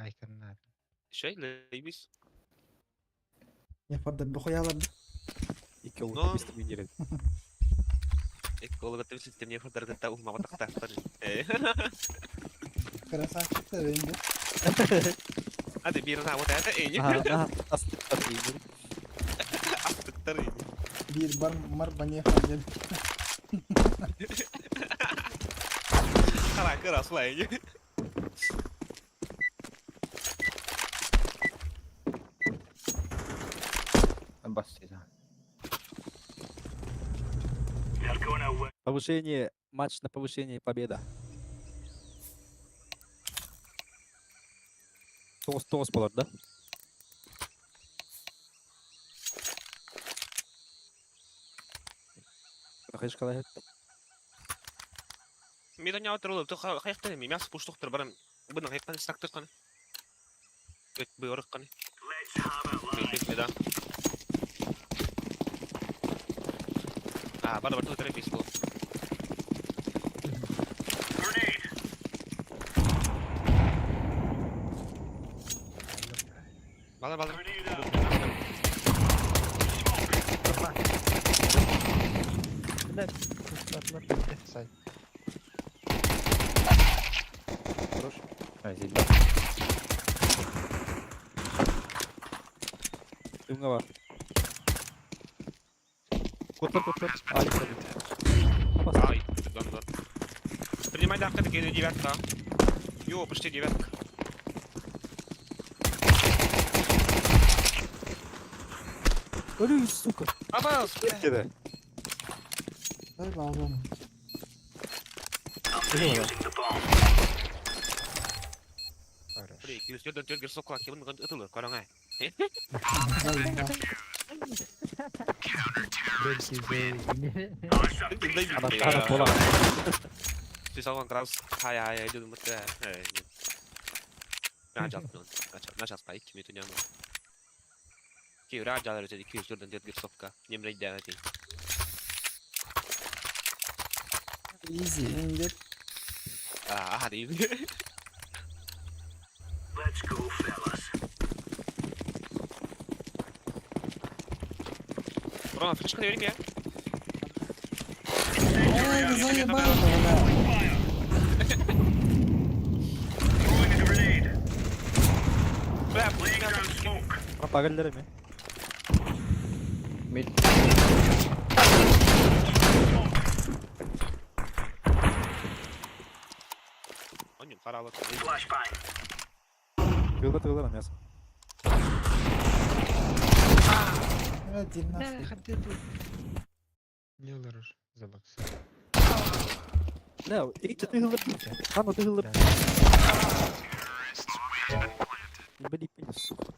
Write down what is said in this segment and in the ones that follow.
Айканнаат. Şey лейбис. Я бохуялар. Икки Но- олута бистим минерет. Экологы системне фардаргытта улмаға тақтақтар. Красавчиктар енді. Hadi bir daha вот это эй. Ага, астыктар деймин. Астыктар эй. Бир бар мар банья ханжел. Қара кыра сулай. Бастыйда. Повышение, матч на повышение победа. Тоғыз тоғыз болар, да? Хайш қалай Мен не отырып то қаяқтан эми мясо пуштуктар барам. Бұны қаяқтан истактыр қаны. Өт бұйрық қаны. Бес да. А, бар бар тут бес бол. Балар балар. Сай. Хорош. Ай, зелбе. Дымға бар. Кот бар, кот бар. Ай, Опасно. Ай, гандон. Принимай давка, такие девятка. Йо, почти девятка. Өлі, сука. Абас! Деді. Ой, балам. Хорош. Блин, 204 4 сокла, кем он ытылы, караңай. Ана, ана, бола. Ты салган крас, хай хай, иду мытты. Начал спайк, ми туняну. Ки раджалар өтеді 204 4 сокка. Немрей дәти. Easy енді. А, ага, дейdi. Рома, флешка берейін я. Ой, заебал, бля. Бля, флешка. Пагальдер ме? Мид. Оның қаралы. Тығылды, тығылды, мясо. Один нахуй. Не олар забаксы. Да, икки тығылды. Ана тығылды. Блин, сука.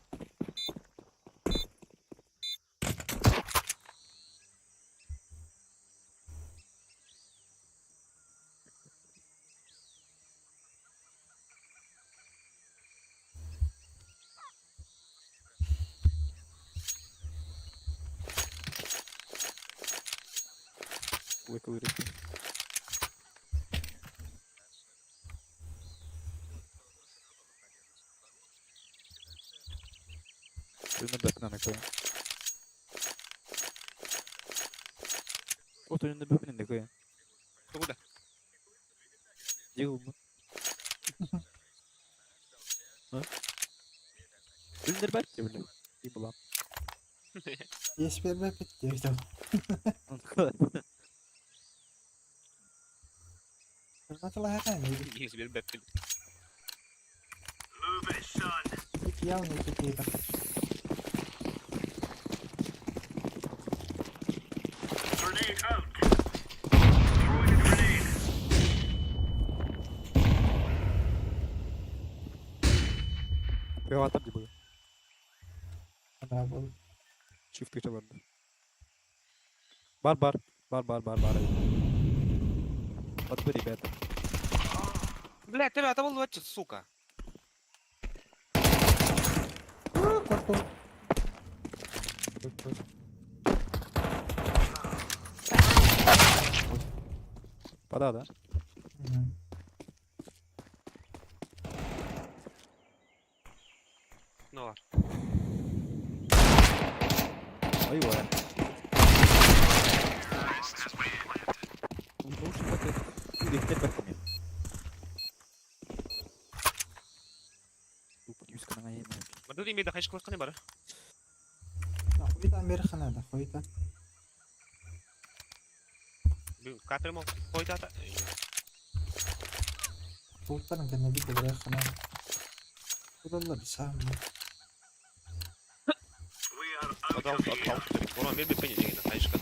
Ой, ковырять. Önüne bırakın ana koyun. Ot önünde böbünün de koyun. Куда? Делал бы. Önünde бәтте, бля. И была. Еш бербей бітті. Nasıl hakan mıydı? 101 бәппін. Явно какие-то. Права там где было. Да, был. Shift geçe Бар, бар. Бар, бар, бар, бар. Вот вы, ребята. Бля, тебя это был сука. Korktum. Пода, да? Мгм. Окно бар. Айва. Мадури ми да хайш класс бар. Хуйта Американа да, хуйта. Капермо хойта. Туттан кэннэ биир хана. Кудалла бисаам. Одал одал. Оно мен би пене деген хайшка.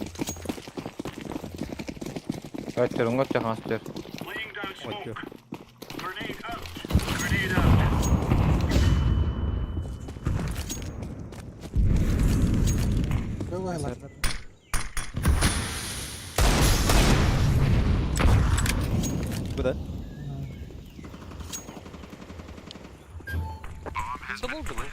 Өттөр, оңот жахан өттөр. Өттөр. Көй Bu da. Что болды bu?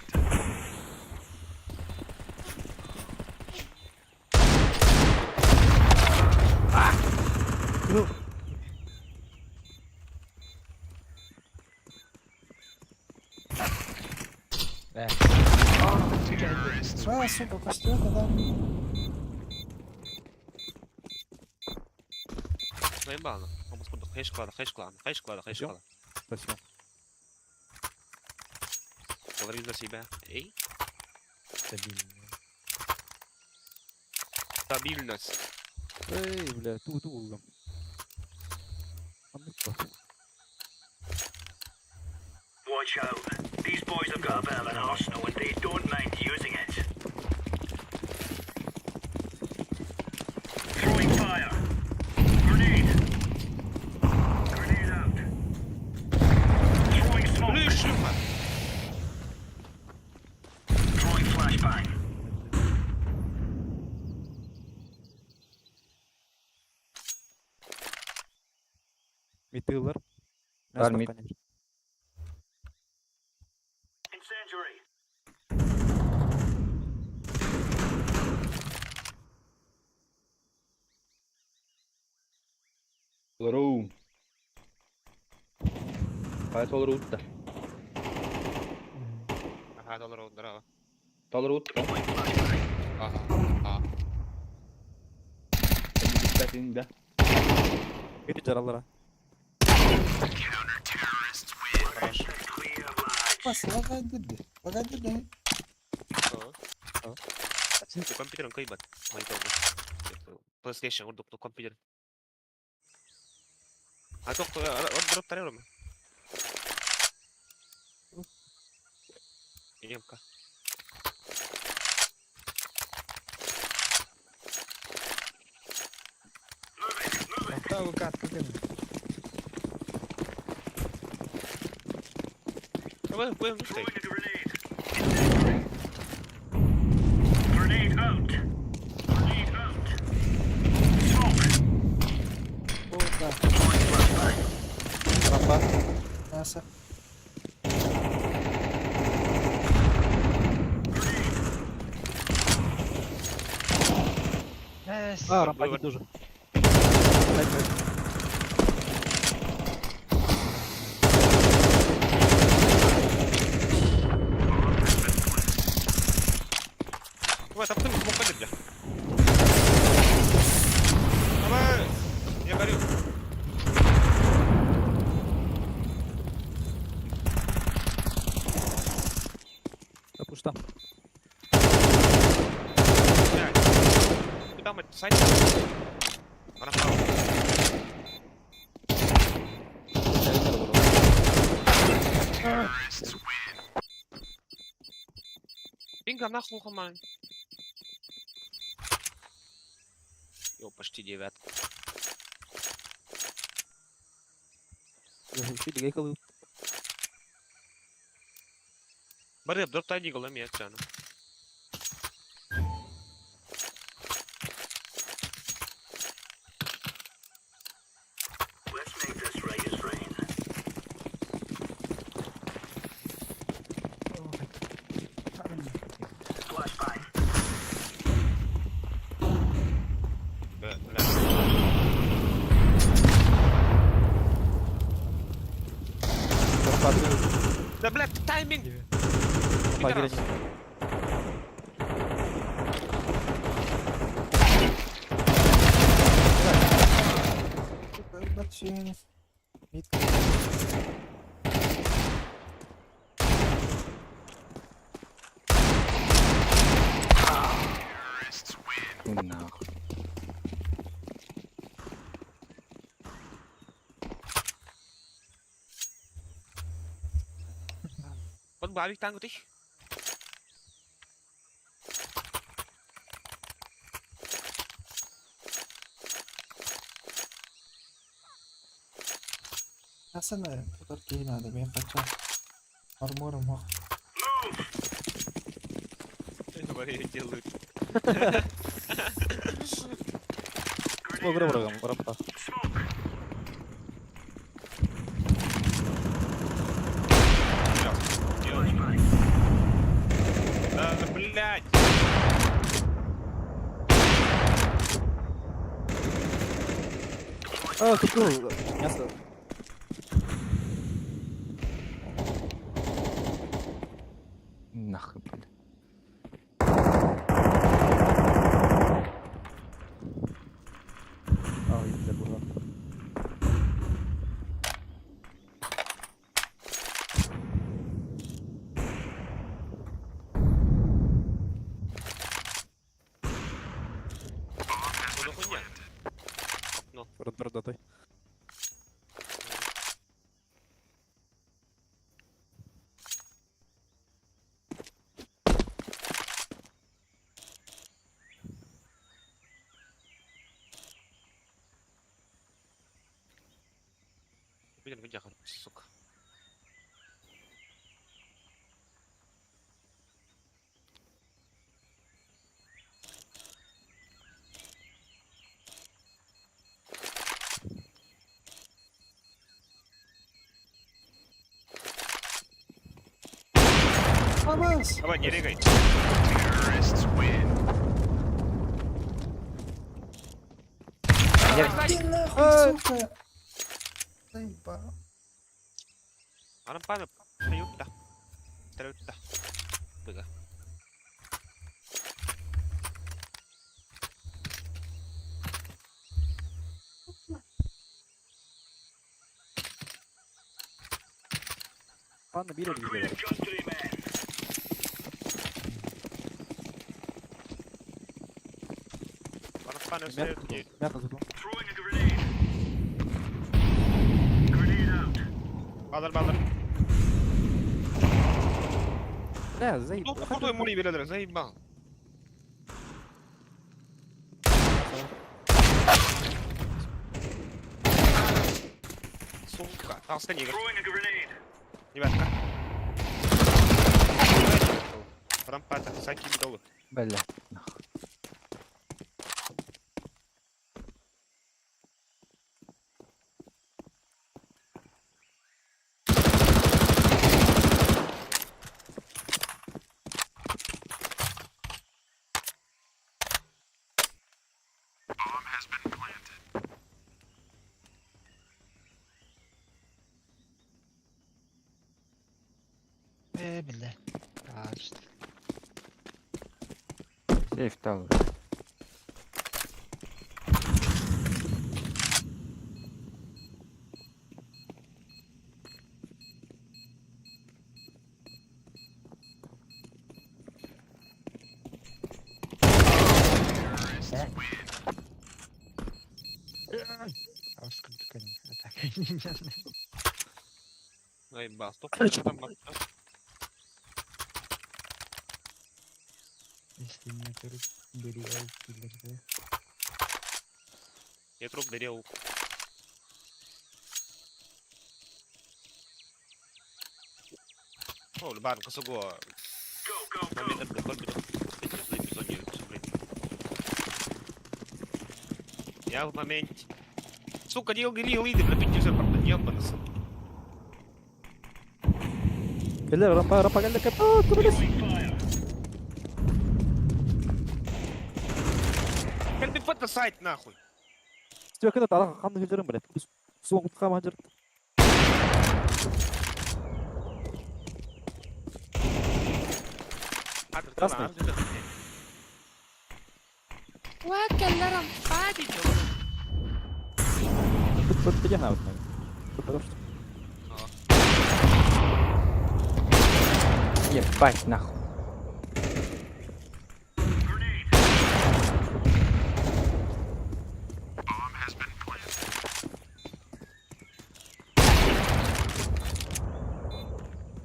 А, сука, костер, да. Наебано. Обус курдук хайш клада, хайш клада, хайш клада, хайш клада. Спасибо. Говори за себя. Эй, Стабильно. стабильность. Эй, бля, ту ту булдум. Anlık bak. Watch out. These boys have got a bit of an arsenal and they don't mind using it. Throwing fire. Grenade. Grenade out. Throwing smoke. Блин, шлюха. Throwing flashbang. Mid тыылар. Бар mid. Incendiary. Толору. Кай толору утта. Ага, доллар, здорово. Толору утта. Ага, ага. Да. Mid жаралара. Хорошо. Бас, лагай дырды. Лагай дырды. Ага. Ты компьютером кайбат. Монитор. PlayStation урдук компьютер. А то дроп тарелом. Емка. Оттау катка кем. Давай, будем стоять. Throwing a grenade. Incendiary. Grenade out. Grenade out. Smoke. О, да. Throwing flashbang. Рампа. Мясо. А, рампа один тоже. Давай, там ты мог ходить, бля. Давай! Я горю. Да пушта. Блядь. Куда мы? Сайт? Она право. Пинга нахуй хаман. Йо, почти девятка. Бары, дроп тайник, лами, я тяну. Let's make this right as rain. Flashbang. Бля. Да, блядь, тайминг! Пидорас. Мид. Ну нахуй. Вот бабик танк ты. Хасана, тутар киһи надо, мен хочу. Армором ох. Говори, делают. Бра бра бра бра. Да, блядь! А, купил мясо. Нахуй, блядь. А, я була. Что за хуйня? Рот Блин, где, сука. Абас! Давай, не регай. Ты нахуй, сука! Заебал. Анам пана, юпта. Трюта. Быга. Панда били били. Анам пана, все. Мясо зубом. Балар, балар. Бля, заебал. Ну, походу ему не берет, заебал. Сука, толстый негр. Ребятка. Рампата, саки долу. Бля, нахуй. Э, бля. А, что? Сейф tower. А сколько атака? Заебал, стоп, что там вообще? Если не труп, бери киллер, да? Я труп дырел. О, бар, косого. Я в моменте. Сука, делал грил, иди, бля, пятюзер, правда, ебанас. Бля, рампа, рампа, галля, капа, Как ты сайт, нахуй? Стёк это тара ханды хилдерин, блядь. Суон кутка мажыр. Красный. Тут где на Тут Ебать нахуй.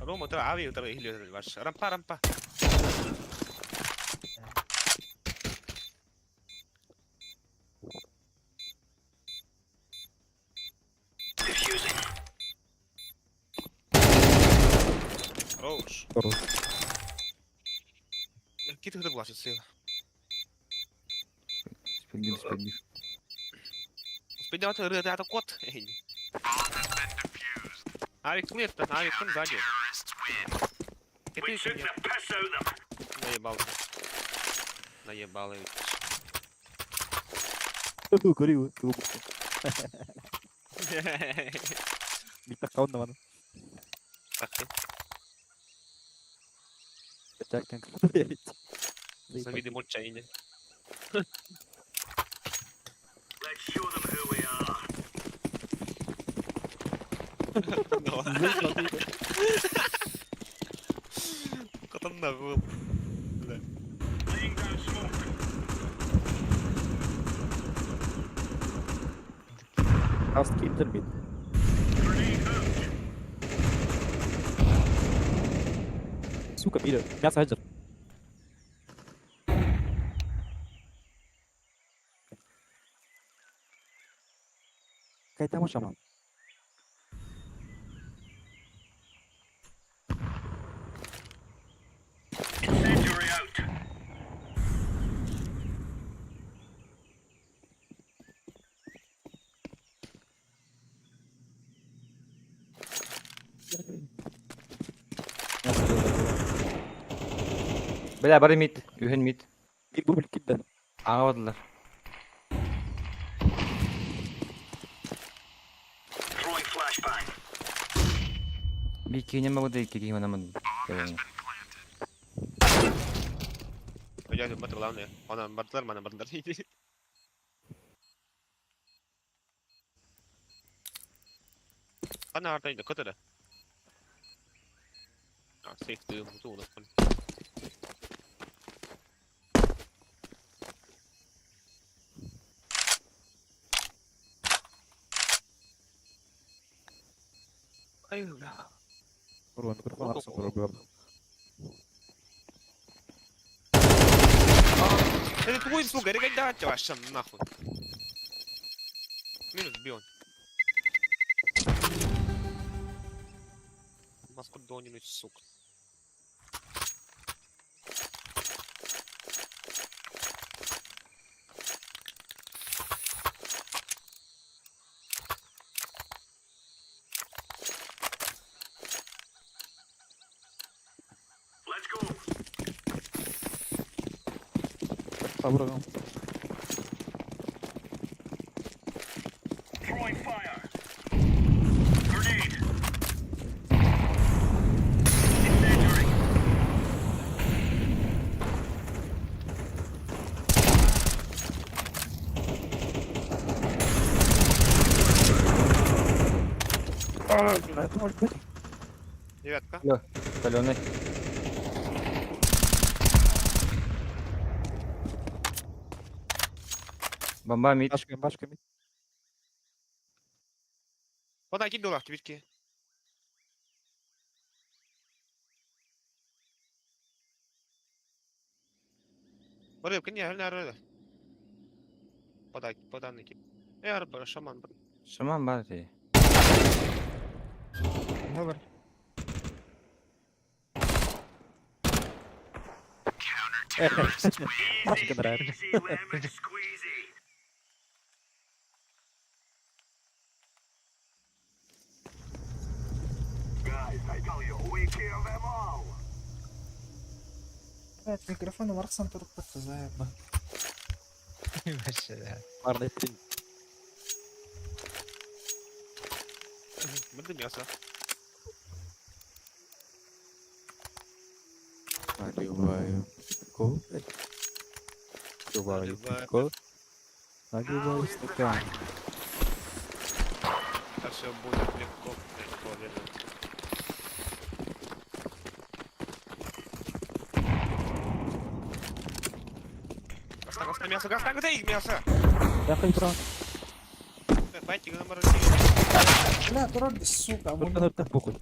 Рома, тра ави, тра или ваш. Рампа, рампа. Defusing. Хорош. Хорош. Кит это была сила. Спигир, спигир. Успей давать это кот. Авик нет, авик там сзади. We took the piss out of them. Наебал. Наебал. Курил, Биtta каунна Так, Так, так. завиды молчание. Let's show them who we are. Котон был. Laying down smoke. Хаст интермид. Grenade out. Сука, мира. Мясо хаджар. Кайтама шаман. Incendiary out. Бля, бары мид. Үһен мид. Bir bu bilgi Аңабадылар. Throwing flashbang. Би кине могу да икки киһи манамын. Я это главное. Она бардылар, мана бардылар. Ана артайда көтөрө. А, сейф тыгын туу Ай, бля. Kurwa, mikrofon arasında problem. Это твой сука, рекомендация ваша нахуй. Минус бион. Маску донинуть, сука. Let's go. Sabır Throwing fire. Grenade. Incendiary. Девятка. Соленый. Бомба мид. Башка, башка мид. Подай кидула, твитки. Рыбка, не, не, рыба. Подай, подай, ки. Я рыба, шаман. Шаман бар ти. Добр. Башка нравится. Easy lemon squeezy. Guys, I tell you, we kill them all. Evet mikrofonu varsan turup заеб. Вообще, да. Марный трин. Мынды мясо. Наливаю пивко, блядь. Открываю Наливаю. пивко. Наливаю стакан. А все будет легко, легко, верно. Гаста, гаста, мясо, гаста, гаста, мясо! Я брат. Байтик, номер Бля, дурак, сука, Только на это похуй.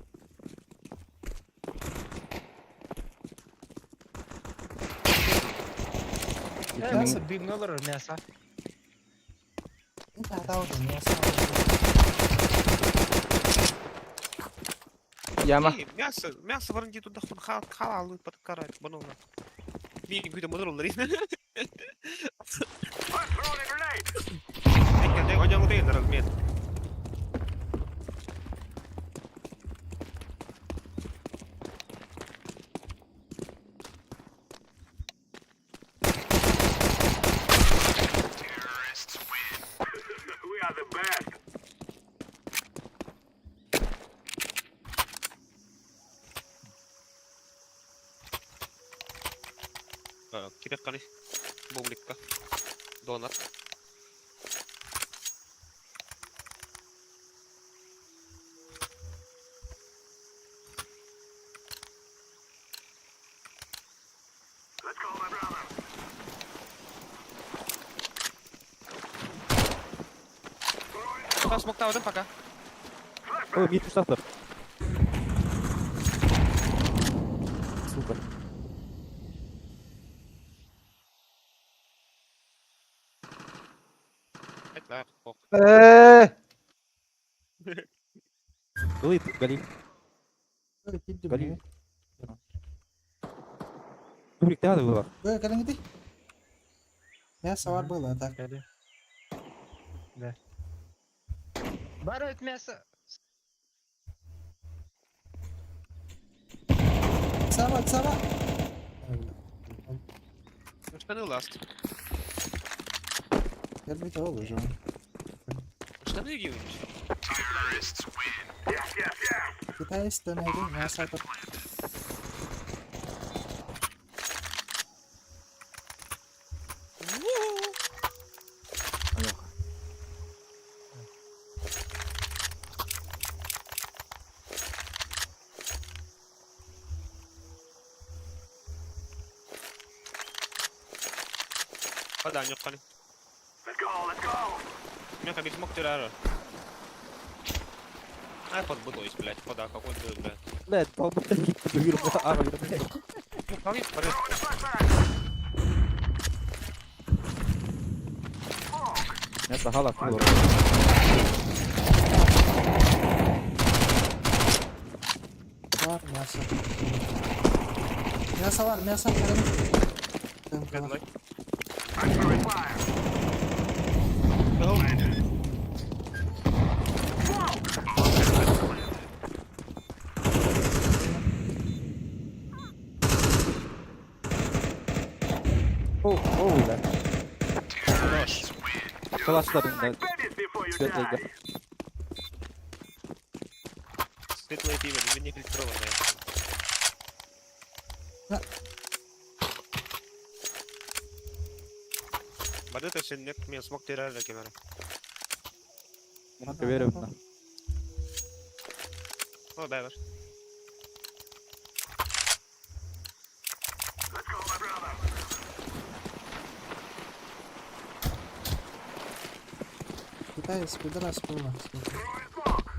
Мясо дымно олорор, мясо. Яма. Мясо, мясо варнди туда хон халалы подкарать, банона. Ми гүйдө модор олар. I'm throwing a grenade. Размер. We are the best. Кирек каны. Бубликка. Донат. Let's go, my brother. Смоктаудым пока. Ой, мне штраф. Сука. Это ох. Э, Галит, Галиль. Галиль. Дурик, ты надо было. Кэлэҥити. Мясо бар было, так. Кэле. Да. Бар мясо. Сава, сава. Штаны ласт. Кэлбит ол уже. Штаны юниш. Yes, yes, yes. Китайец найди мясо тут. Алёха. Вода нюкканы. Let's go, let's go. Меха бир смок террора. Ай, подбудуюсь, блядь, вода какой ты, блядь. Блядь, долбоеб, ты блядь. Ну, калит, блядь. Throwing a flashbang. Это гала кулер. Бар мясо. Мясо бар, мясо кэлэҥ. Блядь, I'm throwing fire. О, о, да. Калаш да, да. Babies before you Светлый, да. die. Светлое пиво, не фильтрованное. Да. Вот это все нет, мне смог террора камера. Верю, да. Ну, да, да. Let's go, my brother. Китаец, пидорас было. Throwing smoke.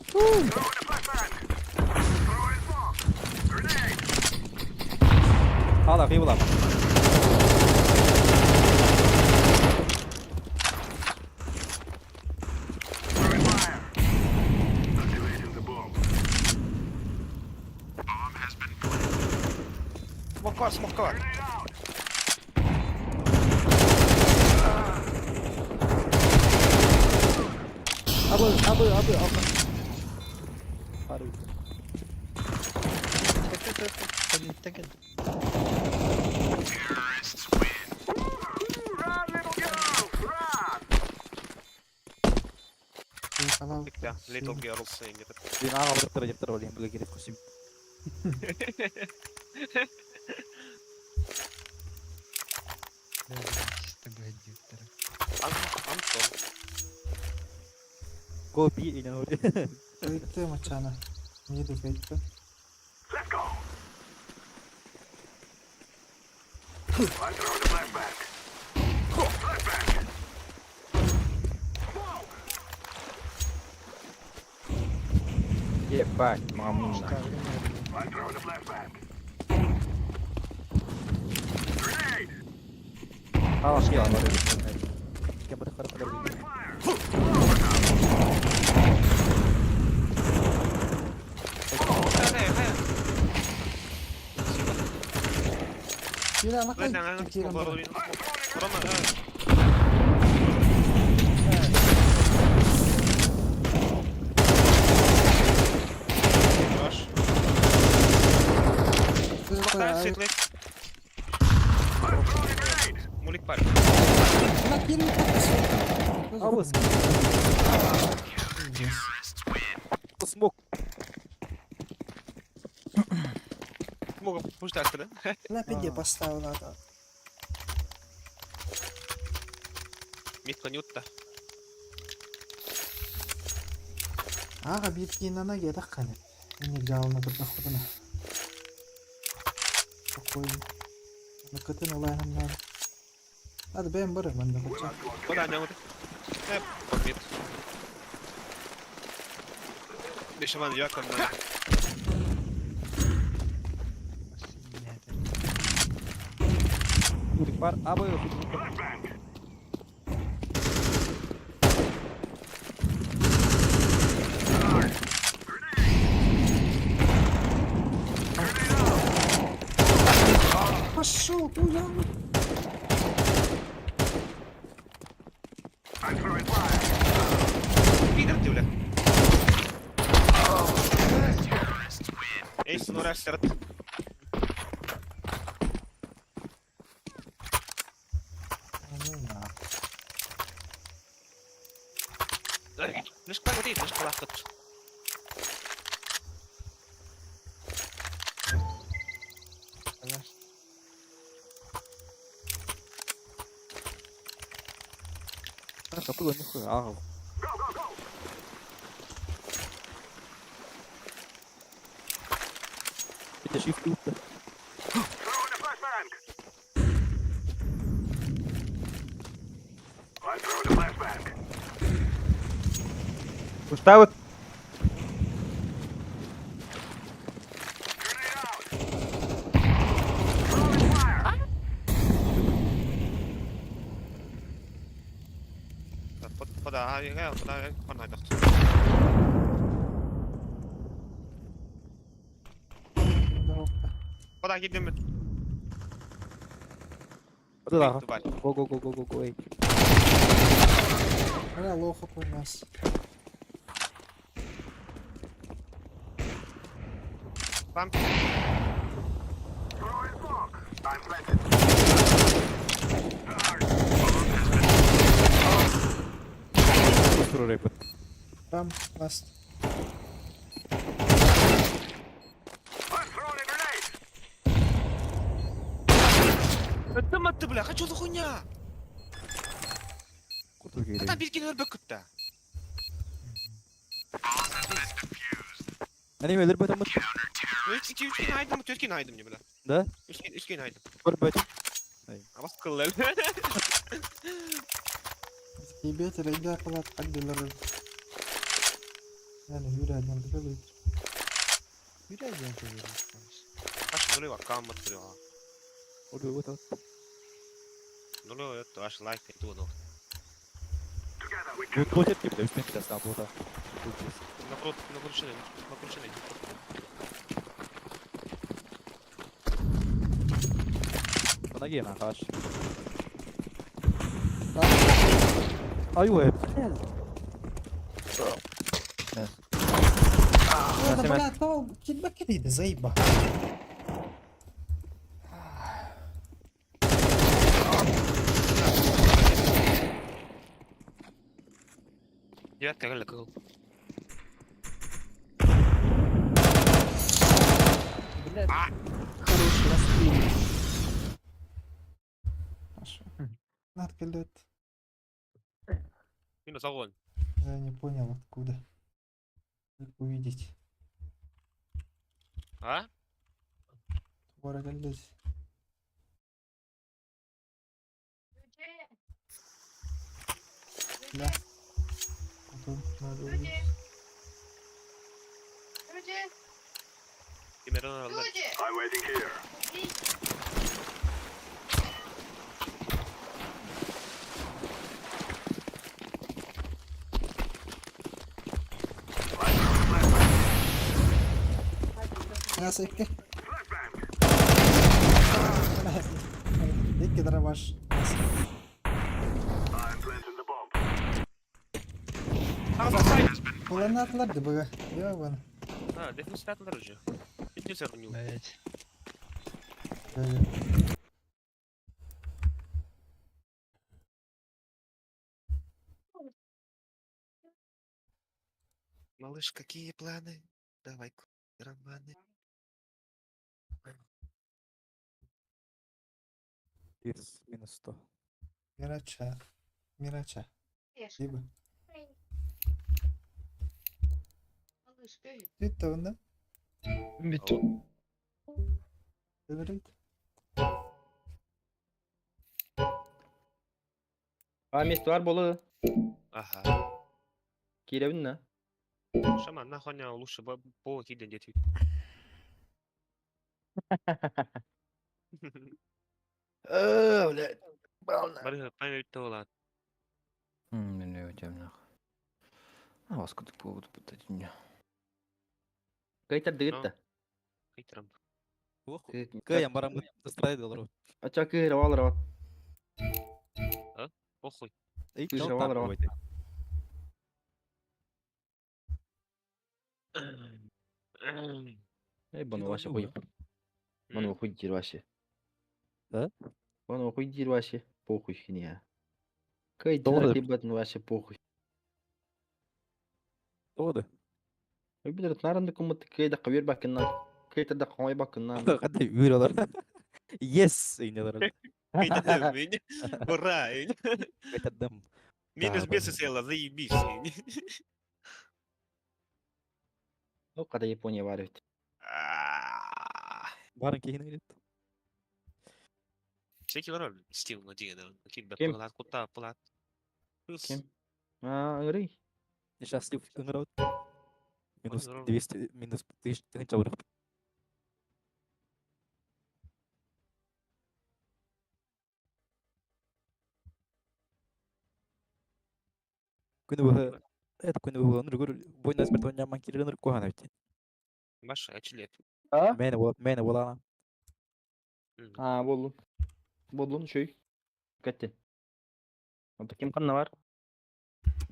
Throwing a flashbang. Throwing smoke. Grenade. Гала, хивла. Throwing fire. Activating the bomb. Смокар, смокар. Grenade out. Абы, абы, абы, абы. Пару. Run, little girl. Run. Да, Little Girls где-то. Блин, ага, вот это, второй, блин, блин, Чисто быһадьыттара. Антон. Go B in order. Кайты мачана. Не иду кайты. Let's go. I'm throwing a flashbang. Flashbang. Smoke. Ебать, мамуна. I'm throwing a flashbang. Grenade. Ah, shit. Кем Throwing fire. Хайа, хайа. Киирэ ана Блядь, кай. ана, Киирэн баран. Рома, Хорош. Махтан светлый. I'm throwing a grenade. Мулик пар. Ана киирэн А вот смог. Могу пусть да? На пиде поставил надо. Митка нютта. Ага, биир ана гетах кане. Эник жалына бір нахудына. Такой. Накатын улайхам надо. Надо бэм бары манда кача. Куда не вот? Мит. Бешаман якон на. Мулик пар. А вы. Flashbang. Пошел, куда? I'm throwing fire. Пидор ты, бля. Эй, ну раз, Ну на. Лишь как вот лишь калахат. Капыла нихуя. А, Go, go, go. это shift тут. Throwing a flashbang. I'm throwing a flashbang. Уставы. Grenade out. Throwing fire. Пода, пода, пода, Пода, гидем. Да. Дубай. Go go go go go go. Бля, лоха у нас. Там. Throwing smoke. I'm planted. Быстро рэпет. Там, ласт. I'm throwing a grenade. Это мат ты, бля, хочу за хуйня. Куда А там бирген өрбөк күттә. Они өлөр бөтөн бут. Үч iki үч кин айдым, төрт кин айдым не бля. Да? Үч кин, үч кин айдым. Бер бөтөн. Абас кыллар. Ебет, рейда калат, агдылар. Yani yürü adam da böyle. Yürü diyen Аш нулева каммат кырыга. Olu вот. Нулева это аш лайк туно. Together we can. Вот вот это үстүн китас там бута. Напрот, накручены, накручены. Помоги на хаш. Ай, Ладно, бля, то кидбаки заеба. Девятка гала кыл. Хороший расстрел. Хорошо. Нарколет. Минус огонь. Я не понял откуда. Как увидеть. А? Город. Да. Потом надо увидеть. Примерно аллар. I'm waiting here. Насыпки. Икки дробаш. I'm planting the bomb. Куланатлар ДБГ. Ёбан. А, дефус статылар уже. Иди сорню. Блять. Малыш, какие планы? Давай, романы. Из минус 100. Мирача. Мирача. Либо. Это он, да? Говорит. А место бар болы. Ага. Киребин на. Шаман, нахуй не лучше по киден дети. Блядь. Бары память тола. Мен өтем нахуй. А вас куда поводу пытать меня. Кайтар дыгытта. Хитром. Кыйан барам ыстрайды олар. Ача кыйра алыр. Похуй. Эй, Кыйра алыр. Эй, бұны вообще хуй. Бұны хуй дир вообще. Да? Бұны хуй дир вообще. Похуй хиня. Кай Доллар. дир ебать, вообще похуй. Тоғды. Билер нарынды кумыт кайда кабир бакыннан. Кайда да кой бакыннан. Қандай үйір олар. Yes! Үйнелер. Ура! Қайтардым. Минус Да, бесы блин. села, заебись. Ну, когда Япония бар бит. Барын кейін келеді. Всякий роль стил на дигена. Кем? Ким? Кута, плат. Кем? А, ыңрый. Несчастлив ыңырау. Минус Ыңырау. 200, минус 1000 жабырық. Күні бұғы, это күні бұғы ыныр көр, бойна смерть ойнаман келер ыныр қоған өте. Баша, ачилет. А? Мені бола, мені бола. А, болдум. Болдум, шөй. Кетти. Онда ким канна бар?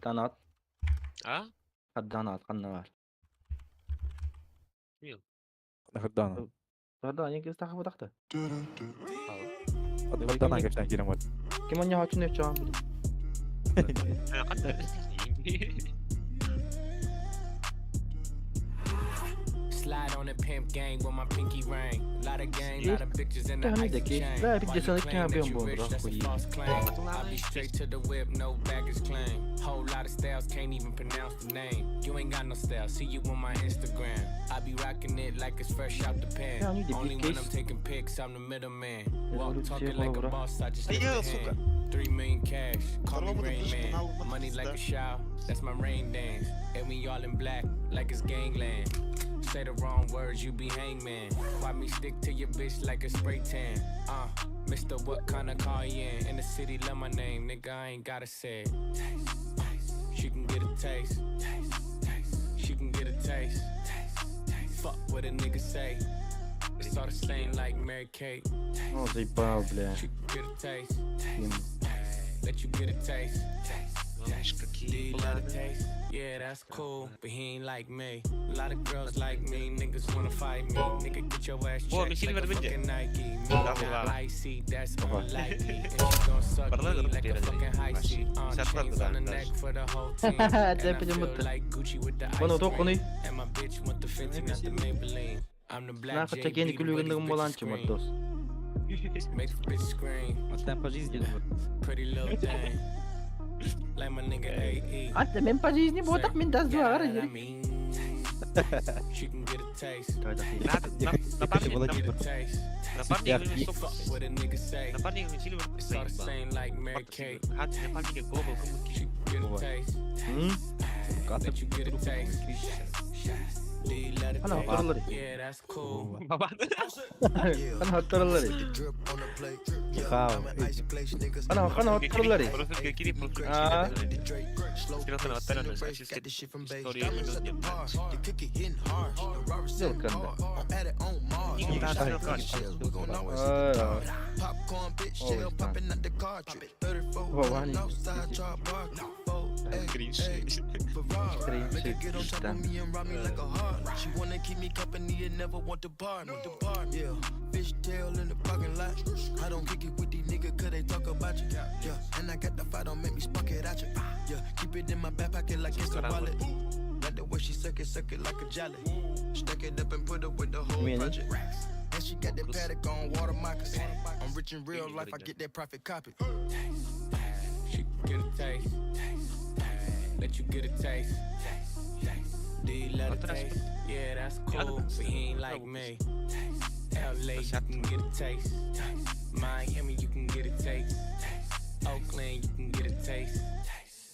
Данат. А? Данат канна бар. Нахырдана. Дана, не кез тахы бутакты. Нахырдана кептен келем бар. Ким оня хачын өчө чаган. Slide on the pimp gang with my pinky ring. Lot of gang, lot of bitches in the Та icy таки. chain. Да, Why пиздец, you она claim кем that you объем был, rich? That's a нахуй. false claim. I be straight to the whip, no baggage claim. Whole lot of styles, can't even pronounce the name. You ain't got no style, see you on my Instagram. I be rocking it like it's fresh out the pan. Yeah, I need the Only big when case. I'm taking pics, I'm the middleman. Walk говорю, talking все like a добро. boss, I just А lift я, a сука. hand. 3 million cash, call me Здорово, Rain ты Man. канал Money like пизда. a shower, that's my rain dance. And we all in black, like it's gangland. Say the wrong words, you be hangman. Why me stick to your bitch like a spray tan? Mister, what kind of car you in? In the city, love my name, nigga, I ain't gotta say it. Taste, taste. She can get a taste. Taste, taste. She can get a taste. Taste, taste. Fuck what a nigga say. It's all the same like Mary Kate. О, заебал, бля. She can get a taste. Taste, taste. Let you get a taste. Taste, Малыш, taste. какие Do you love the планы? taste? Yeah, that's cool, but he ain't like me. A lot of girls like me, niggas wanna fight me. Nigga, get your ass О, checked Михаил like a Вербинде. fucking Nike. Me Да, not ладно. icy, that's unlikely. And she gon' suck Барлар me like a береді. fucking high seat. Сатылады Chains on the да, neck даже. for the whole team. And I Деп feel будто. like Gucci with the Бұны ice тоқыны. cream. And my bitch want the Fenty, not the Maybelline. I'm the black Нахуй такие JB, не the way these күлүгүннүгүн bitches боланчы scream. Мордос. Make the bitch scream. Оттан по жизни думаю. Pretty little thing. Like my nigga AE. Ата мен по жизни ботак мен даз Yeah, дуагар I mean, she can get a taste. Надо, напарник, Get a taste. напарник, Fuck what a nigga say. напарник Сильвер It's all the same like Mary Kate. Напарник Global She get a taste. Let you get a taste. Do you let it Ана taste? хоторлор. Yeah, that's cool. Ана хоторлор. Хау. Ана хана хоторлор. А. Сделканда. Вовани. Кринж. Кринж. Да. She wanna keep me company and never want to bar me. Yeah, fish tail in the parking lot. I don't kick it with these niggas cause they talk about you. Yeah, and I got the fight, don't make me spark it at you. Yeah, keep it in my back pocket like it's a wallet. Like the way she suck it like a jelly. Stack it up and put it with the whole Really? project. And she got that paddock on water moccasins. I'm rich in real life, I get that profit copy. She get a taste. Let you get a taste. Do you let it taste? Yeah, that's cool, but he ain't like me. LA, you can get a taste. Miami, you can get a taste. Oakland, you can get a taste.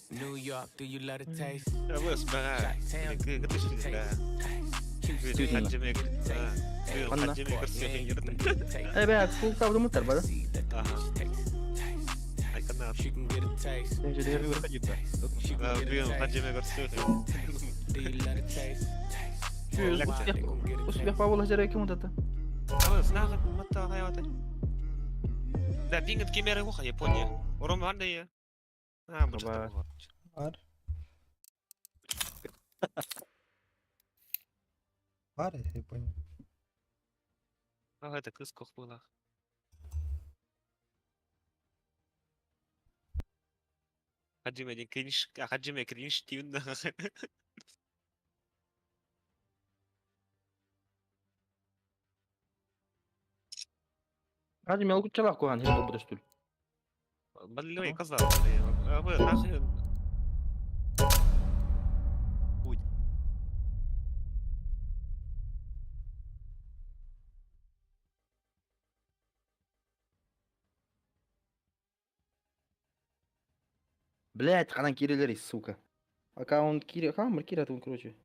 New York, do you love the taste? Chi-town, you can get a taste. Houston, you can get a taste. Анна. Portland, you can get a taste. Э бә, кулка удумуттар бара. See that the bitch taste. She can get a taste. She can get a taste. Do you love the taste? Успех павола жере ким удата. Да, пингет кемеры уха, Япония. Уром ванда А, Баба. Бар. Бар, я понял. А, это кыз кох была. Хаджиме один кринж, а Хаджиме кринж тивн. Hadi мелку чалак кухан хил добрыш түл. Баллой казал. А вы нахрен. Путь. Блять, ханан кирилери, сука. Аккаунт кири, аккаунт кири атун, короче.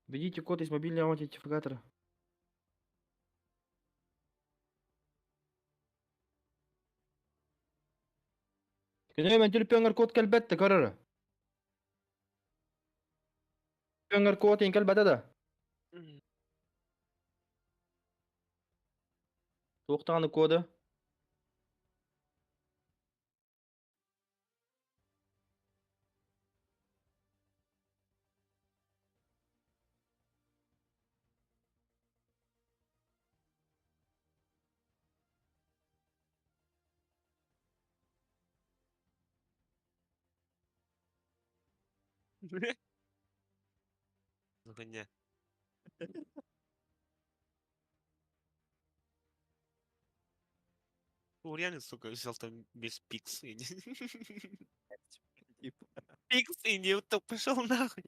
Введите код из мобильного аутентификатора. Күнө мен телефонгор код келбетте көрөрө. Телефонгор код ин келбетте да. Туохтааны коды. Хуйня. Ну, реально, сука, взял там без пикс и не... Пикс и не то пошел нахуй.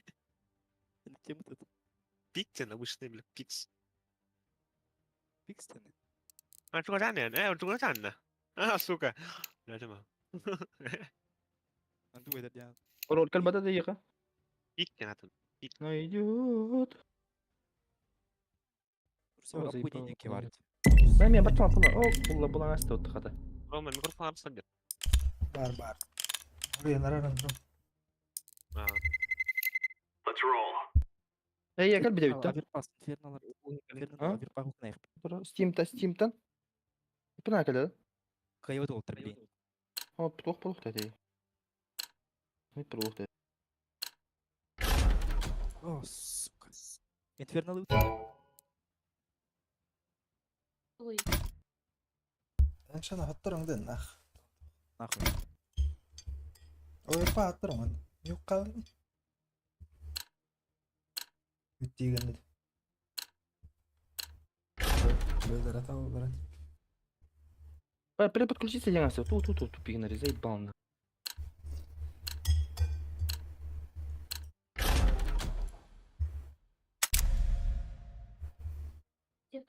Тем этот Пиктен, обычный, бля, пикс. Пикстон. А, 诸葛战呢？哎，诸葛战呢？А, сука. Бля, тема. Анду этот я. Пароль келбетте да ека. Пиктен, а тут. Найдет. Все, заебал. киварит. Мен мен баттан атыла. О, булла була асты отты хата. Рома, микрофон арысан дер. Бар бар. Buraya nereden durum? А, Let's roll. Эй, я кал бите битте. Аверпас, инферналар. А? Инферналар, аверпа хукнайх. Steam'та, Steam'тан. Пына калды. Кайват ол требли. О, плох плох та. Не плох та. О, сука. Инферналы. Ой, Эншана хаттарың нах. Нахуй. Ой, па хаттарың. Yok kaldı. Bitti Böyle tamam böyle. Переподключиться деген асты. Ту ту ту тупик нарезай бан. где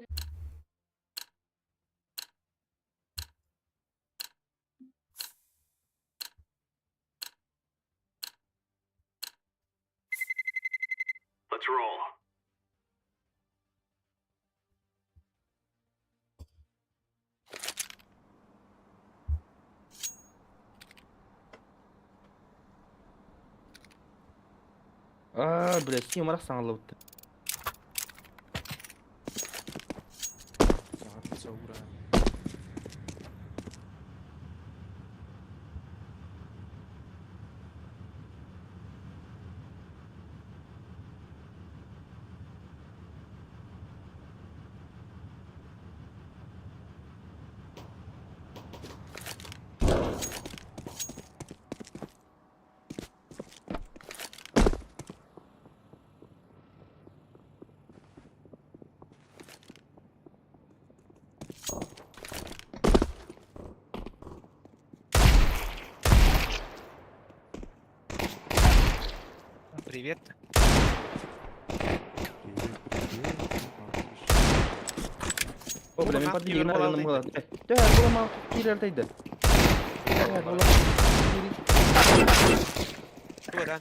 Let's roll. А, блядь, Steam арах саңалып бітті. Все, ура. Привет. О, бля, мен Нахуй подбили була на алды. була. Да, була мал кирер дейді. Була. Что, да?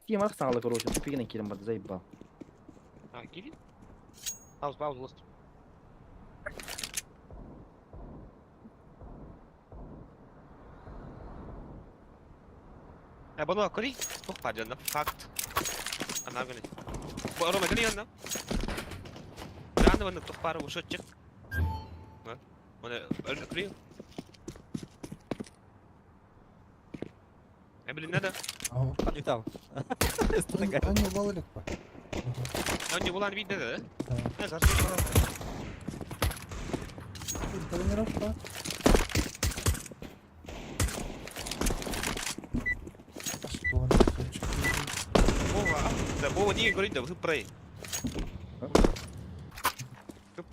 Steam арах саңалы, короче, тупигінен келем барды, заебал. А, киви? Паузу, паузу, лост. А, бұны көрей? Тух падён, факт. Ана гүні. Рома, кіре онна. Раны оны тух пары ушетчик. Оны өлді көрей. Э, блин, надо. Ау. Он не там. Они балылык па. Он не булан видно, да? Да. Да, заржу. Тренировка. Что он хочет? Вова, да, Вова не говорит, да, вы прей. Вы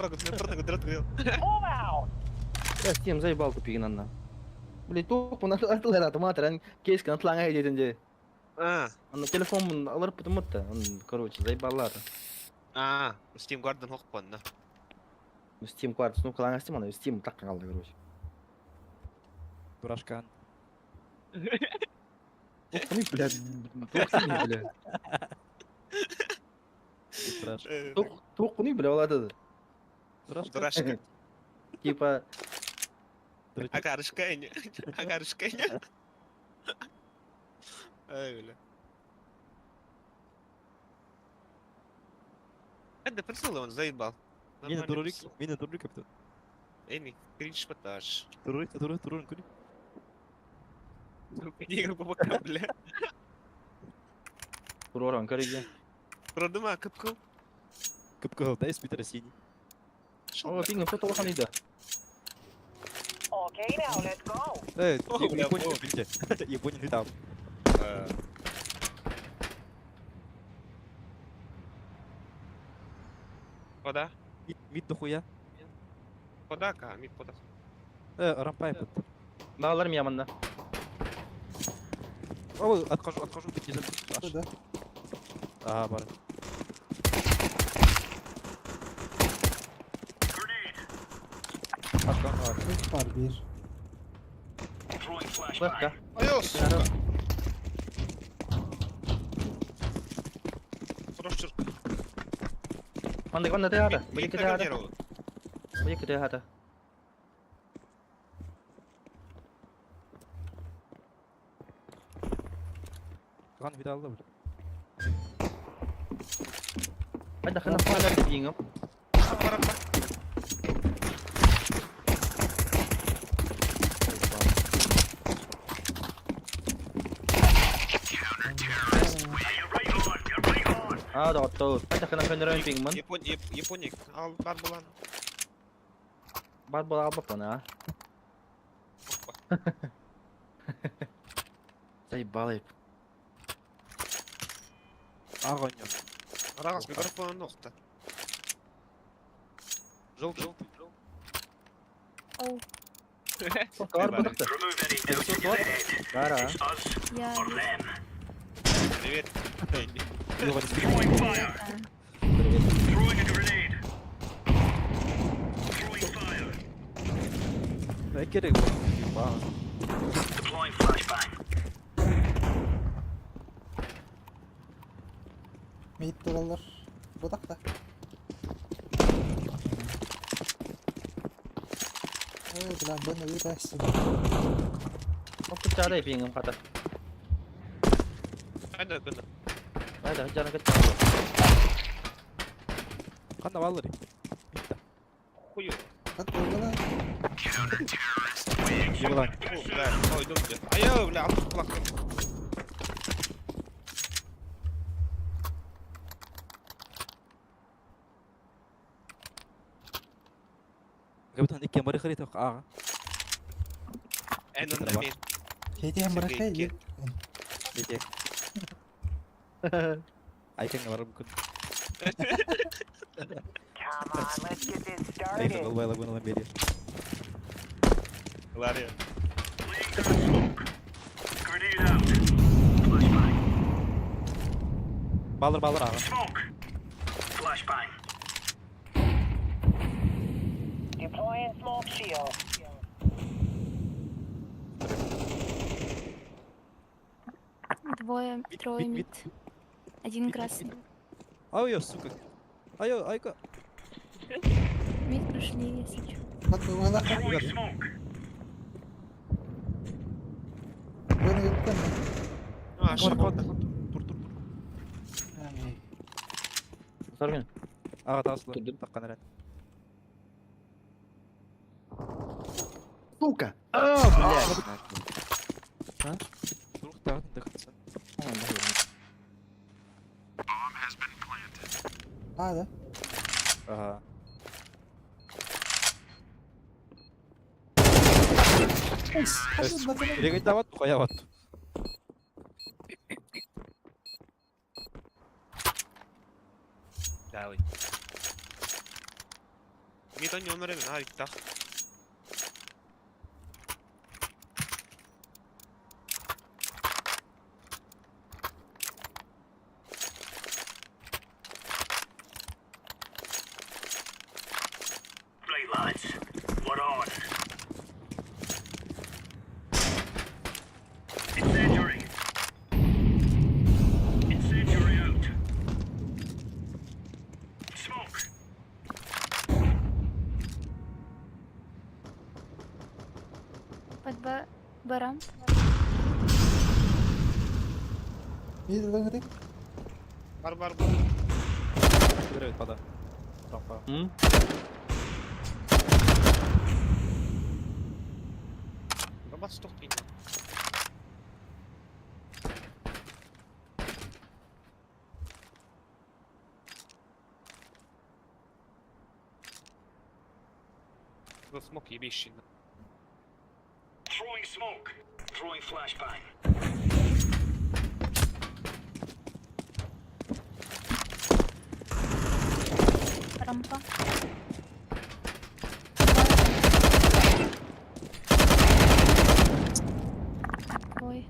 Я Steam заебал тупигін анна. Блядь, тух, мына атылар атыматыр, ан кескен атлаңа едетінде. А, Ана телефон алыр пытымытты, короче, заебалар. а, Steam Garden хоқпан, да. Steam кварт, ну кылаңа Steam, ана Steam таққа қалды, короче. Дурашкан. Тух, блядь, тух, блядь. Дураш. Тух, тух, бля, олады. Дурашка. Дурашка. Типа, Агарышкайня. Агарышкайня. Ай, бля. Это присыл, он заебал. Мина дурурик, мина дурурик капитан. Эми, кринж поташ. Дурурик, дурурик, дурурик, кури. Не пока, бля. Уроран, көреген. Продума, кыпкыл. Кыпкыл, дай спитер синий. О, пинг, фото лохан иді. Э, О, бля, Япония, о. видите? Япония не там. Вода. Мид дохуя. Вода, ка, мид вода. Э, рампай. Бағаларым яманда. О, отхожу, отхожу, бить Что да? А, бар. Grenade. Ашкан, Üç var bir. Throwing flashbang. Флешка. Айо, сука. Хорош. Манна манна тыата. Бу Мид диэки тыата. нервы. Бу диэки тыата. Кан видалла бу. Хайда хана фанар диңем. You're right on. You're right on. Аа доҕоттоор. Хайда хана фанар пингман. Япон, Японик. Ал бар булан. Бар була албаппын, а. Заебал. Ага ойнор. Арагас микрофон нохта. Желтый, желтый, желтый. Оу, Бар будукта. Remove any doubt in your head. Бара. It's us я... or them. Привет. Throwing fire. Привет. Throwing a grenade. Throwing fire. Ne gerek var? Ба. Deploying flashbang. Мид тураллар. Бутакта. Ой, бля, бен уйрайсың. Оппуччаада пингем хата. Хайда гына. Хайда жана кытта. Канда баллар. Хую. Хат болгала. Йыгылан. О, бля, ой, думте. Айо, бля, алып кулак. Габытан иккен бары харит ага. Эн онда мен. Хети hem бырахай. Бете. Айкенге барып мүмкүн. Come on, let's get this Айкен started. болбай лагуналан бери. Лария. Laying down smoke. Grenade out. Flashbang. Балыр балыр ага. Smoke. Flashbang. Deploying smoke shield. Двое, Мид, трое мид, мид. Один Мид, мид, красный. мид. Ай, сука. Ай, айка. Мид прошли, если чё. Хат болгала. Throwing smoke. Бен уйттан. А, шапан. Тур тур тур. Саргын. Ага тасла. Турдум. Таккан эрен. Сука. А, блядь. А? Тур тагын дыхтса. А, да. Ага. Регет дават, хуяват. Давай. Мид он номер мен, а, иттах. Right, lads. We're on. Incendiary. Incendiary out. Smoke. Под барам. Мид ылыңыры. Бар бар бар. Берет пада. Рампа. М? Бабас тоқтайын. Был смог ебейший. Throwing smoke. Throwing flashbang. Рампа. Ой,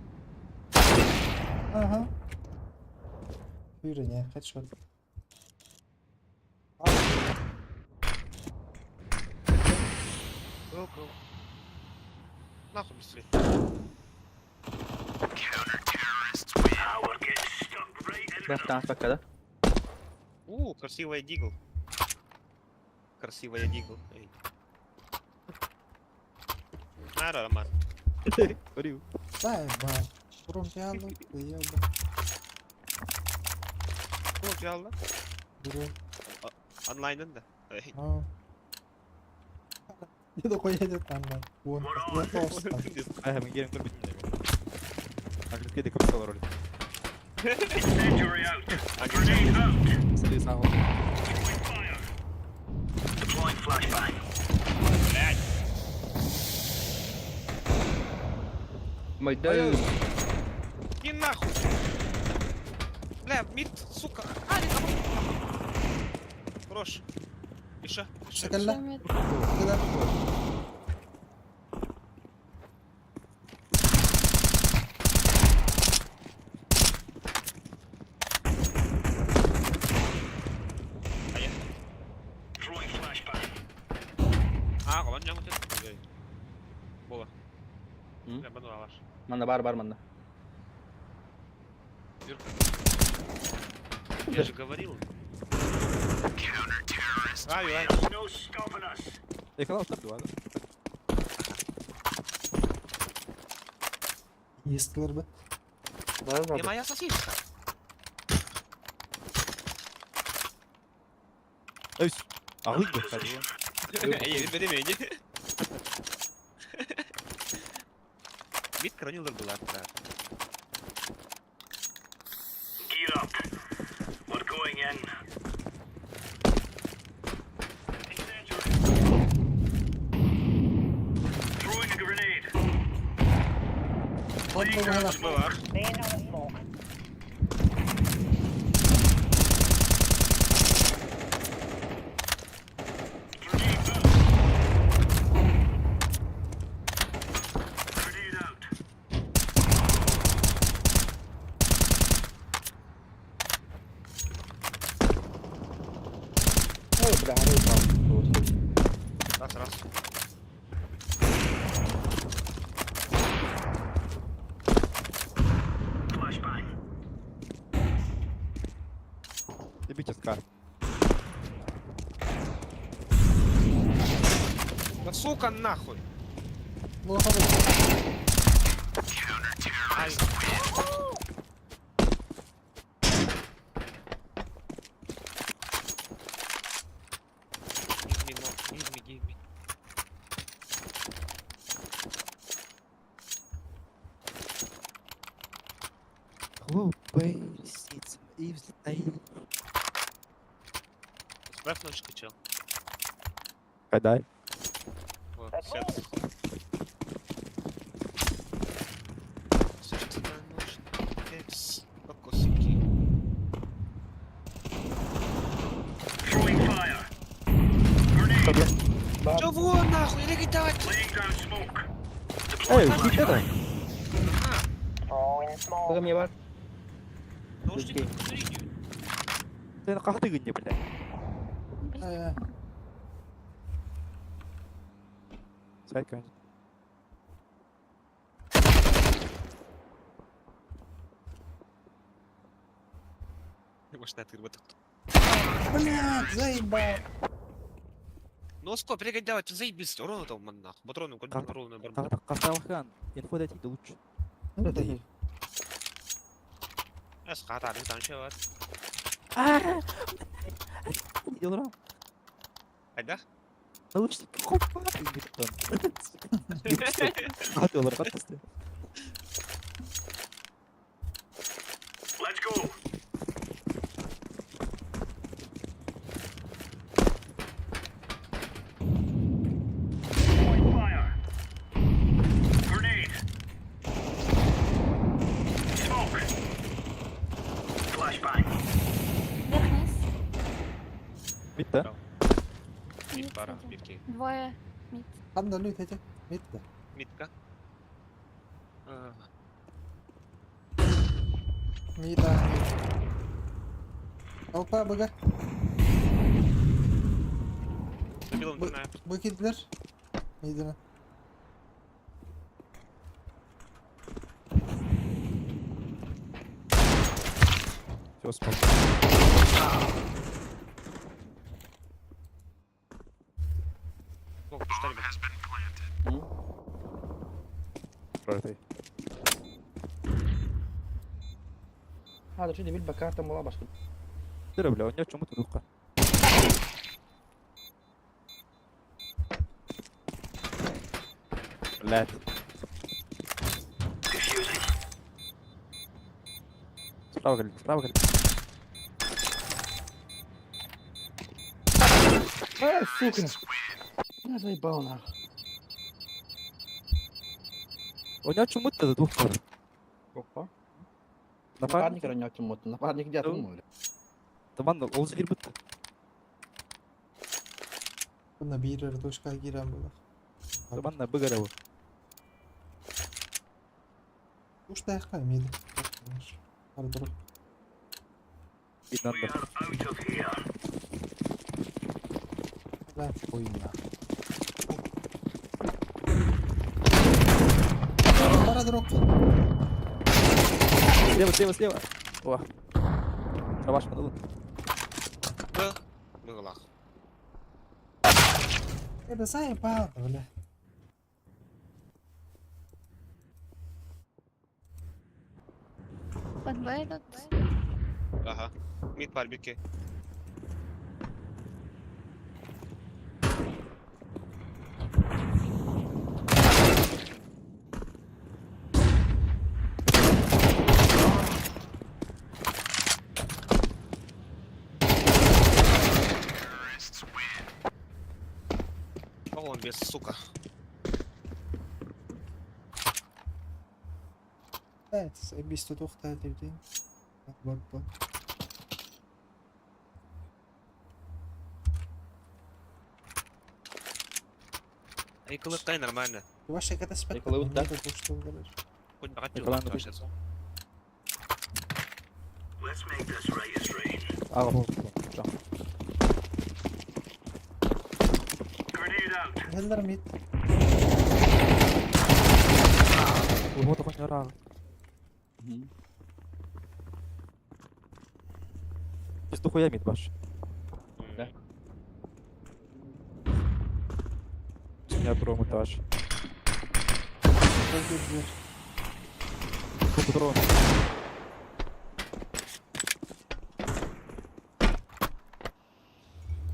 Ага. Yürü headshot. Go, go. Нахуй быстрее. Ah, we're getting stuck right in Бэх таас баккада. У, красивая дигл. Красивая дигл. Эй. Нара, Роман. Көрүү. Заебал. Бурун пиалы, заебал. Бұл жалла. Бурун. Онлайнын да. Эй. А. Не дохуя там, да. Вон, я толстый. Ай, мен келин көрбүтүм да. Английский де көп роль. Incendiary out. Grenade out. Сири сагыл. Throwing fire. Deploying flashbang. Блядь. Майдан. Иди нахуй. Бля, мид, сука. А, не там. Хорош. Еще. Еще. Шакалла. Мид. Куда? Поехали. Throwing flashbang. А, кабан жаңы өтеді. Бола. М? Бля, бану алаш. Манна бар бар манна. Я же говорил. Ай, ай. There's no stopping us. Экала отыр дуа. Естілер бі. Бар Не бар. моя сосиска. Өй. Агый бе. Эй, бери мени. Мид кранилдер была, да. Gear up. We're going in. Incendiary. Throwing a grenade. Ладно, ладно. Была. Laying down the smoke. Grenade out. Grenade out. Ой, бля, ары там. Раз, раз. Flashbang. Ебите скар. Да сука нахуй. Плохо. Ай. Give me more. Give me, give me. Глупый лисица и взлетай. Справь ножку, чел. Кайдай. Вот, сердце. Сердце ножки, кокосики. Throwing fire. Grenade. Чего нахуй? Или давать? Laying down smoke. Эй, Deploying кит это. flashbang. Throwing smoke. Бага мне бар. Наушники посмотри. Ты на кахты гынне, блядь. Э, Сайт конечно. Может, на тырбы тут. Блядь, заебал. Ну, скоп, перегодь давать, заебись, урона там, нахуй. Патроны, Как- патроны, барбар. Карталхан. Инфо дать лучше. Ну да. Эс, хата, там еще вот. Илра. Айда? Научник хопа. Хатылар хаттысты. Let's go. Throwing fire. Grenade. Smoke. Flashbang. Вверх вниз. Битте. Мид Мид пара, один. мидки. Двое. Мид. Ханда лют эти. Митте. Мидка. А, Мита. Толпа бага. Забил Бы- на. Бу кидлер. Мидина. Все, спал. Прорытай. Хазыр şu debil bakartan bola başka. Дыра, бля, у чому тут духа. Блядь. Diffusing. Справа, говорит, справа, говорит. А, сука. Я заебал нахуй. У него чому тут духа? Опа. Напарник? Напарник ранёк чему-то. Напарник где Ну. ты, Таман, ол кирбит. Бұны бирер дошка кирен була. Таман, быгара. Уш таяққа мейді. Ардыр. We Видно. are out of here. Да, хуйня. Пара дроп. Слева, слева, слева. О. Шабаш, надо. Б. Быгалах. Это заебало, бля. Под Б этот. Ага. Мид бар бирке. О, он без, сука. Evet, заебись тут ухта дейін. Бак бак. Эй, кылыктай нормально. Ваша когда спать. Николай, вот так. Хоть богатый Николай Анатольевич. Let's make this right as rain. А, вот, вот, Grenade out. Хеллер мид. Вот он не рал. Пизду хуя мид баш. Да. У меня дрон этаж. Тут дрон.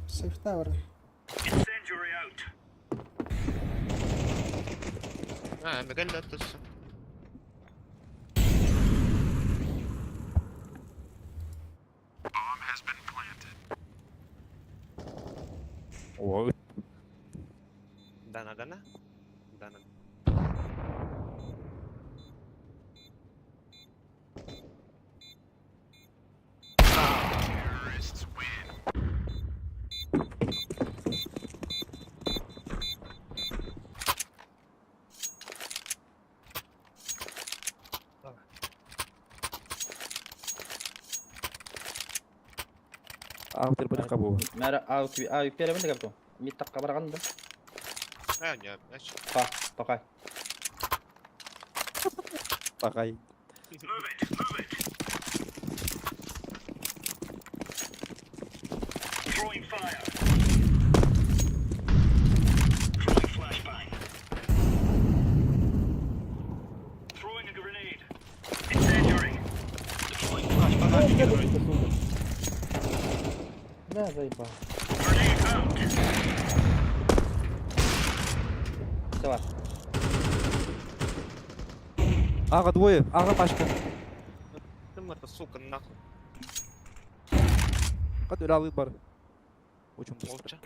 Сейф тавер. Incendiary out. А, мегаль да туса. О, Дана, дана. Дана. А, вот теперь кабу. Мәре AWP AWP беремин да капту. Мид таққа барған да. А, не, знаешь. Па, пока. Пагай. Move it. Move it. Throwing fire. Throwing flashbang. Throwing a grenade. Incendiary. Deploying flashbang. Да, заебал. Grenade out. Давай. Ага, двое. Ага, пачка. Ты это, сука, нахуй. Кад уралы бар. Очень быстро. Молча.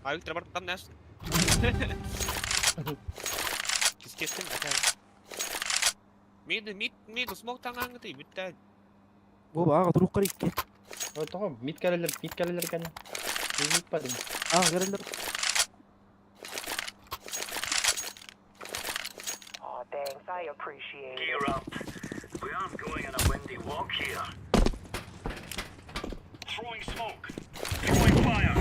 Авик трабар там наш. Кискестим атай. Мид мид мид смок таңаңы бүтті. Бу аға турук кар икки. Ой, тоҕо мид кэлэлэр, мид кэлэлэр кэннэ. Мид бардым. Аға керелер. Aw, thanks. I appreciate it. Gear up. We aren't going on a windy walk here. Throwing smoke. Throwing fire.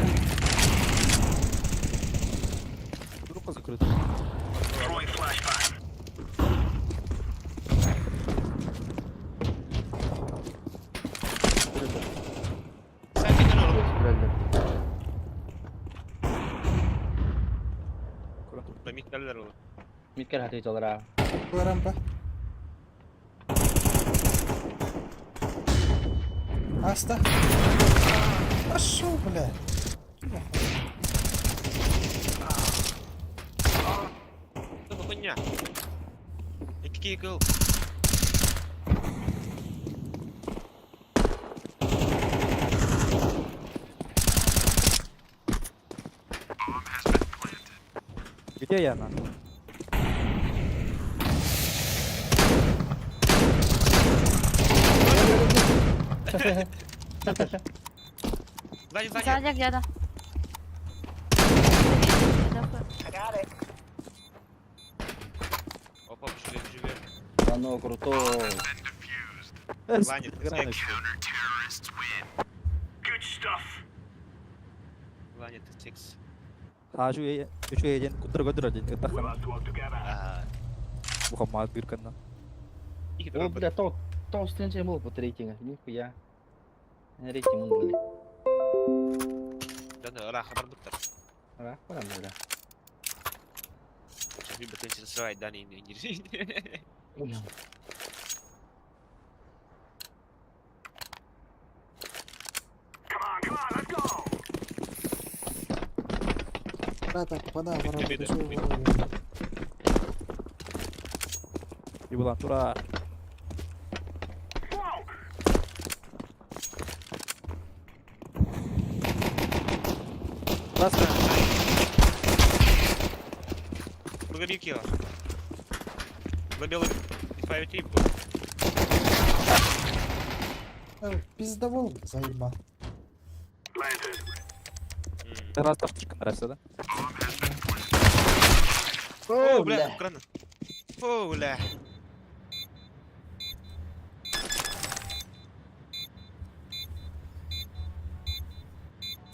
Турук закрыт. Throwing flashbang. Sen kendin oğlum. Кэлэлэр. Мид кэлэлэр oğlum. Мид кэлэ хатыы толора. Рампа. Аста. Пошел, бля. Хуйня. Икки кыл. Где я на? Сзади, сзади. Сзади где-то. Где-то. I got it. Опа, живе, живе. Оно крутой. Ваня, ты секс. Good stuff. Ваня, ты секс. А şu şu ejen kudur kudur ejen We takhana. must work together. А, Muhammad bir kanna. их О, бля, тол, толстый чем был по рейтинга. Нихуя. Рейтинг он, бля. Да, да, ра, хабар буттар. Ра, барам, бля. Сейчас би бетен срывать, да, не, не, не. Come on, come on, let's go. Брата, попадаю, ворота, Беда, пошел, беда. ворота. Ибулан тура. Smoke. Last Лобовик его. Лобел 5 3 Пиздовол, заебал. Planted. Раз тактика нравится, да? О, бля, Украина. О, бля.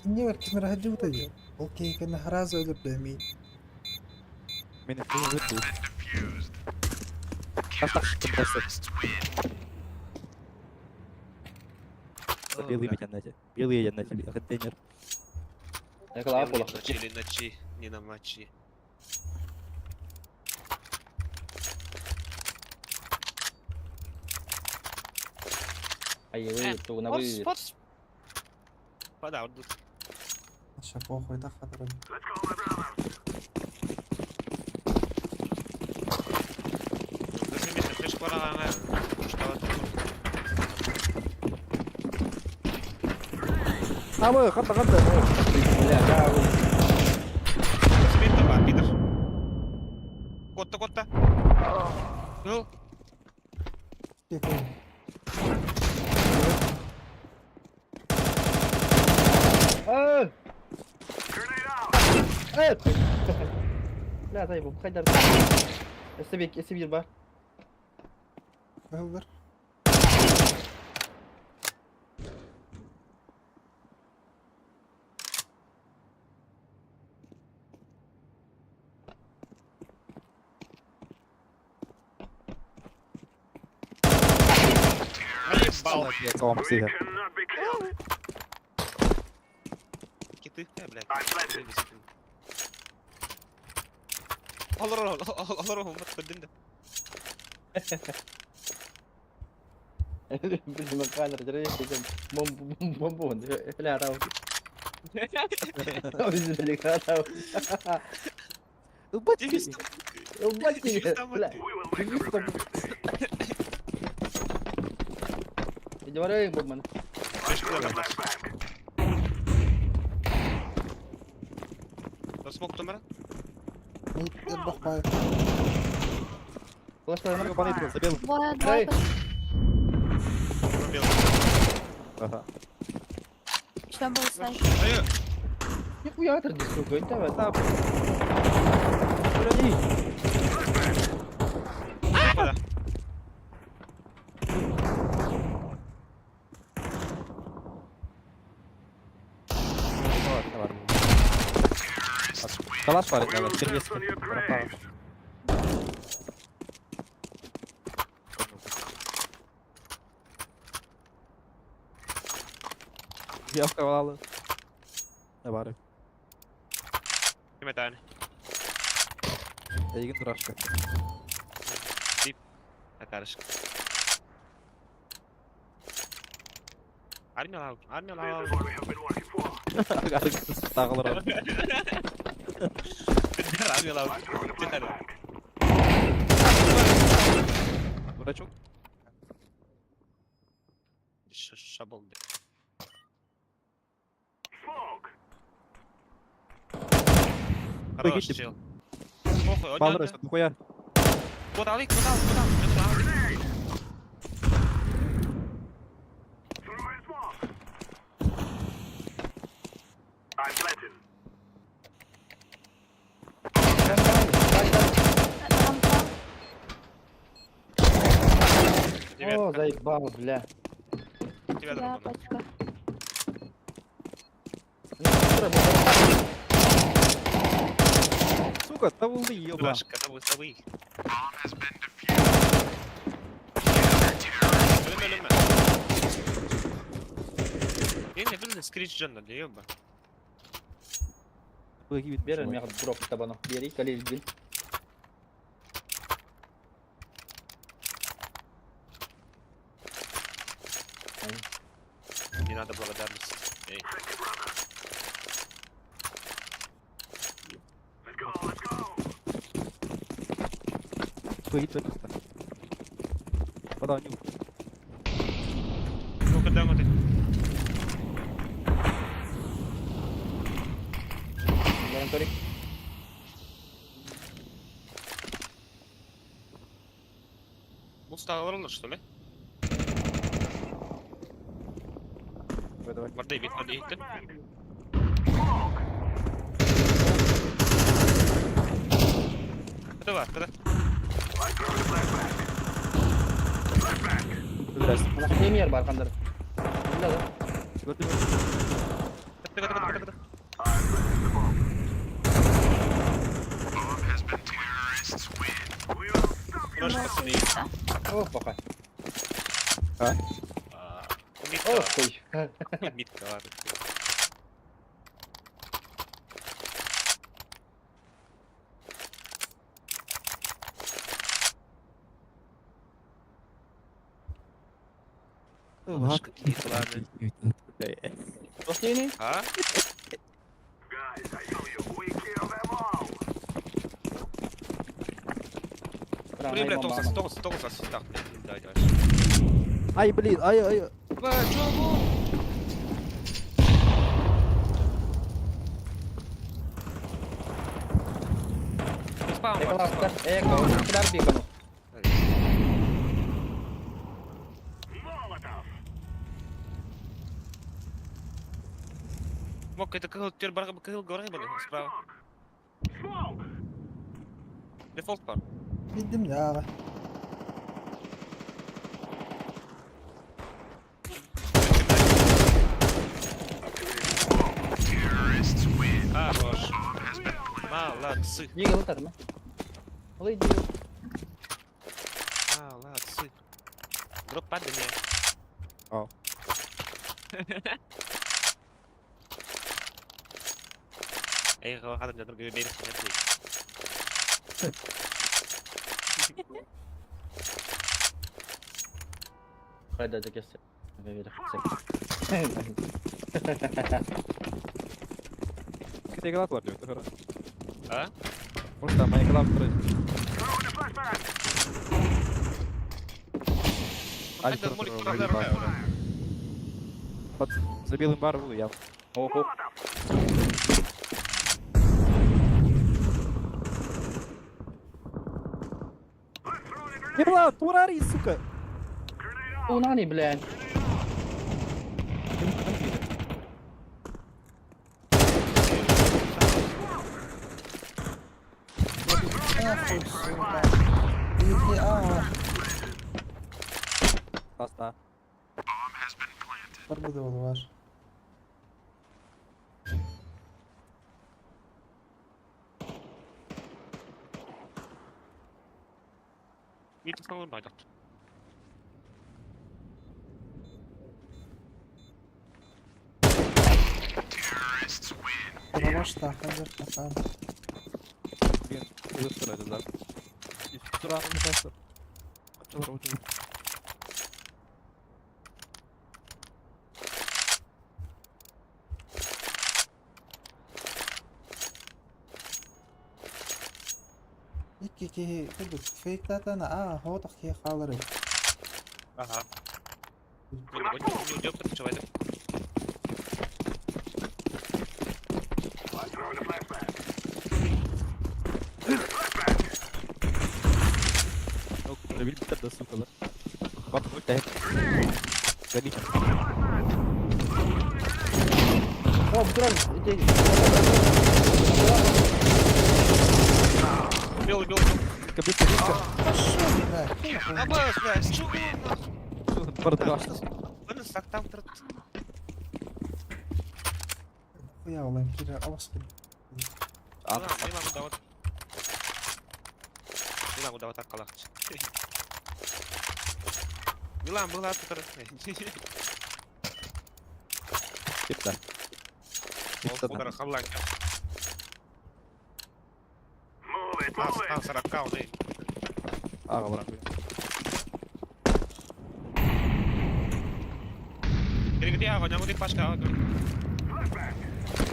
Не, кемер хаджу тadi. Окей, кene хразу öyle бля, Мені не Раз тактика нравится. Белый меня Белый я на контейнер. Экала пола. Ночи, ночи, не на мочи. Ай, вы, ту на вы. Форс, Пода, вот тут. Ща похуй, да хатра. Let's go, my brother. Абы, хатта, хатта. Бля, да, вы. Котта, котта. Ну, Тихо. А! Grenade out. Э! Бля, заебал, хайдар. Эсебек, эсебир бар. Öldür. наебал. Салам We всегда. cannot be killed. Киты, бля. I planted. Олор, олор, олор, көрдүм да. Блин, камера, держи, бомбу, бля, рау. Бля, рау. Бля. We will make them regret this day. Иди бомбан. Flashbang. Смок тумара. Мид элбэх баар. Флешка Баны был, забил. Двое, двое. Эй. Пробел. Ага. Еще был сайт. Ай, Нихуя ты, сука, давай. Там. Брони. куда? Калаш варит надо, киргизский. Пропал. Я вкавала. Давай. Ким этään? Эйигин дурашка. Этарышка. Армия лау, армия лау. Тағылыр. Армия лау. Тихо. Дурачок. Шабол. Хорош, Выйди. чел. Похуй, Баллар, он нахуя? Куда ли, куда, куда, куда? Рампа. О, заебал, бля. Тебя Да, дропану. пачка. Сука, тавлы, ёба. Дурашка, тавы, тавы. Ölme ölme. Yine bir de screech canına diyor ёба. Бери, меня дроп табану. Бери, калиш, бил. Не надо благодарности. Эй. Вода, нюх. Ну-ка, дам это. Гарантори. Муста алыр что ли? Давай, давай. Варды бит, варды итти. Када бар, када. Здрасте. У нас премьер бар, Хандар. Бля, да. Gördün mü? Када, када, када, када. Хорош, пацаны. О, пока. А? Митка. О, хуй. Митка, ладно. Последний? А? Блин, бля, тоғыз тоғыз тоғыз ассист так, блядь, давай, давай. Ай, блин, ай, ай. Бля, чё бу? Спам, Эко, спам. эко, удар бикону. Мог это кыгыл, теперь барга кыгыл говори были, справа. Дефолт бар. Билдим да. Хорош. Молодцы. Дигл тарма. Олай дигл. Молодцы. Дроп падание. О. Эй, ладно, для другой берег нет. Хайда закесе. Кете глав var diyor. А? Просто моя глава второй. Ай, Это молик вроде правда Под за белым бару я. Охо. Мирлан, турари, сука! 住哪里不嘞？ Нахуй, сука. Иди, а. Таста. Бар буде ваш. Мид тахсан олорор. Ваш тахан, тахан. Тура. Тура. Икки киһи курдук фейктатана аа хоотох киһи хаалар эбит. Ага. Не уйдет, человек. Билбиттэр да сукалар. Бат бүттэ. Гани. О, турар. Убил, убил. Кабит кабит. Пошел, блядь. Абас, блядь, чего нахуй? Бардаш. Вынес так там трат. Хуя олайм кире алас Милан удават. Милан удават аккалах. Милан была тут. Кипта. Удар хабланка. Move it, move it. Ас раккау, да. Ага, брат. Где ага, не пашка, ага.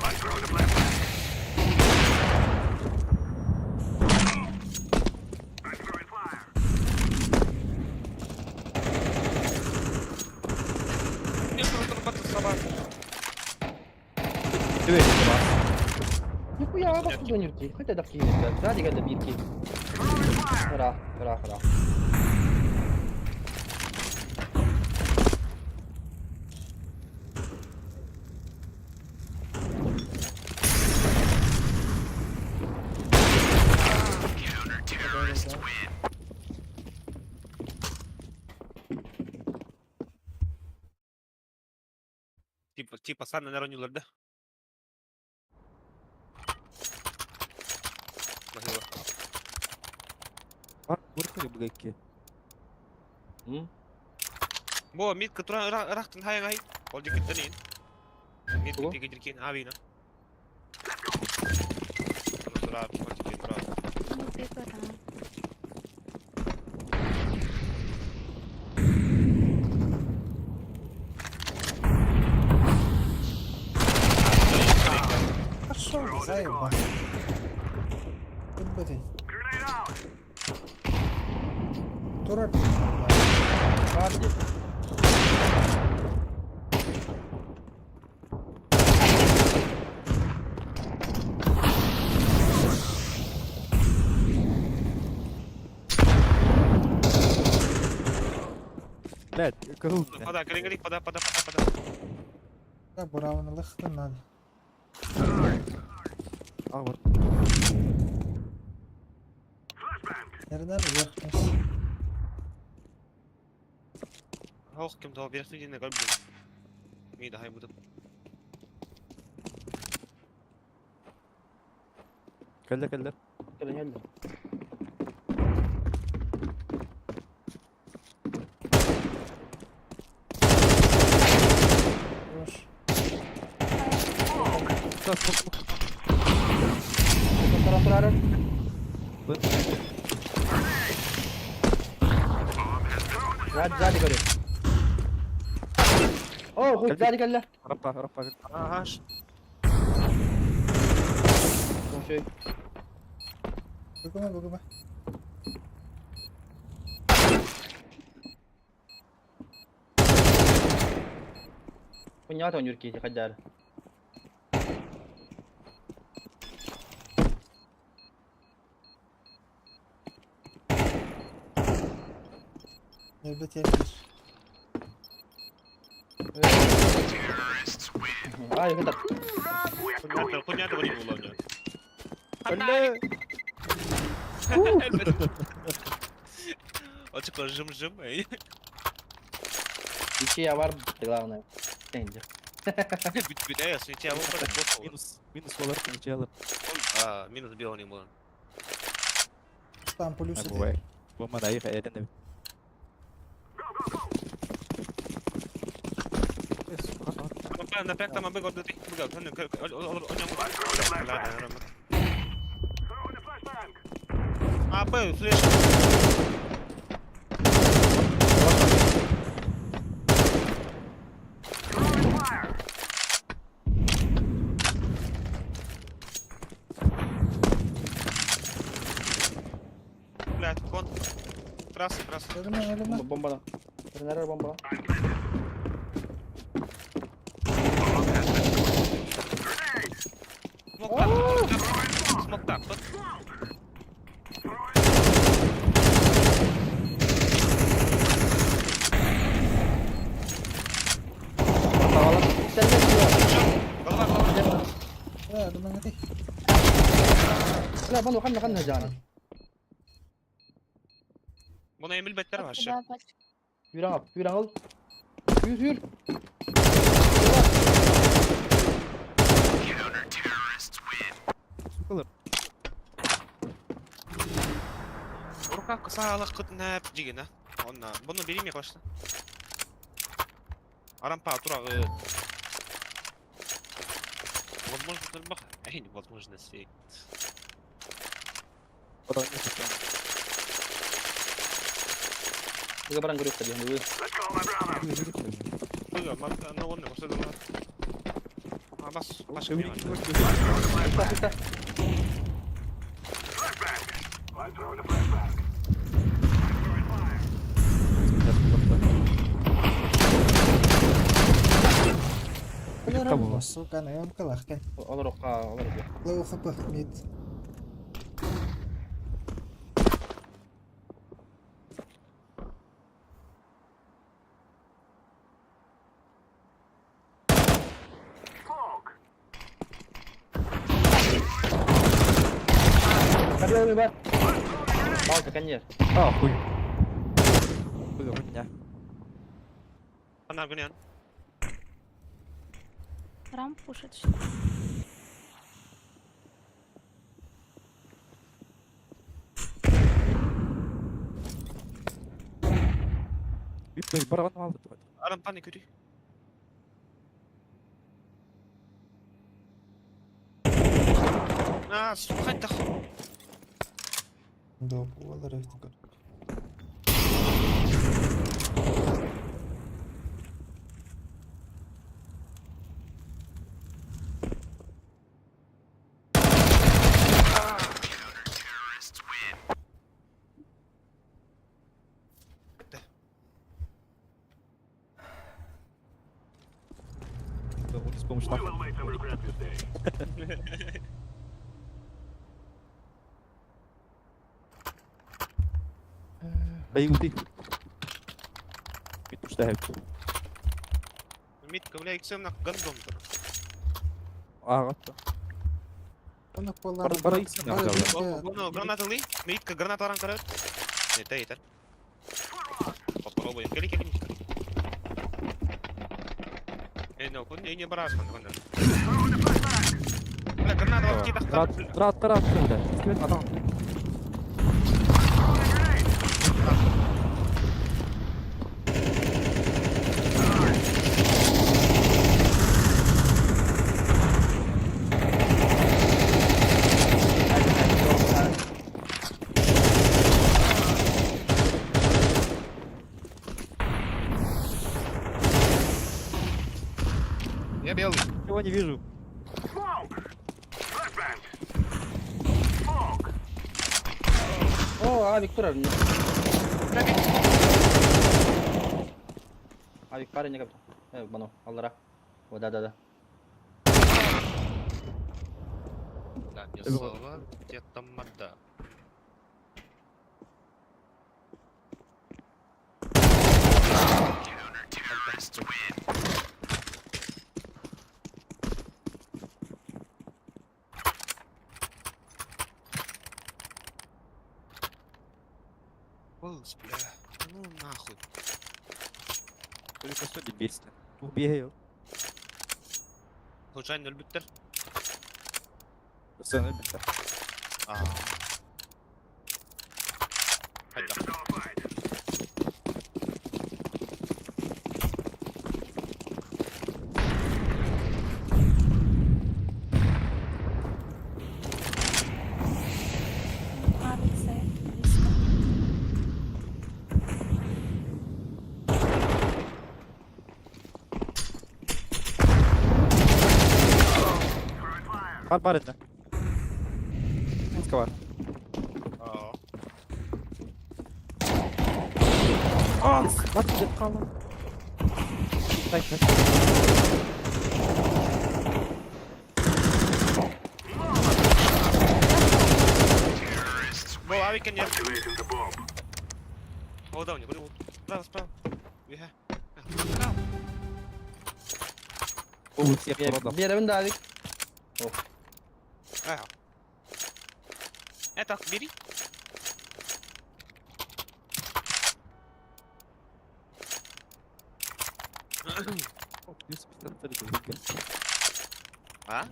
I'm throwing a flashbang. I'm throwing fire. Не просто собака. Түбэ. Нихуя, бас донерки. Хотя да киһи, блядь. Да, дига да бирки. Ыра, ыра, ыра. Типа, типа, сам на да? Могила. Бар буркер бугайки. Бо, мид которая рахтын хай гай. Ол дикеттенин. Мид Тугу? дикеттен авина. Тура, тура. Пепера. Пошел, заебал. Блядь. Grenade out. Тура. Бар Блядь, кого? Пода, гри, пода, пода, пода, пода. Да, буравны лыхтын надо. Ага, бар. Нерден верхний. Ох, кем дал верхний день на гальбу. Мид, хай будет. Кэллэ кэллэ. Кэлэн кэллэ. Хорош. Тура, тура, Сзади, сзади, говорю. О, хуй, сзади кэллэ. Рапа, рапа. Ага. Слушай. Бүгүмэ, бүгүмэ. Понятно, он юрки, хотя. Ньурба тиэрдэр. Ай, это. Хуйня, хуйня говори было у него. Бля! Очко жим-жим, эй. Ничья var главное. Сенде. Бүт эй, сенче алып бар, бот ол. Минус, минус болар, ничья алар. А, минус белый болар. Там плюс А, один. бывает. Бу мана их эден эбит. Напряг там абы горды ты. Быга, Абы, флеш. Блядь, кон. Трасса, трасса. Өлүмэ, өлүмэ. Бомба, бомба. Тренер бомба. Смок так, смок так. Sen ne diyorsun? Голова, голова. Э, өлүмэ ти. Ла, бану ханна ханна жана. Буна Эмиль беттер вообще. Да, пачка. Yürü al, yürü al. Yürü, yürü. Сукалар. Рука кысалык кытнап жигена. Онна, буну берейм башта. Арампа турагы. Возможно, бах. Эй, невозможности. Одан не сукан. Быга баран көрөк диэн бу. Быга, мата, на онны башта да. А бас, баш. Та, та. Өлөрөм, сука, наем калахкен. Олар окка, олар окка. Лоу хп, мид. Кадыр бар. Балка, конечно. А, хуй. Быга, хуйня. Ана гүнен. Рам пушит, что ли? Биппей барабан алды. Арампа не күри. А, сука, да. Доп, олар эфтик. С помощью нахуй. Бей ути. Бит ушта хэп. Митка, бля, иксем на гандон. А, гатта. Оны коллар. Бара бара иксем на гандон. Буну граната ли? Митка граната аран карат. Не, та итер. Попробуем. Кели, кели. Эй, ну, кун не барас кон кон. Бля, граната вообще так. Трат, трат, трат, бля. Скибет адам. Я белый. Чего не вижу. О, авик турар. Авик парень не капта. Э, бано, аллара. О, да, да, да. Да, не слова, где там морда. Голос, бля. Ну нахуй. Только что дебильство. Убей. Случайно өлбүттэр. Все, өлбүттэр. Аа. Хайда. Авик стоит близко. Бар бар это. Близко бар. Аа. А, бат деп қалдым. Так, так. Бу авик нет. О, да, у него. Справа, справа. Үһэ. Справа. О, всех уродов. Биэрэбин да авик. Аа. Это, бери. Плюс 53 двигатель. А?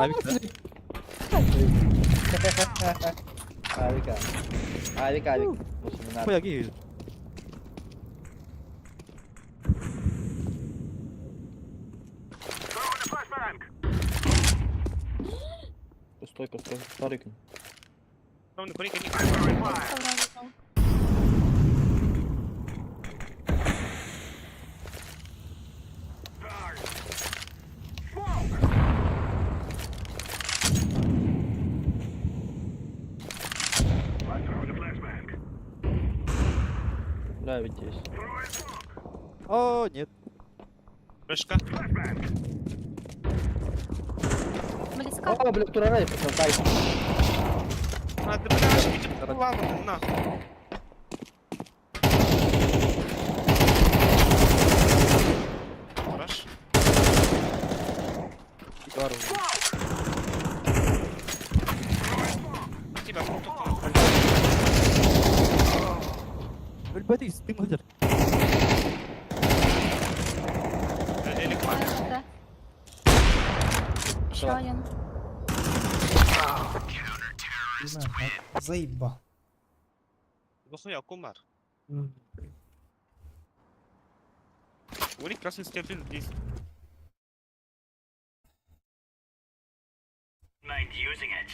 Авик, да? Авик, авик. Авик, авик. Мусульман. Хуя гей. Пустой, пустой. Старый күн. Там на курик, они. Вроде был. Да, ведь есть. О, нет. Прыжка. Близко. О, бля, турарай, дай. А, да бля, иди ладно, ты нахуй. Хорош. Бар. Тебя сколько Өлбөтүй, стым өлөр. Элик Да. Еще один. Заебал. Дохуя, кумар. У них красный стебель здесь. Mind using it.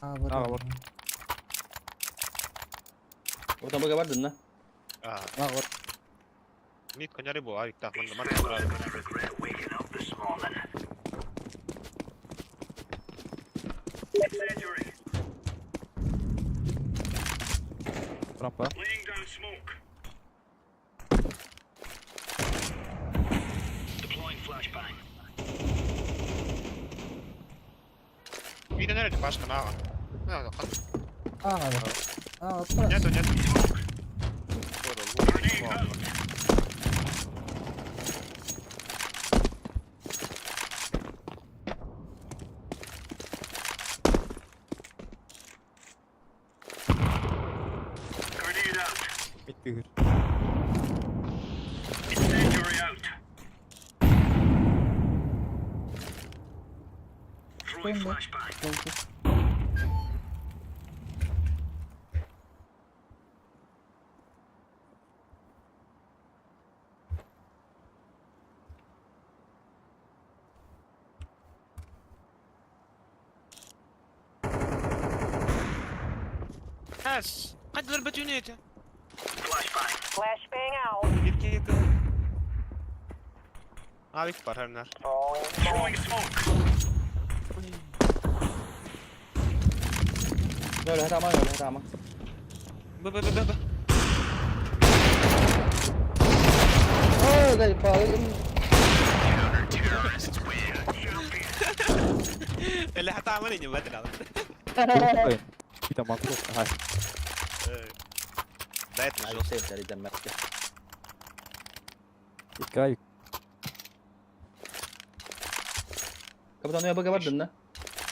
А, вот. А, вот. Вот там бага да? А, А, вот. мид коня рыбу, авик, так, манда, These манда, fellas are gonna regret waking up this morning. Incendiary. Рампа. Laying down smoke. Deploying flashbang. Видно, наверное, Пашка, на. На, А, надо. А, вот Нету, нету. Grenade out. Мид тыгыр. Incendiary out. Throwing flashbang. Эс, қайда ضربت يونيتا Flashbang. Flashbang out. Еркек. Авик баар, хэр. Throwing smoke. Böyle tamam öyle tamam. Б, Б, Б, Б, Б. Оо, заебал. اللي حتعمل اني بدري. Mitä mä oon tullut tähän? Дает Ay жестко. sevdeli demek ki. Икай. Капитан я бага да?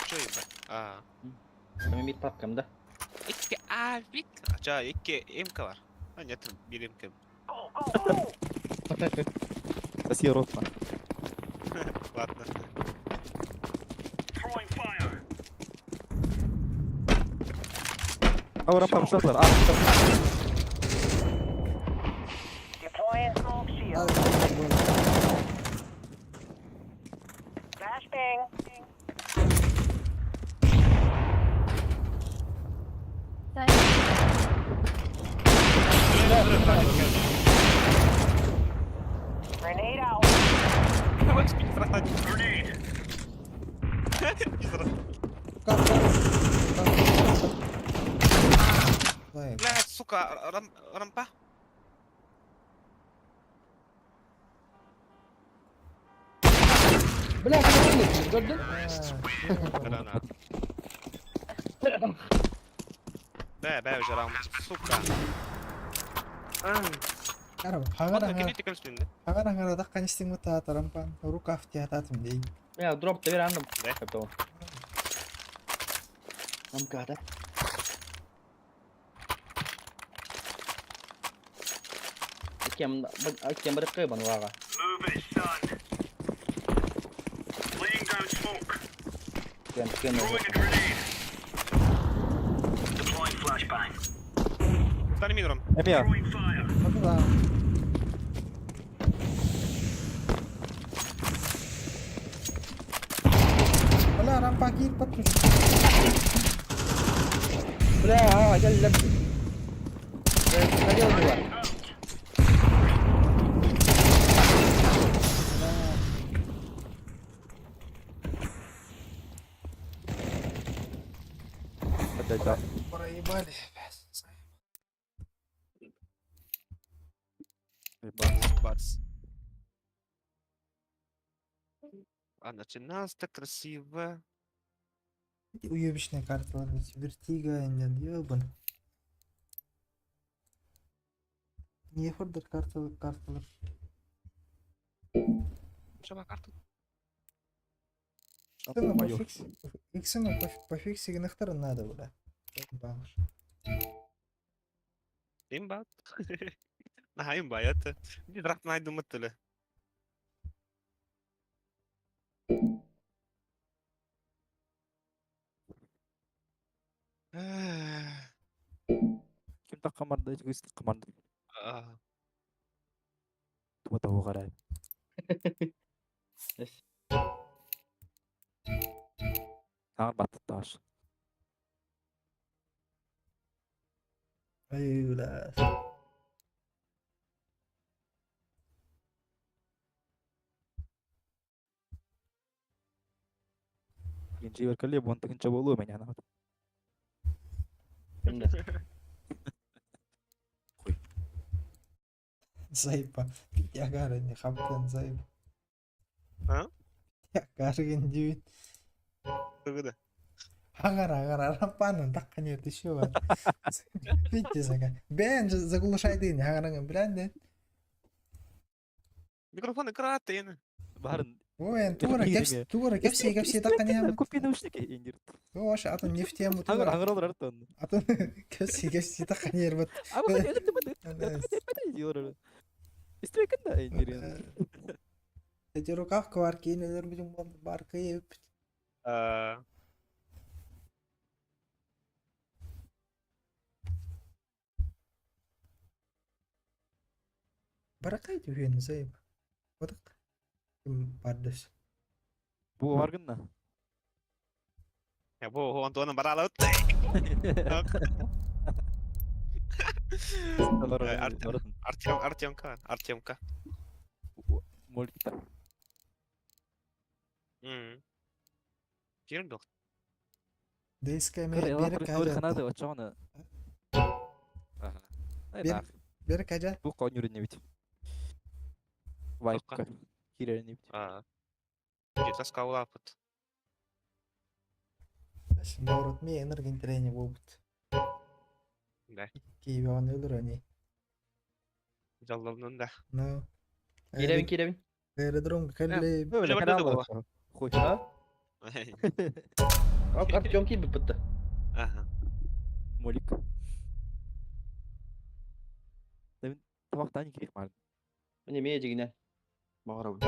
Чё ебать? А. Мен bir папкамда. Икки авик. Ча, икки эмка бар. А, нет, бир эмка. Go, go, go! Россия ротна. Ладно. Throwing fire. Ау, рампа, шатлар. А, Deploying smoke shield. Flashbang. Дай. Grenade out. Grenade. Заебал. Блядь, сука, рампа. Бля, ты gördün? Граната. Б, Б уже раунд, сука. Хагара хагара хагара да канистин мута тарампан рукав теататым дей. Я дроп ты рандом. Да? Капитан. Амкада. Кем кем бір қойбан уаға. Move it, son. Laying down smoke. Кем кем Throwing a grenade. Deploying flashbang. Стань минером. Эмия. Throwing fire. Да. Бля, рампа киир подпиш. Бля, а, я леп. Хотел было. Опять, да. Проебали. Ебать. Барс. А начиналось так красиво. Уебищная карта, ладно, Вертига, нет, ебан. Не фордер карта, карталар. Шаба карту. Иксену Моё. пофикси, иксену пофикси нахтар надо, бля. Баш. Имба. На имба, это. Не драк найду мытылы. Ким так команда, өз команда. А, Тума того қарай. Саған батты таш. Ай, бля. Инжи беркеле, бонтыгынча болу мен ана. Кімді? Заеба. Ягара не хаптен заеба. А? Ягара дивит. Тугуда. Агара, агара, рампанын такка нет еще бар. Видите, зага. Бен заглушай дин, агараңын билен Микрофон кратын. Барын. Ой, тура кепс, тура кепси, кепси такка не. Купи наушники индир. Ош, атын не в тему Аңыр тура. аңыр олар артын. Атын кепси, кепси такка не ербат. Истекен да индир. Эти рукавка бар кейнелер бүтүн бар кыйып. А, Баракай түһен заеб. Бодак. Ким бардыс. Бу баргын да. Я бу Антона барала. Артем, Артемка, Артемка. Мультита. Кирин дох. Дейскэ Көр, эмиэ ела биэрэк прикол хаажатта. ханады очоҕуна. Аха. Бер Айдаах. берек хажа. Бу конюрин бит. Тоққа. Вайпка. Кирерин бит. Аа. Где-то скаулапыт. Борут ми энерген трени болбут. Да. Киеве өлөр они. Жаллабнын да. Ну. Кииребин, кииребин. Аэродром кэлле Бөле Бөле канал була. Хуй. А? Артем киирбит бытта. Аха. Молик. Табақтан керек маған. Міне ме жегіне. Бағарабын.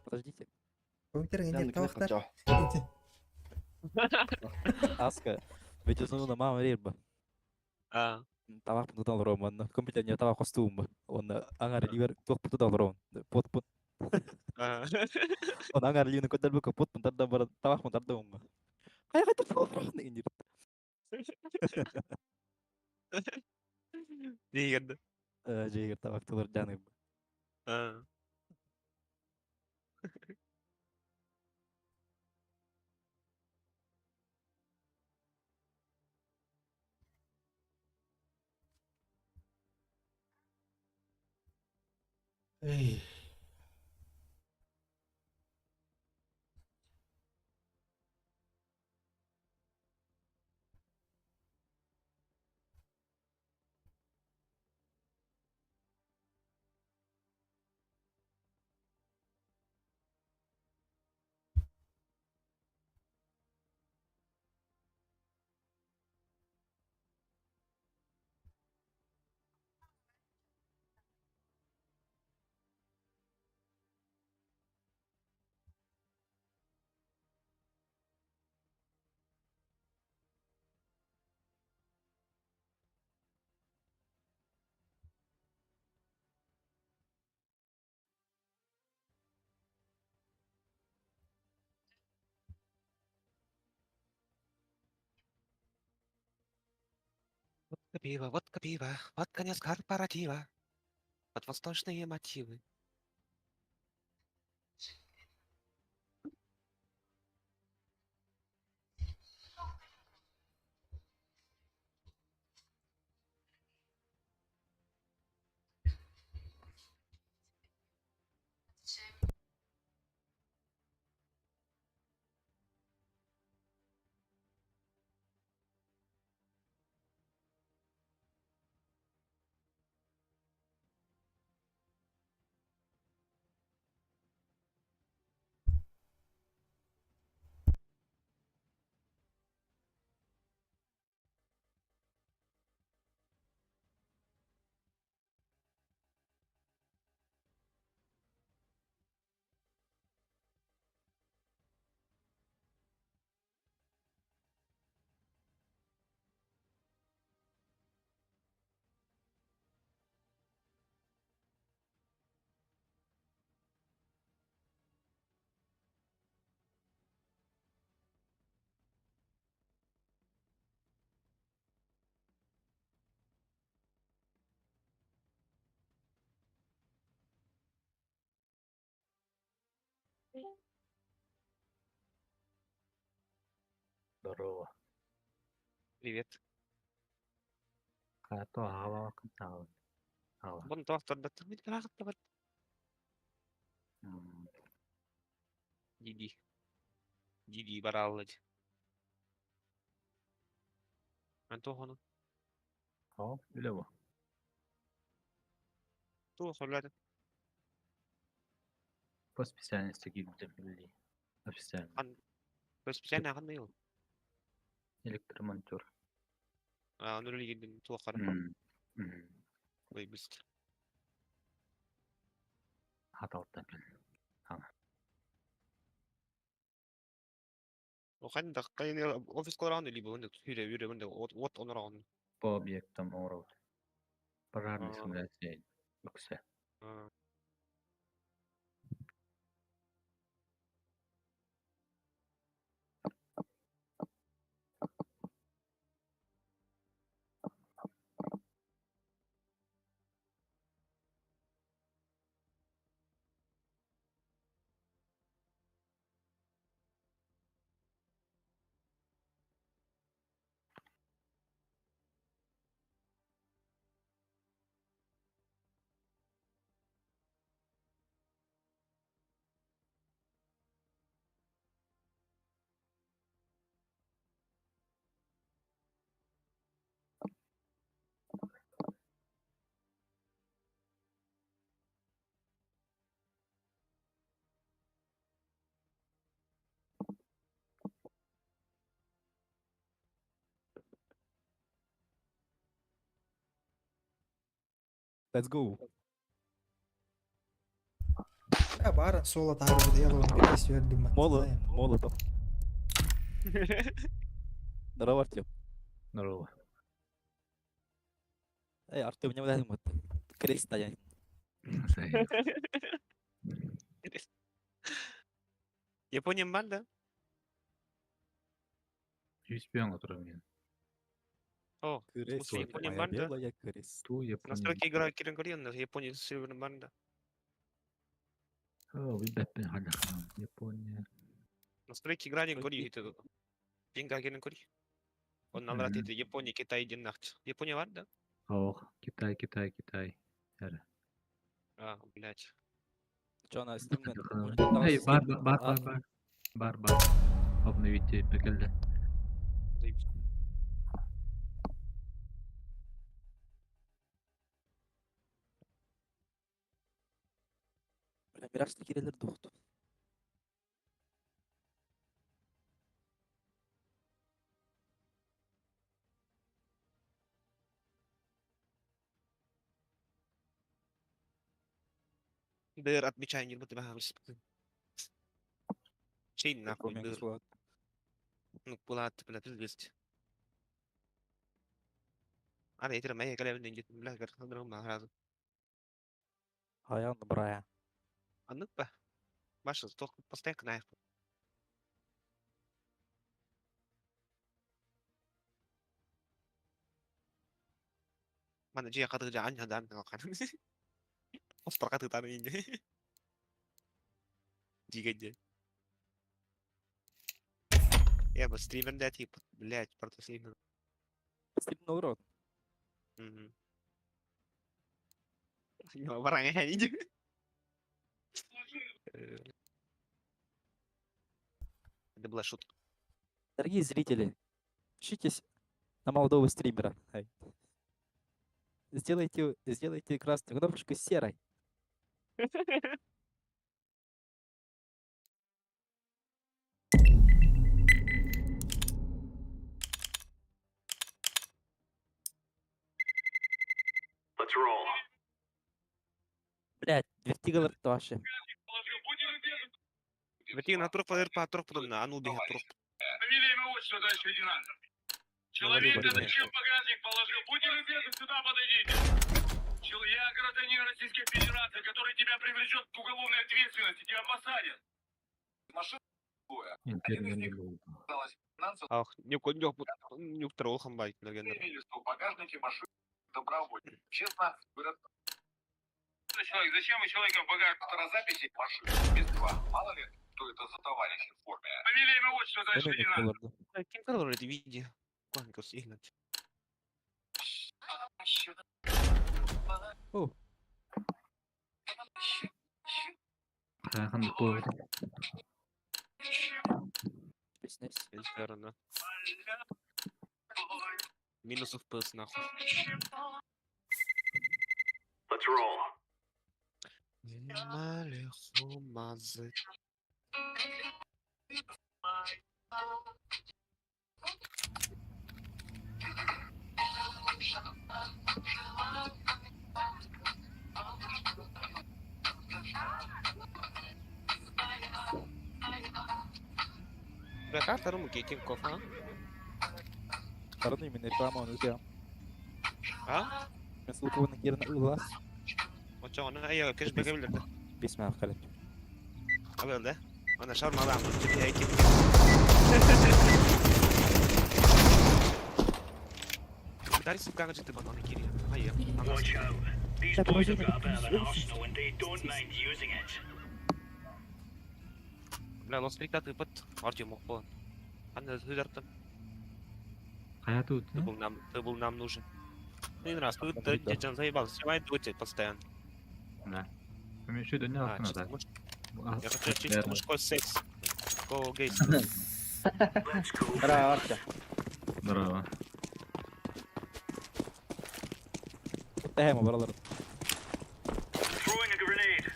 Подождите. компьютер Жанны генер кіне тавақтар. қапча. Аска. Ведь основно мама рерба. Аа. Табақ пұтан ром, онна компьютер не табақ қостуым. Онна аңар ливер тоқ пұтан ром. Пот пут. Аа. Он аңар ливер көтер бүк пот пұтан да бар табақ пұтан да ум. Қай қай табақ ром деген Дегенді. Жегер табақ тылар жаны. Аа. Эй. Водка пиво, водка пиво, вот конец корпоратива. Под восточные мотивы. Здорово. Привет. Като ава катава. Ава. Бон тоқтар да тұрмын бірақ Диди. Диди бараллы. Антохону. О, билево. Ту холлады. По специальности гибдем или официально. Ан по специально қандай ол? Электромонтер. А, нүрілгенден туаққара. Ой, біст. Хаталтан кел. Оқан да қайын офис қораған или бұл үйре үйре бұнда от от оныраған. По объектам орот. Пожарный А. симуляция. Үксе. Let's go. Я баар соло таарбыт ялон билес үөрдүм Моло, молотов. Здорово, Артем. Здорово. Эй, Артем, не выдай вот. Крест стоять. Япония бар да? Успеем отырамын. О, Крест, смысле, Япония моя бар да? белая крест. Ту Япония. Настройки игра Кирин Кориан, Япония Северный Банда. О, билбэппин хайдах Япония. Настройки игра не Настройки. Кори, это Пинга Кирин Кори. Он нам рад это Япония, Китай, один нахт. Япония бар да? Ох, Китай, Китай, Китай. А, блядь. Че, она с ним? Эй, бар, бар, бар, бар, бар. Бар, бар. Обновите пекелде. Заебись. Мираж кирелер духту. Дыр, отмечай, не буду Чей нахуй, дыр. Ну, куда ты, бля, пиздец. Ана, я тебе моя бля, говорю, Аян брая. А ну ба. Маша, только постоянно нахуй. Мана дьиэ хатыгы аньа дан қан. Остар хатыгы инде. Дигәнде. Я бы стример да типа, блядь, просто стример. Стрим на урод. Мгм. Бараңа инде. Это была шутка. Дорогие зрители, учитесь на молодого стримера. Ай. Сделайте, сделайте красную кнопочку серой. Let's roll. Блять, вертигалар тоже. Вертига на тур по тур на ану бега тур. Фамилия, имя, отчество, товарищ лейтенант. Человек, Говори, говори. зачем багажник положил? Будьте любезны, сюда подойдите. Я гражданин Российской Федерации, который тебя привлечет к уголовной ответственности, тебя посадят. Машина Интернет был. Ах, нюк нюк нюк трол хамбай легендар. что в багажнике машины добровольно. Честно, Человек, зачем вы человека в багаж записи машины без два? Мало ли, кто это за товарищ в форме. Фамилия, имя, отчество, товарищ лейтенант. Ким король это види. Куанкос игнат. Хайхан буолар. Бизнес. Инферно. Минус FPS нахуй. Let's roll. Бля, как второму Кикин кофе, а? Второй именно реклама он у А? Мен ссылку на Кирна Улас. Вот что, она я, конечно, бегал, да. Письма в хале. А да? Она шарма да, ну тебе я ким. Дай сука, как же ты бананы кири. А я. Watch out. These Так, boys подожди, have got a bit of an подожди. arsenal and they don't mind using it. Бля, лос трикаты под Артем мог Анна Хюдертон. Хайа тут. Ты был нам нужен. Ну, раз, ты Да. дедjan заебал, снимай дуйте постоянно. Да. Мен еще дөнья А, артына чисто да. я хочу чисто мужской секс. Go гейс. Let's go. Здорово, Арча. Здорово. Тэм баралар. Throwing a grenade.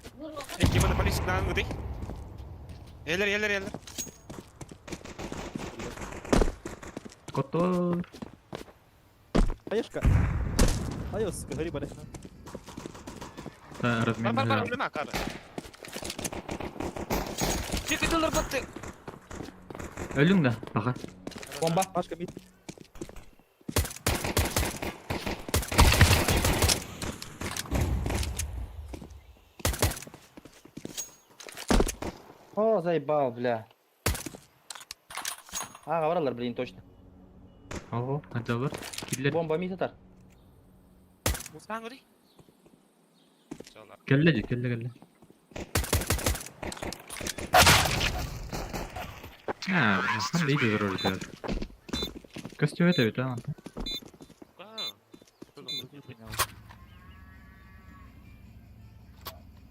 Эй, кем на полиция на ангды? Элер, элер, элер. Котор. Хаешка. Айос, говори, барышна. Просто Бар бар бар размен. өлеме кары. Тек батты. Өлүң да, пока. Бомба. Пашка мид. О, заебал, бля. Ага, баралар, блин, точно. Ого, қанша бар? Киллер. Бомба мид атар. Саңгыри. Келле же, келле келле. А, хан дейді роль делать. Костюм это ведь, а?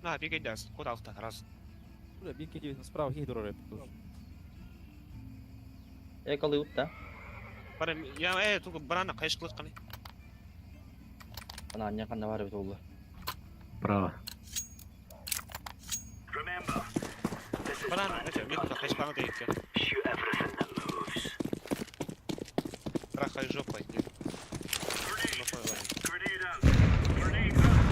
На, бегай дас. Куда авто раз. Бля, бінки дивись, справа їх дороже. Э, коли ут, да? Бара я тугу барана кайшкылык каны. Ана, не қанда бар бит олы. Право. Remember, this is Барана, plan эче, to мен hunt. кайшканы дейт. Shoot everything that moves. Трахай жопой. Grenade out. Grenade out.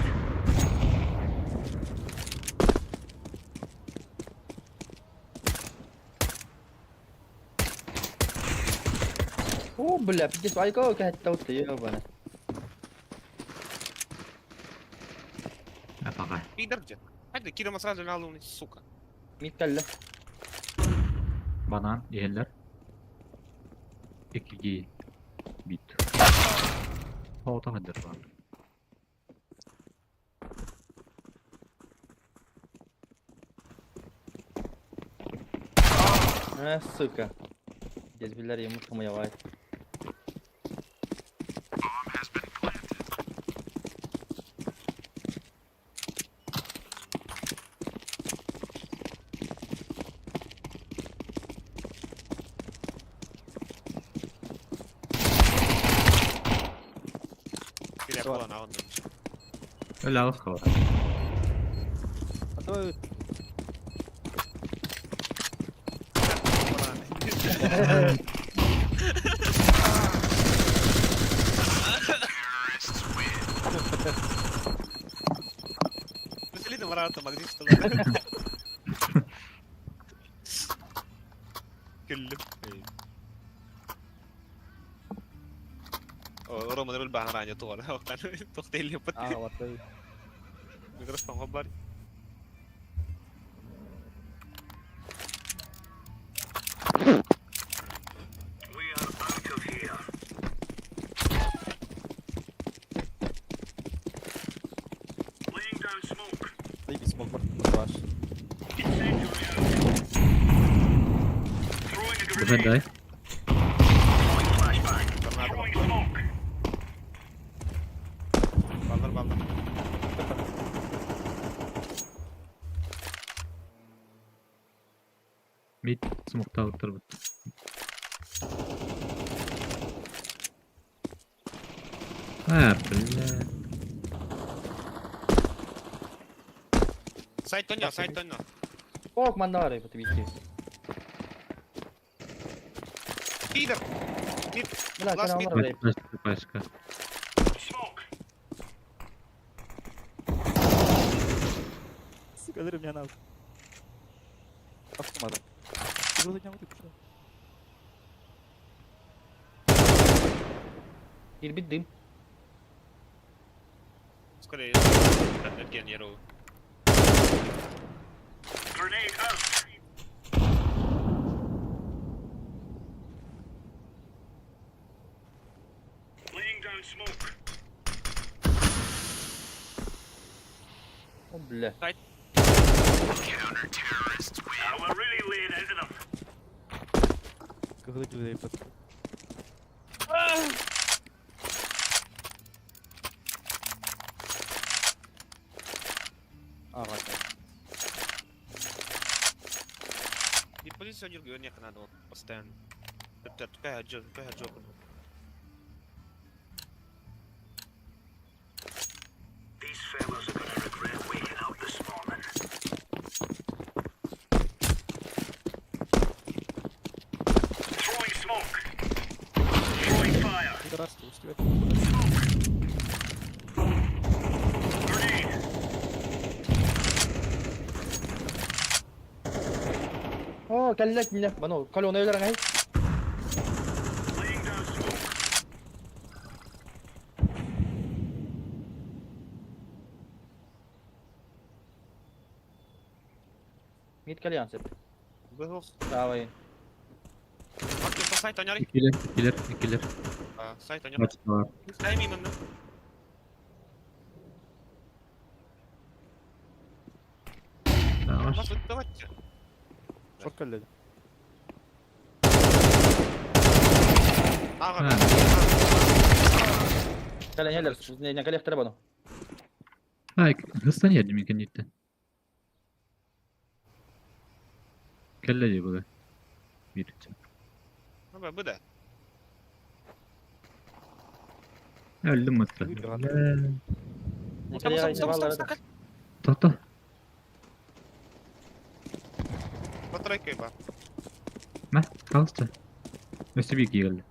О, бля, пиздец, айка кәтті утты, ебана. А, пока. Пидор где? Хайда, кидама сразу на луны, сука. Мид кәллі. Банан, ехеллер. Екіге бит. Ота қандар бар. Э, сука. Здесь билер yumurtamı yavay. Бирә кулан агынды. Өлі алыс қалар. А то Веселине барата магнит что Күллүм. О, Рома рөл баһараня тугар. Тохтейле пат. А, вот. Микрофон бар. We are out of here. Laying down smoke. Заебись, смог ваш. Incendiary out. Throwing a Давай, grenade. дай. Throwing flashbang. Throwing smoke. Балдар балдар. Мид смокта алып тұр бұт. А, бля. Сайт тоня, сайт тоня. Ок, манда бар бит бит. Пидор. Мид. Бля, Last кәне mid. бар Пачка, пачка. Smoke. Сука, зря меня нахуй. Автомата. Ты пошел. Кирбит дым. Скорее, Эрген яру. Grenade out. Laying down smoke. О, бля. Now we're really laying into them. Как это людей под... А, ладно. И позиционер не надо вот постоянно. Это такая джо, такая джо. These fellas are gonna regret waking up this morning. Throwing smoke. Throwing fire. Пидорас, ты успел. Grenade. О, кэллэ кинилэр. Баны колёна өлөр аңай. Laying down smoke. Мид кальян сеп. Быһох. Давай. Сайт оняри. Икилер, икилер, икилер. Сайт оняри. Бач бар. Дай мимо. Tamam. Nasıl давайте. Çok кэллэ. Ага. Ha. Кэлэн иһэллэр. Не кэлиэхтэрэ баны. Ha, hızlan yerdim ikinci. Kelle diyor bu da. Bir. Bu da. Öldüm mutlu. Тоқта. Батарейка ба. Мә, қалысты. Өсіп екі келді.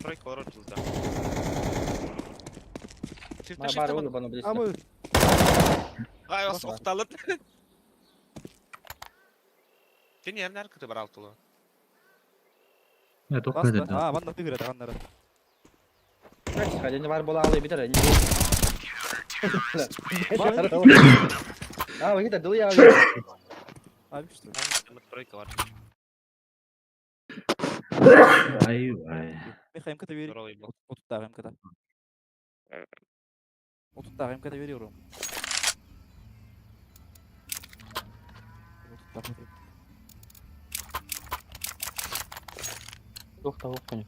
Тройка орочилда. Бар ол баны близко. Ama Ай, ос оқталып. Сен ерін әркіті бар алтылы. Ә, тоқта басты. деді. А, манна тыгыра таганнары. Хәлini бар бола алый битер. А, вы это дул я. Abi işte. Тройка бар. Ай, ай. Михаил МКТ veriyorum. Здоровый был. Отуттағы МКТ. Отуттағы МКТ veriyorum. Отуттағы veriyorum. Тохта, охуй.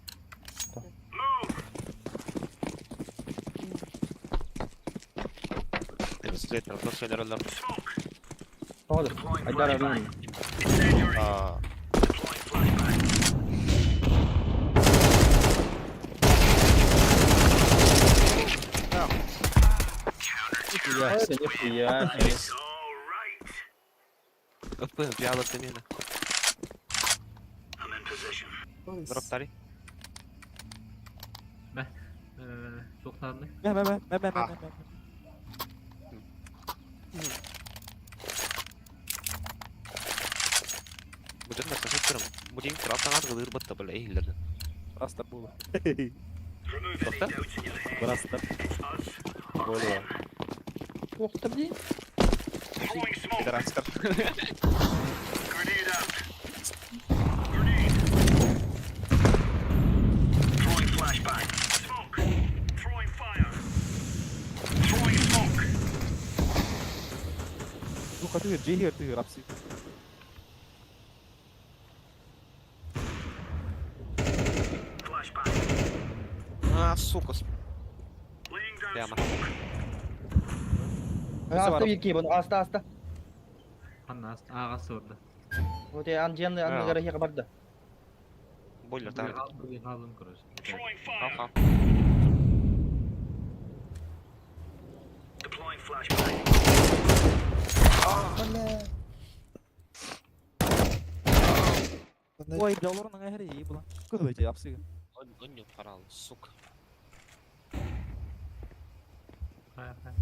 Oldu. Haydar abi. Аа. Это нихуя. Өппін, пиалы мені. Дроптари. Мә, мә, мә, мә. Тоқтадың. Мә, мә, мә, мә, мә, мә, мә. Бүтін нәрсе сөйтірім. Бұдың траптан артығы ырбытты білі, эйлерді. Растар болды. Тоқта? Растар. Болы. Тохта, блин. Пидорастар. Throwing flashbang. Smoke. Throwing fire. Throwing smoke. Духа тыгыр, жейхер тыгыр, апсы. Flashbang. А, сука. Laying down Прямо. smoke. Аста bir bunu. Аста, аста. Қанна асты, ағасы орда. Вот я анжен анны гарахи барды. Бойлер тағы. Бірге қалдым, короче. Throwing fire. Аха. Deploying flashbang. Бля. Ой, бля, оларның әһәрі ей була. Кыгы жей, апсы. Он қарал, сука. Қай, қай.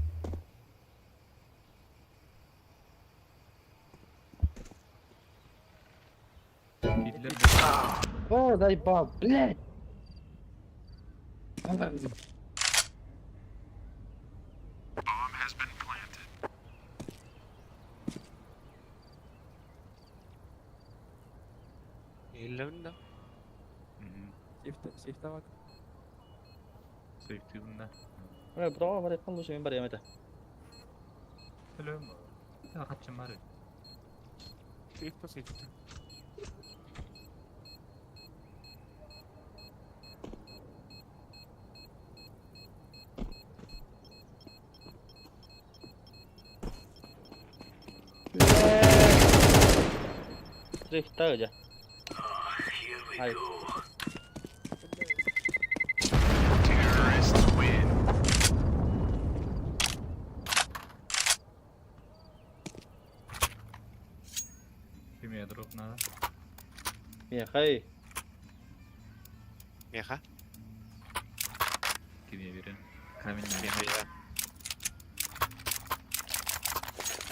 Китлер О, заебал, блядь. Еллерінде. Сейфте, сейфте бак. Сейфтігінде. Бля, браво, бар etken лучше мен бар емете. Білем. Қатшым бар. Сейфті, сейфті. Трехта öyle. Here we Hayır. go. Кеме дроп надо. Мехай. Меха. Кеме берем. Камень. Меха, я.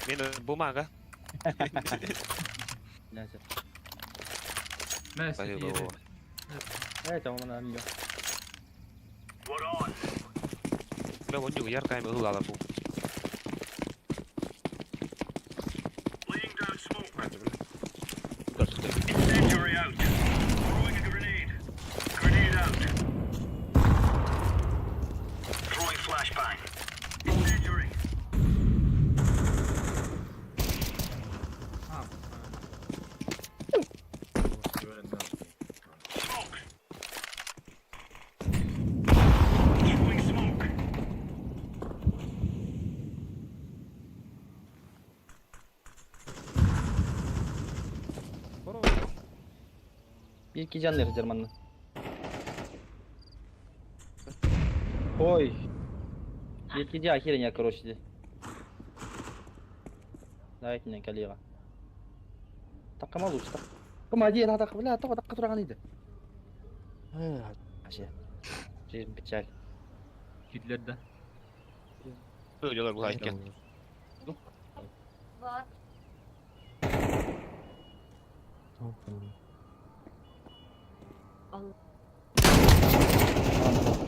Мен бумага. Neyse. Messi Спасибо. diğeri. Evet ama ben bilmiyorum. We're on. Бля, вот яркая была бу. Laying down smoke. Incendiary out. Throwing a grenade. Grenade out. Throwing flashbang. Incendiary. Smoke. Throwing smoke. Bir iki can vereceğim anne. Ой. Екі де ахереня, короче. де. Давайте мен коллега. Таққама лучше так. Кым ади тақ бля тақ таққа тұрған еді. Аше. Жизнь печаль. Gittiler de. Söylüyorlar bu hayken. Var.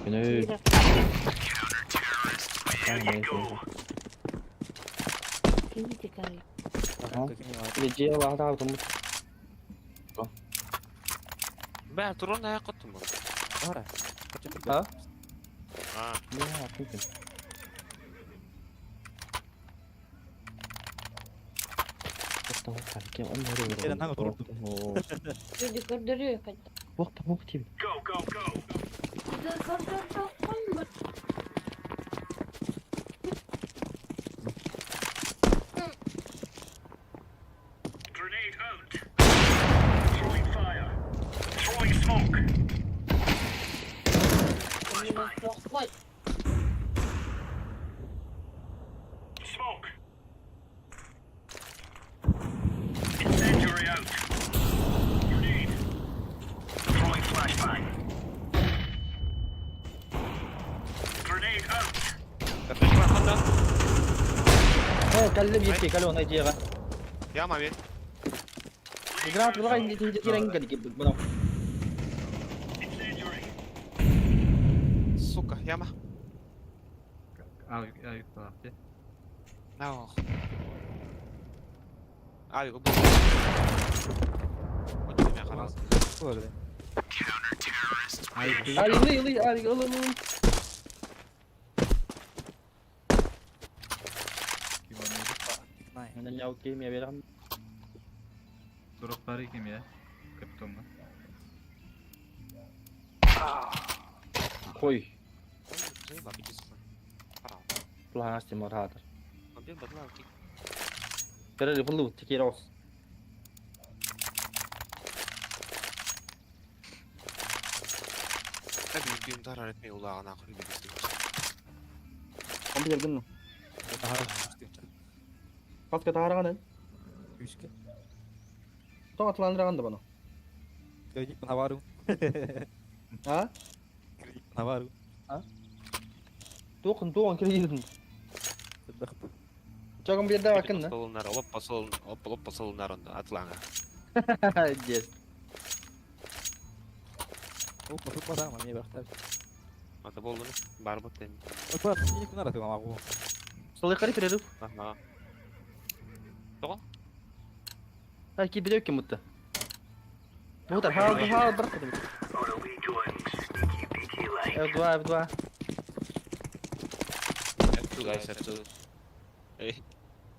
Күні. There you go. Бә, турон аяқ қоттым бұл. Бара. А? А, Go, go, go. Grenade out. Throwing fire. Throwing smoke. Flashbang. Smoke. Incendiary out. Grenade. Throwing flashbang. Grenade out. Карточка қанда? Кәллеп етке, кәлі оны идеяға. Яма мен. Гранат бұлға енді мынау. Incendiary. Сука, яма. Abi abi falan. Нау. Ай, бұл. Вот мен қарас. Böyle. Abi Али, ылы, ылы, али, ылы, ылы. Nine. Мен не окей, мен беремін. Dropları kim ya? Kaptonla. Қой. Бұлған астем ораdır. Бірі бұлы текер ауыз. Компьютер гынны. Паска тағараған еді. Üçke. Тоң атыландыраған да бұны. Kredit bana var. А? Kredit bana var. Тоқын, тоқын кредитін. Чо компьютерде бакын да? Дес. Hoppa tutma tamam niye bak tabii. Ата болды бар бот енді. Hoppa iyi bunlar atıyor ama bu. Солай қарай перерыв. Ага. Ха, ки білеу кем ұтты. Бұғытар, хал, хал, бір қыдым. Or are we going sneaky beaky like? F2, F2. F2 guys, F2. Эй,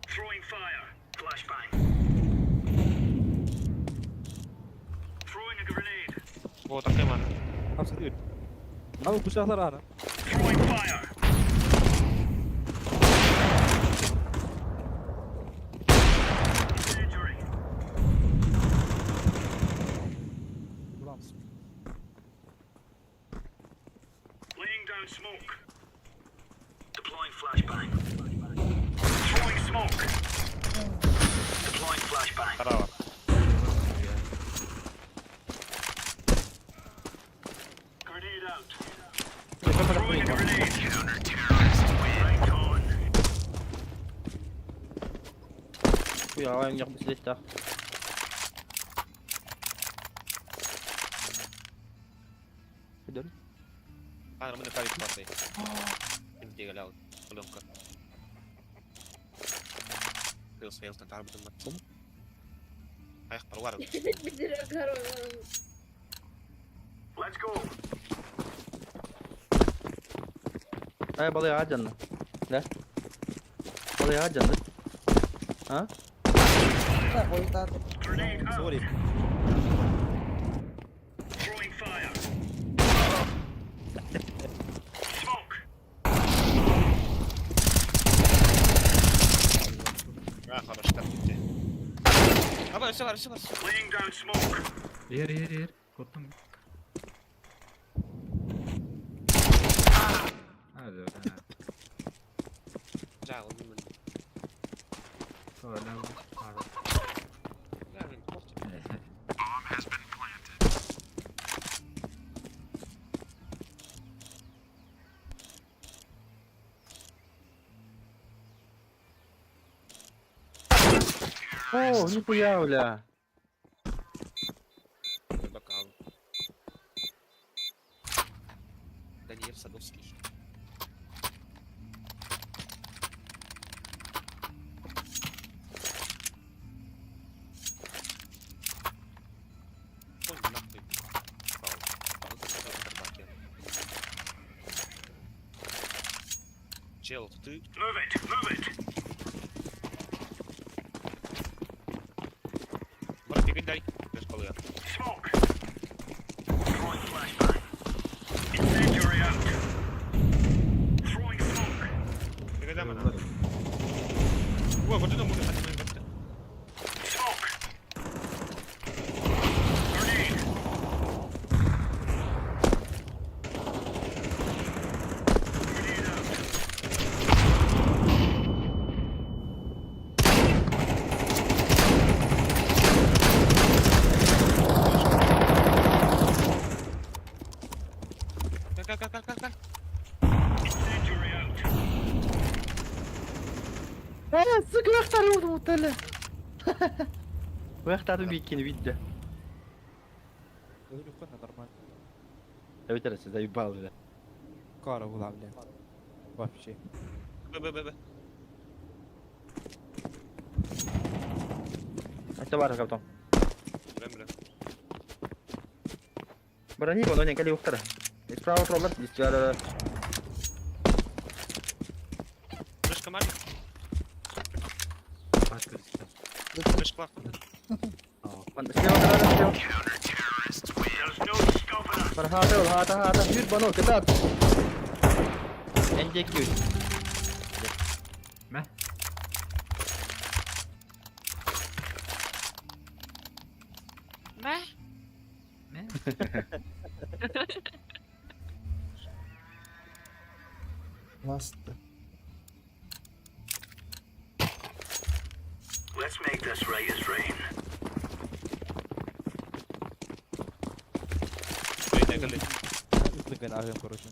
Throwing fire. Flashbang. Throwing a grenade. вот такой ман. Hapsi değil. Abi bıçaklar ana. Throwing fire. Incendiary. Ulan Laying down smoke. Deploying flashbang. Throwing smoke. Deploying flashbang. Қарауа. Grenade out. Throwing a grenade. Counter-terrorist win. Right on. Давай, мне здесь так. Идем. Paano mo nagkalit pa eh. Hindi ka lang. Tulong ka. Fails, fails. Nagkakabit ng mat. Ay, parwar. Let's go. Ay balığı ağaç canlı. Ne? Balığı ağaç canlı. Ha? Grenade out. Sorry. Throwing fire. Smoke. Ah, хорош, так gitti. Ama üstü var, üstü var. Laying down smoke. Yer yer yer. Korktum. Hadi öyle. Ja, onu ben. Öyle. Pardon. Yani, korktum. О, нихуя, бля. Dur bakalım. Daniel Sadowski. Ой, нахуй. Пау. Пау, пау, Чел, ты Move it. Move it. Bora pick дай. Школи. Smoke. Throwing flashbang. Incendiary out. Throwing smoke. Пик мене. Ой, вот это може хати мене. Smoke. Grenade. Grenade out. Кал, кал, кал, кал, кал. Incendiary out. Э, сука, вахтар утали. Вахтар бикини видно. Нормально. Я ведь раз заебал, бля. Кара була, бля. Вообще. Б, Б, Б, Б. Это бар каптон. Б, бля. Барани, он не кали ухтара. Справа проблем, здесь Флешка маленькая. Başka bir şey. Флешка. Слева, слева, слева. There's no stopping us. Бар хата, хата, хата. Жүр, бано, катат. NJQ. Ne? Ne? Ne? Last. Let's make this right as rain. Ытыгын агым, короче.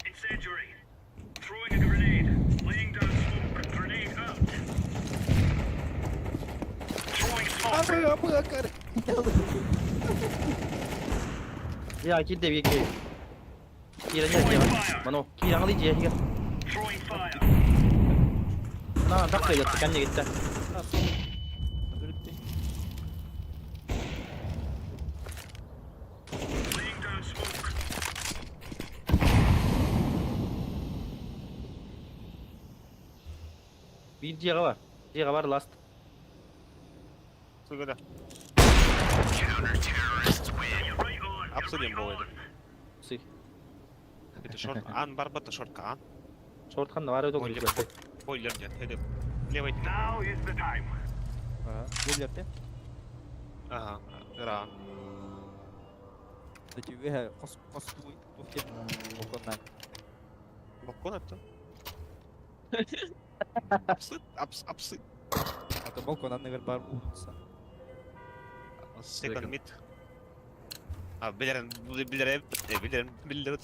Incendiary. Throwing a grenade. Laying down smoke. Grenade out. Throwing smoke. Я кидде бики. Кира не не. Бано, кира алы же. Throwing fire. На, дакка ятты, кәнне гитте. Laying down smoke. Бир жега бар. Жега бар ласт. Сука, да. You're right on. You're Обсудим right будет. on. Сы. Это шорт. Ан, барбата, шортка, ан. Шорткан бар өтө Бойлер. күлкү. Бойлер нет. Это левый. Now is the time. Ага. Бойлерте. Ага, ра. Кстати, вега кос кос тухте балконна. Балкон это? Апсы, апс, апсы. А то балкон анныгар бар улица. Second mid. А, билерин, билерин, билерин, билерин.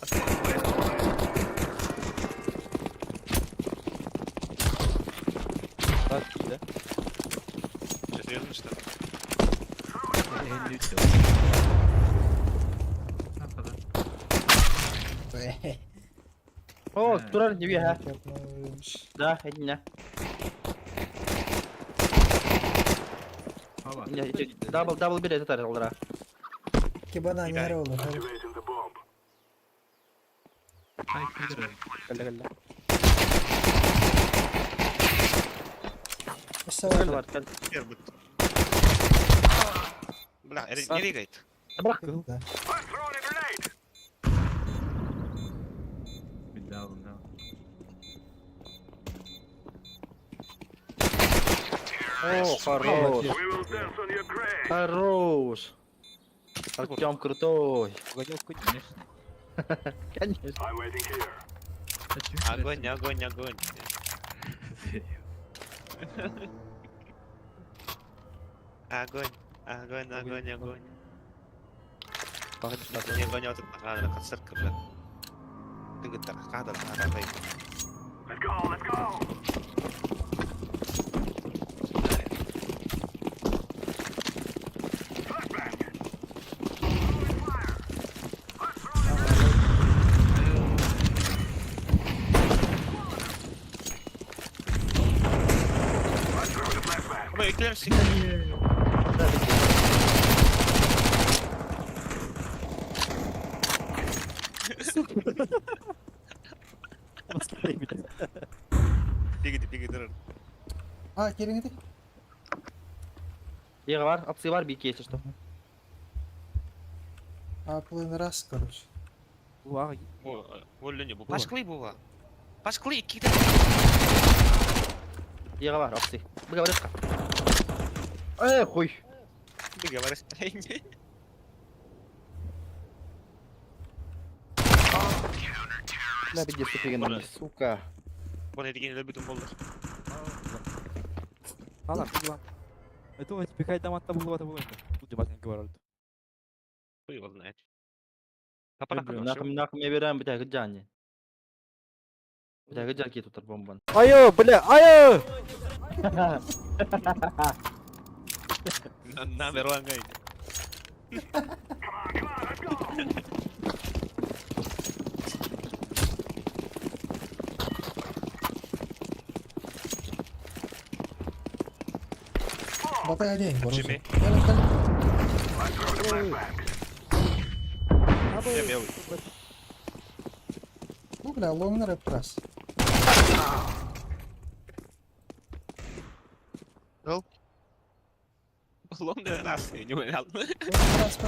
Так, да? Серьезно, что ли? О, турар не бия. Да, это не. Дабл, дабл бери, это тарелдра. Кибана не ролла. Кэллэ кэллэ. Бля, не регает. Да. О, хорош. Хорош. Артем крутой. Конечно. Конечно. Огонь, огонь, огонь. Огонь, огонь, огонь, огонь. Не огонь, вот это концерт, бля. Ты говоришь, так, кадр, кадр, Let's go, let's go. Ой, Клерси. Бегайте, бегайте. А, кириңити. Еға бар, апсы бар, бейке, если что. А, плын раз, короче. Пашкли була. Пашкли, кидай. Еға бар, апсы. Быга барышка. Э, хуй. Быга барышка. Бля, пиздец, тупиган, сука. Вон эти өлбүтүм болду. Алар, була. Это пихай там атта була була. Тут дебат не говорил. Хуй его знает. Нахуй, нахуй я берем, бля, гджани. Бля, гджан ки тут бомбан. Айо, бля, айо! Номер one guy. Батай один, короче. Жими. Кэлэ, кэлэ. Я белый. Ну, бля, лонгнер это раз. Лонгнер раз, я не уверен. Раз,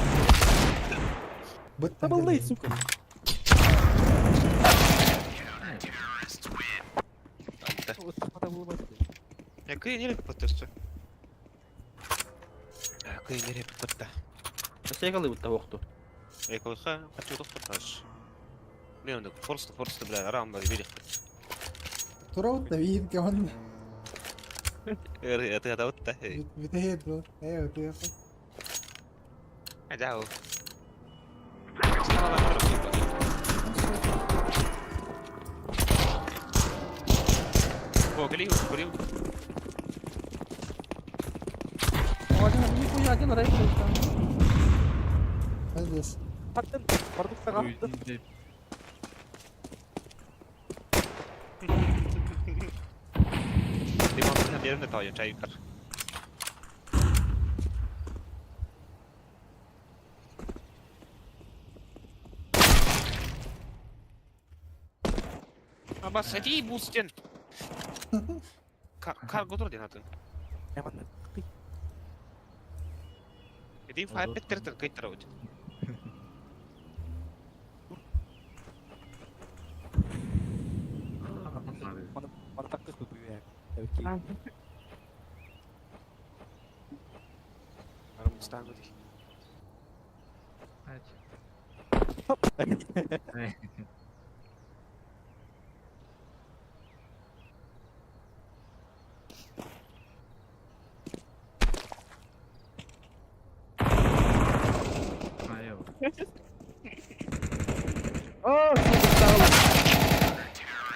Быт Табалдый, сука. Я кый не подтөстө. Кый не подта. Секалы бутта оқту. Эколха, хочу тохтоташ. Леон, форст, форст, бля, арам бар бери. Тураут да видит кеман. Это это вот та. Битает бу. Э, вот это. Адау. О, голил, голил. Один, нихуя, один рейд Здесь. Аттын, продукт аттын. Limon yerimde tayın çay yukarı. Аба сади бустен. Карго тур ден атын. Иди файр петтер кыйтыр өт. О, сука,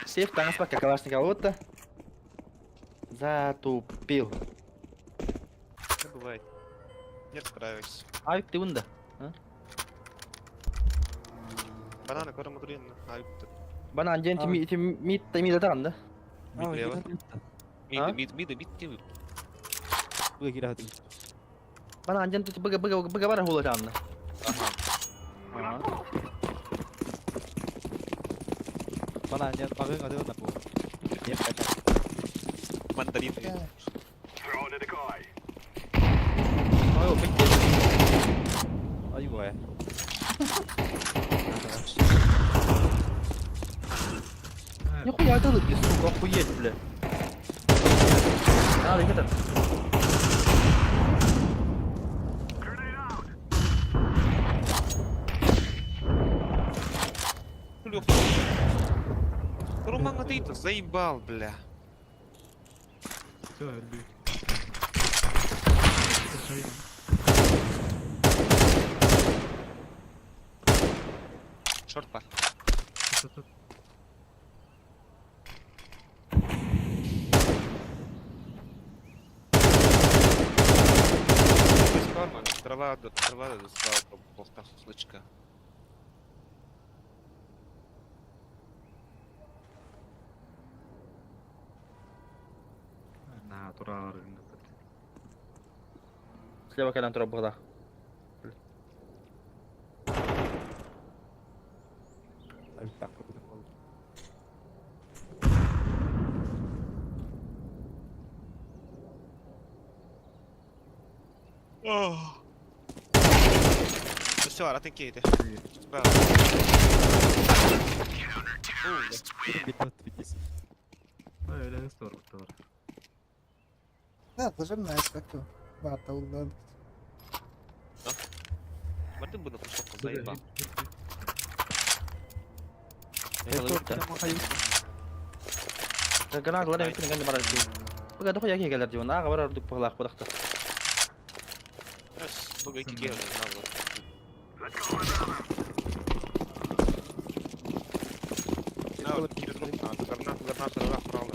Сейф таңас пока калашникова вот Затупил. Не расстраивайся. Авик ты да. Бананы көрө мудурин. Айып. Банан ден ти ти мид та мид атаган да. Мид А? мид мид мид мид. Быга кире хатым. Банан ден ти быга быга быга бар хула таанна. Ага. Банан ден багын ады да бу. Нет, это. Мандарин. Throwing a decoy. Ой, бик. Ай бай. Нихуя это лыки, сука, охуеть, бля. Надо это. Grenade out. Роман, ты это заебал, бля. Все, өлбүт. Шорт бар. Тут Форма, трава, трава, трава, полта хлычка. На туралар Слева кэлэн турар быһыылаах. Так. Все, атын кейти. Справа. Öyle soruklar. Да, зажимная как-то. Бата улдан. Мартын буну кушок заебал. Граналар эбит гэнэ барар дии. Быга дохуя киһи кэлэр дии, ааҕа барар ордук быһыылаах быдахта. Раз, быга ики киһи надо. Let's go, Obama. На, гранат, гранат, гранат, гранат.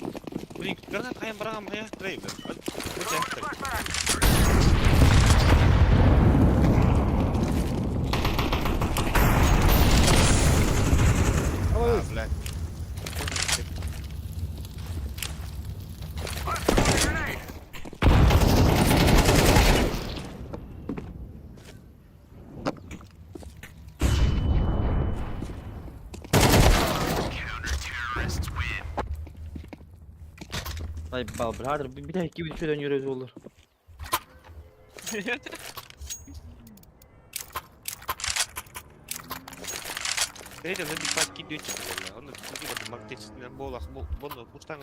Блин, гранат хайм барам, хайм трейд. Flashbang. А, блядь. Let's throw a grenade. Ay bal brother, bir de iki üç dönüyoruz olur. Третий забить кидетчик, бля. Он типа мактечный болах, бон, пустан,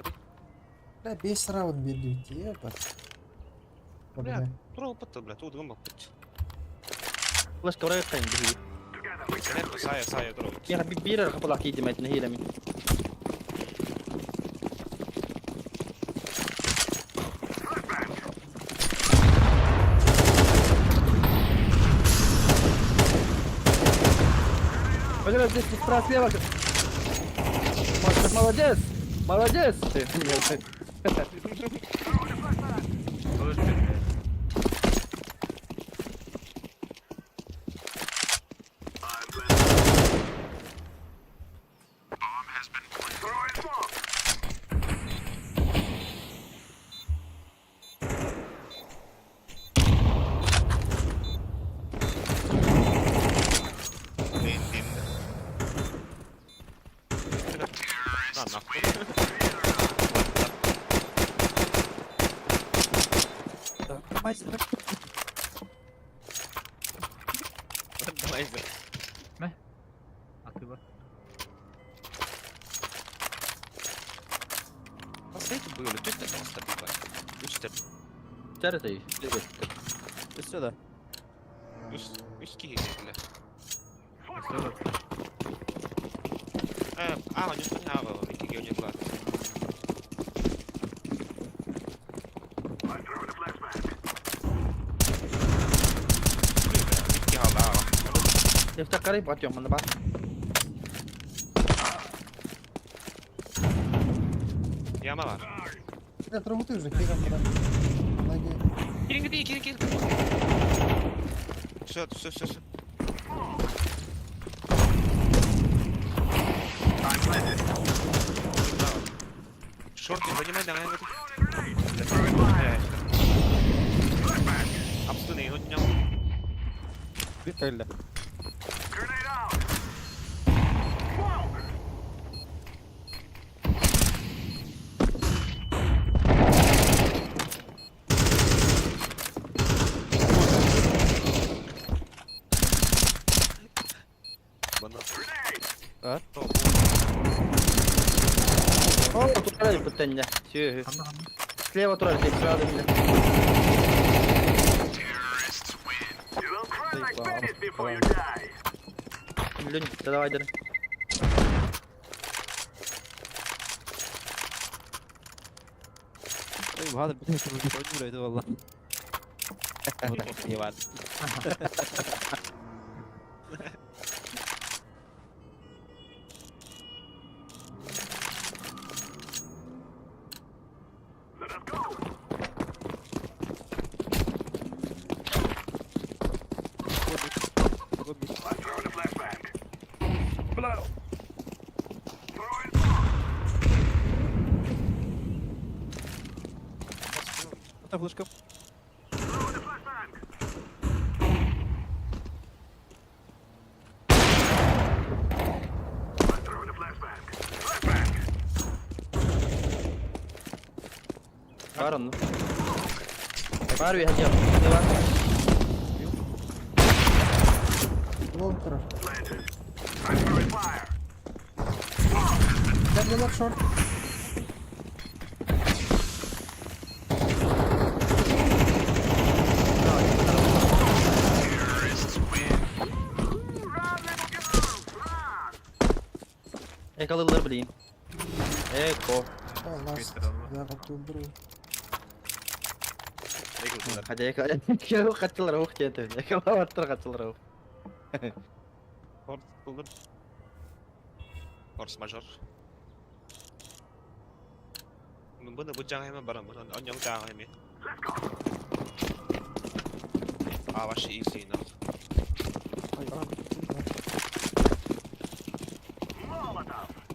Бля, 5 раунд бердик, ебать. Бля, Тура бля, тут гомбо. Флешка барар кайын биһиги. Together we can do Сая, сая, тура. Я биир хапалаах киидим этин хиилэмин. Flashbang. Бля, здесь справа слева. Молодец! Молодец! Ты. Тоже блядь. Throwing smoke. Дин, дин. На, нахуй. Давай, бля. А ты бар. Последний был, ты это просто бывает. Үстер, Чарытай. Сюда. үс, үс киһи, бля. Все, А, не понял, ики не глаз. I'm throwing a flashbang. Ики хала. Ефтакары батьем, мана бар. Яма бар. Бля, трогай уже, хером, бля. Лаги. Кирин, кирин, кирин, кирин. Все, все, все, все. Шорт, не занимай, давай. Абсолютно, ну днем. Bir кэллэ. А? О, тут турель бутенне. Сюху. Слева турель, здесь сразу меня. Лень, да давай, дыр. طيب هذا بديت عجولة والله. Флешка. Бар онно. Бар үһэ дьиэ. Бар. Лонг турар. Кэллилэр шорт. Экалылар билигин. Эко. О, ласт. Я готов Хотя эко. Хатчылар ух диэн. Экалаваттар хатчылар ух. Форс булдum. Форс мажор. Bunu bu can hemen baran bunu on can hemen. А ваши easy enough.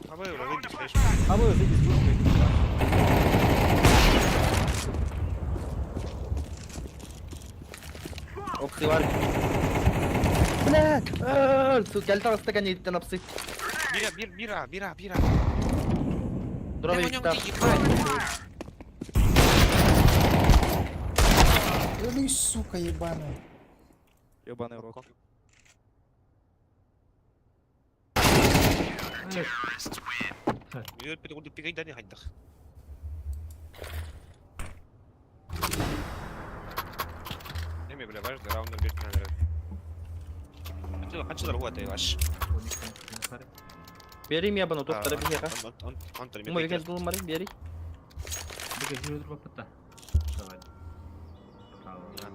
А вы уже видите, А вы зайди Ох бар. Блядь! Кэл таҕыста кэнниттэн апсы. Бира, бир, бира, бира, бира. Дровик Ой, сука ебаная. Ебаный рот. Пигайдани хайдах. Эми бля важный раунд бир камера. Хачылар хуата ваш. Бери меня бану, тут тарабиха. Он Мой век был мари, бери.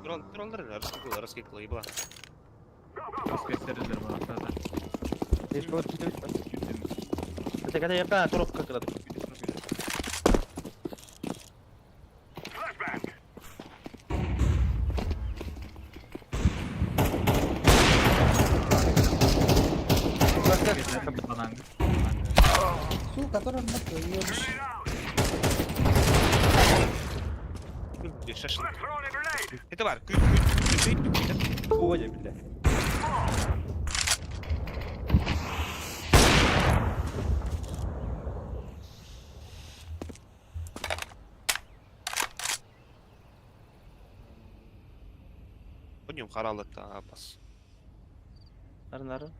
Тролл, троллер, раскикла, раскикла, ебла. Это когда я па, туруп как раз. Сука, который ебишь. Шашлык. Это бар, күт, күт, күт, күт. Ой, бля. По нем харал это бас. Нары нары.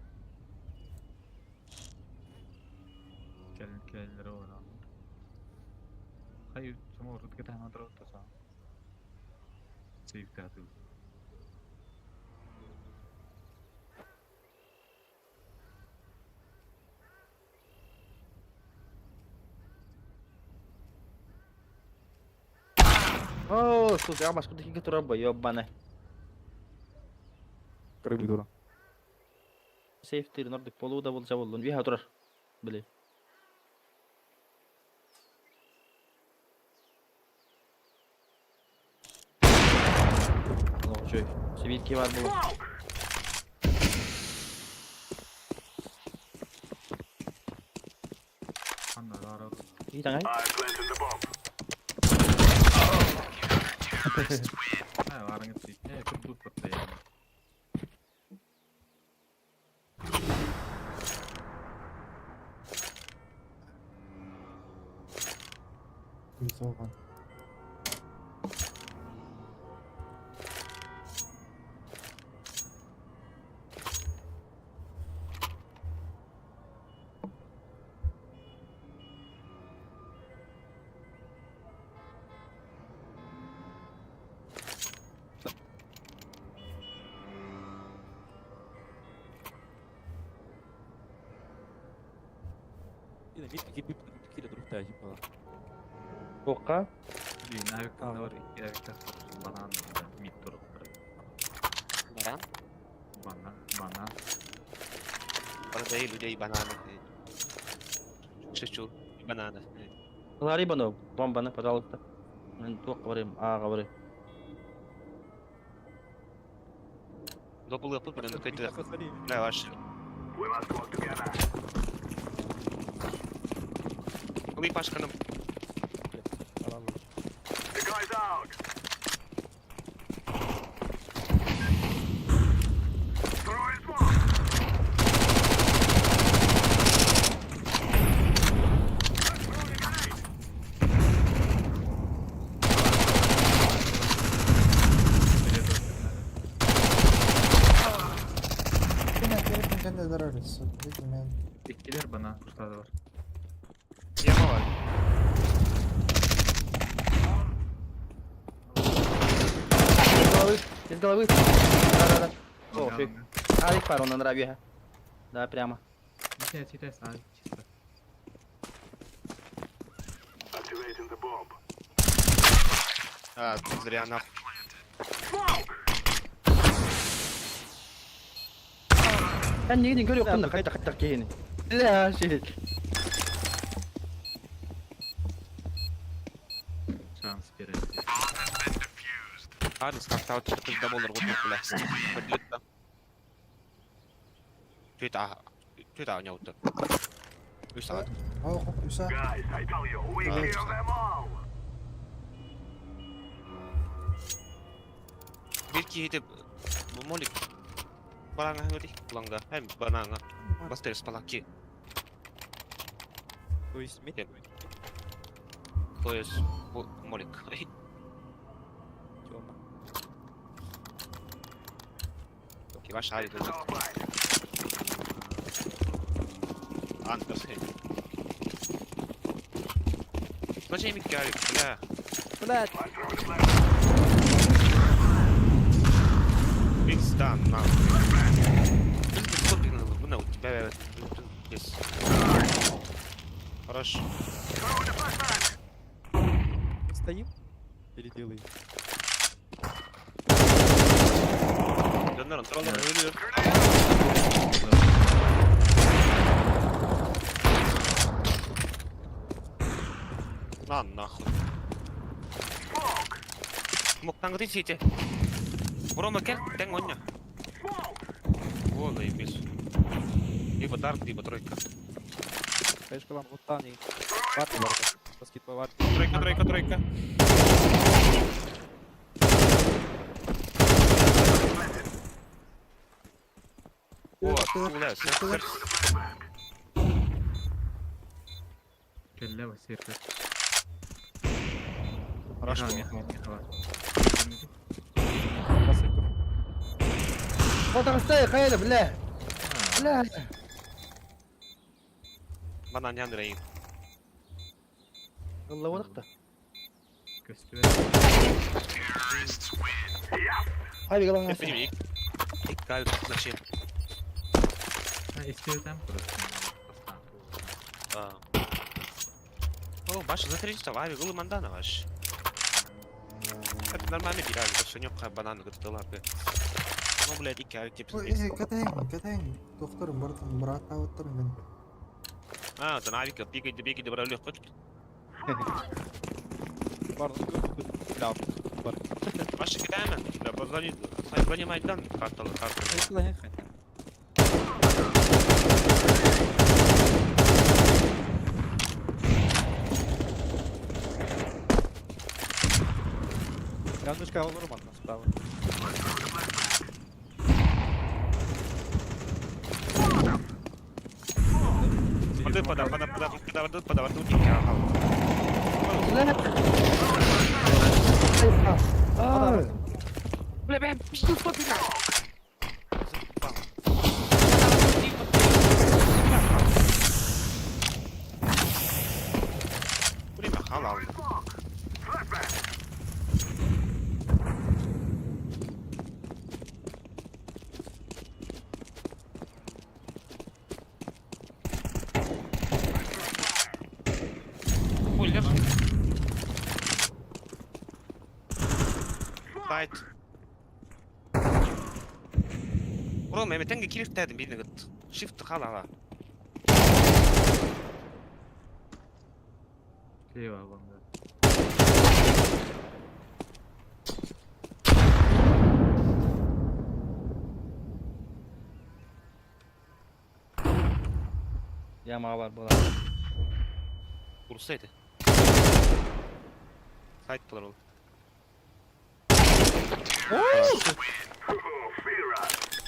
О, сука, я машку такие тураба, ёбаная. Крыбы дура. Сейф тир нордик полу да бол жаболлун. Виха турар. Били. О, чөй. Сибирки бар бу. Итаңай. Хуйсоған. Тоққа. Баран? Продай людей бананы. Шучу. Бананы. Лари бано, бомбаны, пожалуйста. Мен тоққа барайым, аға барайым. Дополы апы, блин, какой-то... Да, ваш. Лый Пашка нам. Кенде дорогасы. Мен. Иккилер бана курсада бар. Яма бар. Из головы, из головы. Да-да-да. О, фиг. Алик пар, он на нраве. Да, прямо. А, зря нахуй. Эн негин көрү кында кайта кайта кейини. Бля, шит. Шанс берет. Адрес как-то вот что-то доллар вот бля. Подлет да. Что это у него тут? Үс алат. Ох, үса. Bir киһи молик. Бараңа хәңгәти. Ланга. Һәм банаңа. Бастер спалаки. То есть мид? То есть молик. Тёма. Киваш али тут. Антос. Зачем Миккарик, бля? Блядь! Пизда, нахуй. У тебя без. Хорошо. Стоим? Или делаем? Döner, döner, ölüyor. На нахуй. Муктангы сити. Рома, кел, тең ойна. Вон заебись. Либо дарк, либо тройка. Конечно, вам вот там и варты, варты. Баскетбол варты. Тройка, тройка, тройка. Вот, бля, сэр. Келле басыр. Хорошо. Отағыстай, қайда, бля. Бля. Банан яндырайын. Алла орақта. Ай, бегалаң Я понимаю, ик зачем? А. О, баш за 300, вави, гулы мандана ваш. Это нормально бирали, потому что у бананы готовила бы. Ну, блядь, ики, авик, типа, Кәтәң, кәтәң. Доктор, бартын, брат, ауыттырын мен. А, это навика, пикайте, бегайте, брали, хоть. Бар, бля, бар. Ваши кидаем, да, позвони, позвони Майдан, карталы, карталы. Флешка олору манна справа. Воды пода, пода, пода, пода, воды, пода, воды, Бля, бля, пизду, побегай. Время халал. Ой, лев. Сайт. Ром, эми тенге кирифтедим бирини кыт. Shift халала. Слева вон, да. Яма бар була. Урсайты. Сайт булар ол.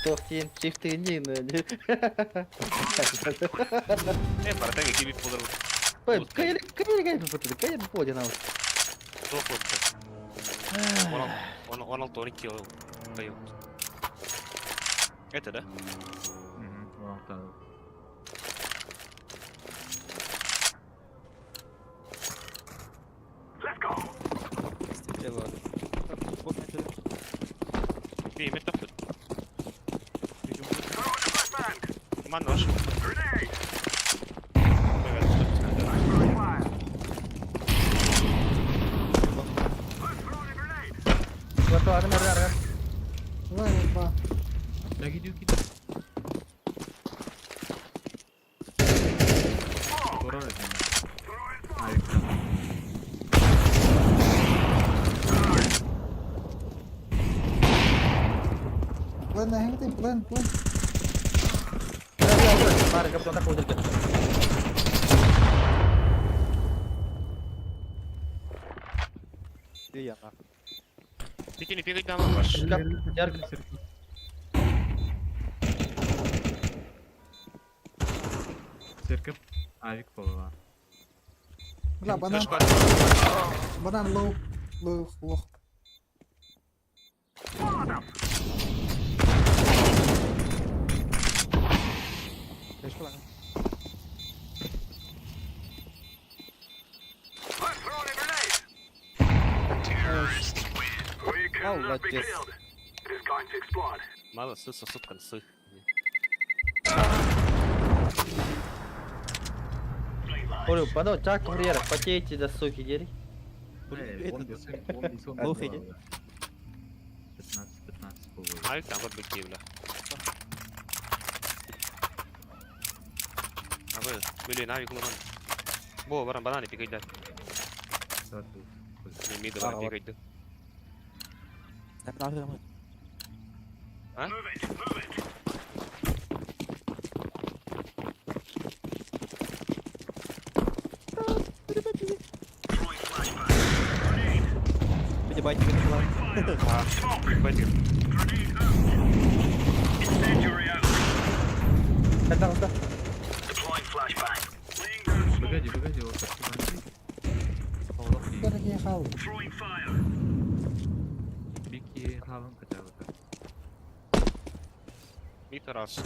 Тохтин, чифтин, Э, бар тенге кирип булар. Ой, кайыр, кайыр, кайыр, кайыр, кайыр, подина. Топ отты. 16 12 ол. Дает. Это да? Угу, вон там. Bir emir taptı. Man var. Evet, Давай, ба. Да иди, иди. Скоро это. А, их там. Плен на гемти, плен, плен. Бар, капитан, так вот. Где я нахуй? Пикini пикini tamam var. Ярко. Церковь. Авик была. Бля, банан, Флешка. банан лоу. Лоу, лох. Флешка ладно. Молодец. Мало сы сосуд концы. Говорю, подо, так, курьер, потейте, да суки, дери. Лох иди. 15, 15 было. Авик там вот быки, бля. Abi, блин, авик ломан. Бо, баран бананы пикайда. Да, тут. Не мида баран пикайда. А? Где байки была? Пойди. Это да. Погоди, погоди, вот так. Дорогие халы. Бики хаван хотя бы так. Мид раз.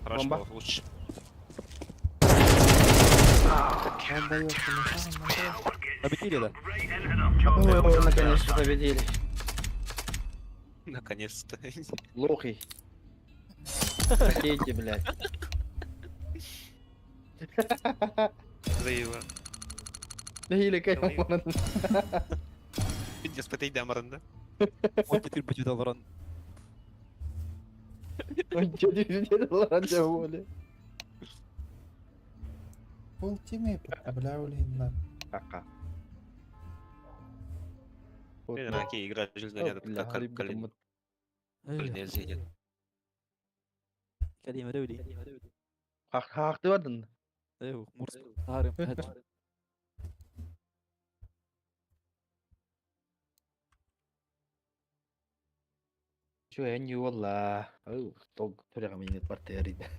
Хорошо, Бомба. лучше. Он дает телефон, Победили, да? Ой, наконец-то победили. Наконец-то. Лохи. Потейте, блядь. Заеба. Или как Давай. Пиздец, потейда маранда. Он теперь будет Алрон. Он что не воли. Пол тимы, бля, улин, Кака. Блин, окей, игра железная рядом, как колен. Блин, зенит. Калима Ревли. Хах ты вардın. Эу, Мурс. Арым. Чү эн юолла. Ау, тог түрәгә минет бар тәридә.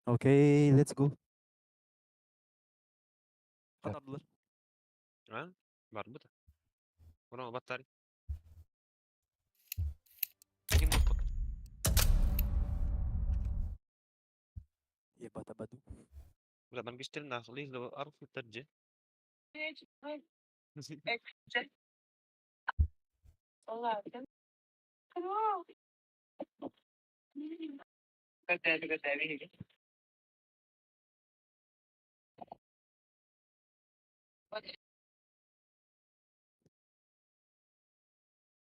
Окей, let's go. Хатардылар. А? Бар бу да. Ура баттар. Ким бу? Ебать абаду. Бля, ben geçtirin akıllı arif tercih.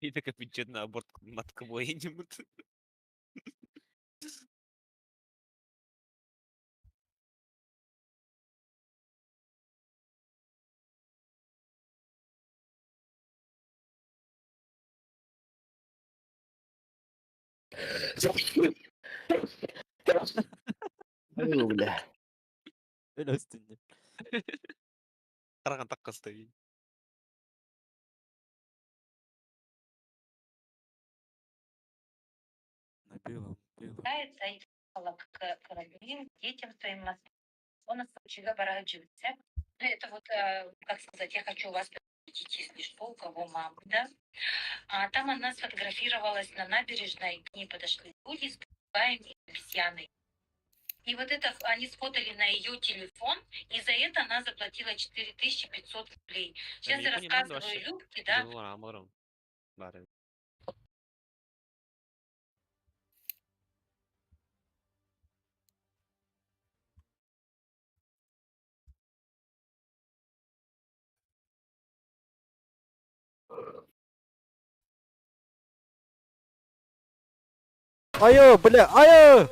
И так на аборт матка военным. Ау, бля. Өлөстүн. Қараған таққасты. На белом, белом. и к родным, детям своим. Он Это вот, как сказать, я хочу вас предупредить, если что, у кого мама, да? А там она сфотографировалась на набережной, к ней подошли люди с попугаем и обезьяной. И вот это они сфотали на ее телефон, и за это она заплатила 4500 рублей. Сейчас я не понимаю рассказываю вообще. Любке, да, Бары. Айо, бля, айо!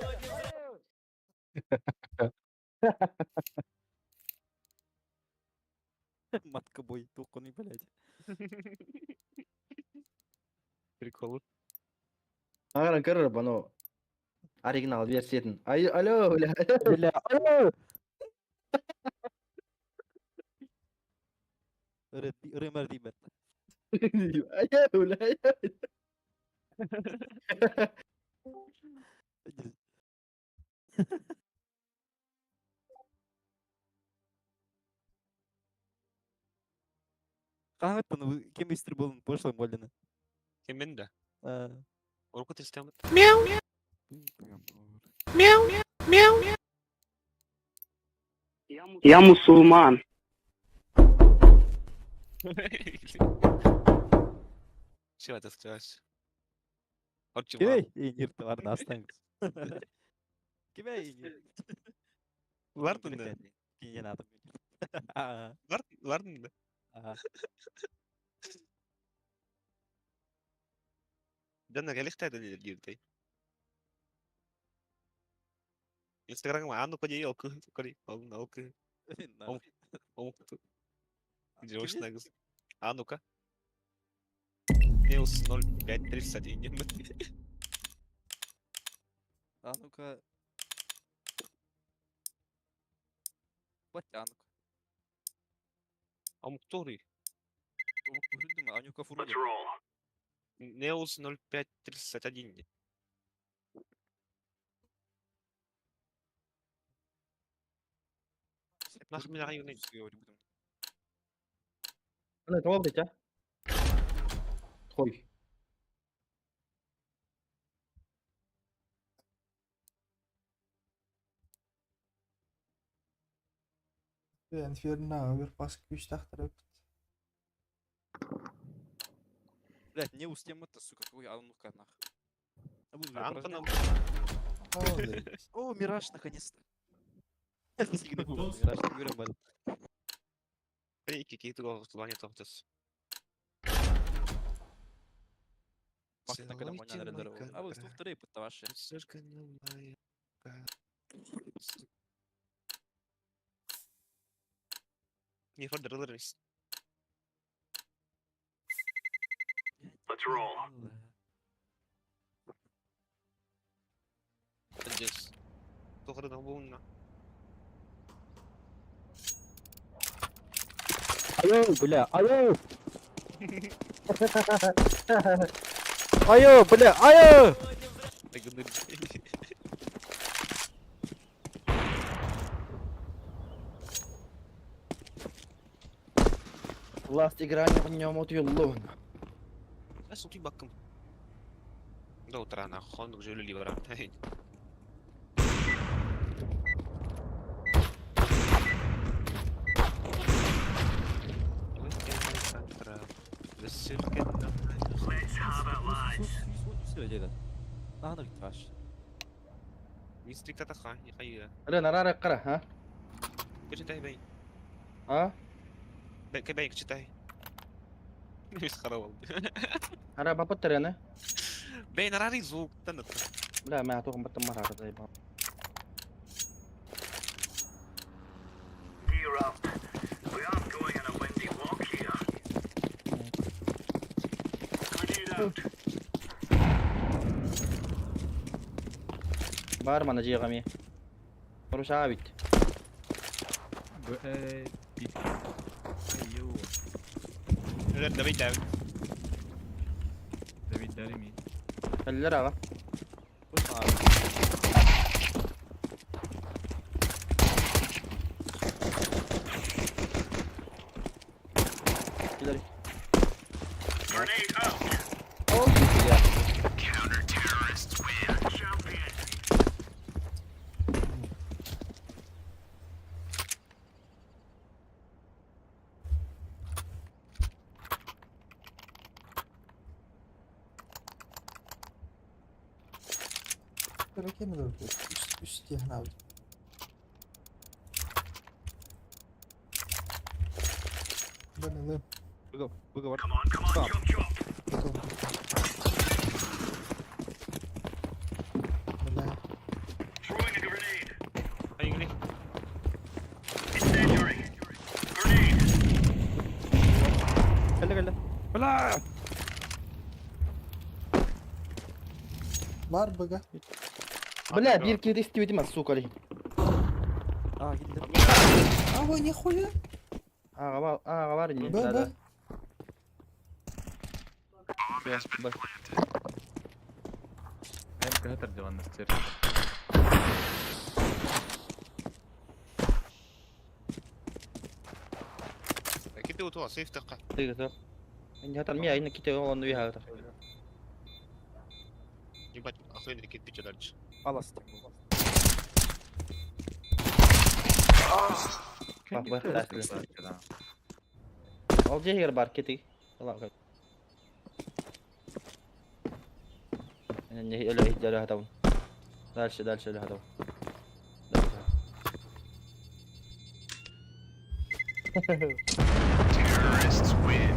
Матка бой, тухканы, блядь. Прикол. Ағаран көрір бұны оригинал версиятын. Ай, алло, бля. Бля, айо! Рымар дибер. Алло, бля. Қағаттын, кемистр болын прошлом болдыны. Киммен да? Орку тестемет. Я мусульман. Все, это сказать. Отчего? Кебей, инир товарны астаңыз. Кебей инир. Лардын да? Кинен атым. Лардын да? Дана келихтайды дирдей. Инстаграм ану коди олку кори ол олку. Омукту. Девушка А ну-ка. Неус 0531. А ну-ка. Бать, а ну-ка. Омуктури. Анюка Фуруди. Неус 0531. Нахуй меня районы. Ана, tamam да, Хой. Инферно, оверпас ключ тахтарып. Блять, не устем это, сука, какой а ну-ка нах. А буду, бля, А ну-ка порожняк. нам. О, Мираж, наконец-то. Мираж, говорю, блин. Икки туга тохтос. Бактан кэлэн мунньан эрэллэр. А вы стуктары пытта ваши. Не фордерлерис. Let's roll. Пиздец. Тухары буунна. Айо, бля, айо! Айо, бля, айо! Last игра не нем от юллун. Сутуй баккым. До утра нахуй, он уже люди брат. Let's have it, lads. Наһана гиташ. Мистрик татаха, я Рена рара кара, ха? Читай бей. А? Бей, читай. Мисхаровал. Ара бапат рена. Бей, нарари звук, танат. Бля, ਮੈਂ ਤੋਂ ਬਤਮ ਮਾਰਾ заебал. Gear up. We aren't going on a windy walk here. Grenade out. Бар мана жиғами. Руша бит. Айо. Давид, Давид. Давид Дарими. Кэллер аға. Килер. Grenade out. Ол я. Counter-terrorists win. Champion. Кем Үс тиһэн алды. Баны Быга, быга бар. Come on, come on, Stop. chop chop. Бля. Throwing a grenade. Айгли. Incendiary. Grenade. Кэллэ кэллэ. Бля! Бар быга. Бля, бир кири истибитим сука ли. А, килде. А вы нихуя? Ага, бар, ага, бар не. Б, Да, Б. да. Б, Б. Эн кахатар диван настер. Кити утуа, сейф таqa. Тыгы тыгы. Инде хатар мия инде ките оланды бия хатар. Ебать, охуенно кирпичи дальше. Алас. Бак, бак, да. Ол жегер бар кети. Ала. Не öyle öyle хатабын. Дальше, дальше öyle хатабын. Terrorists win.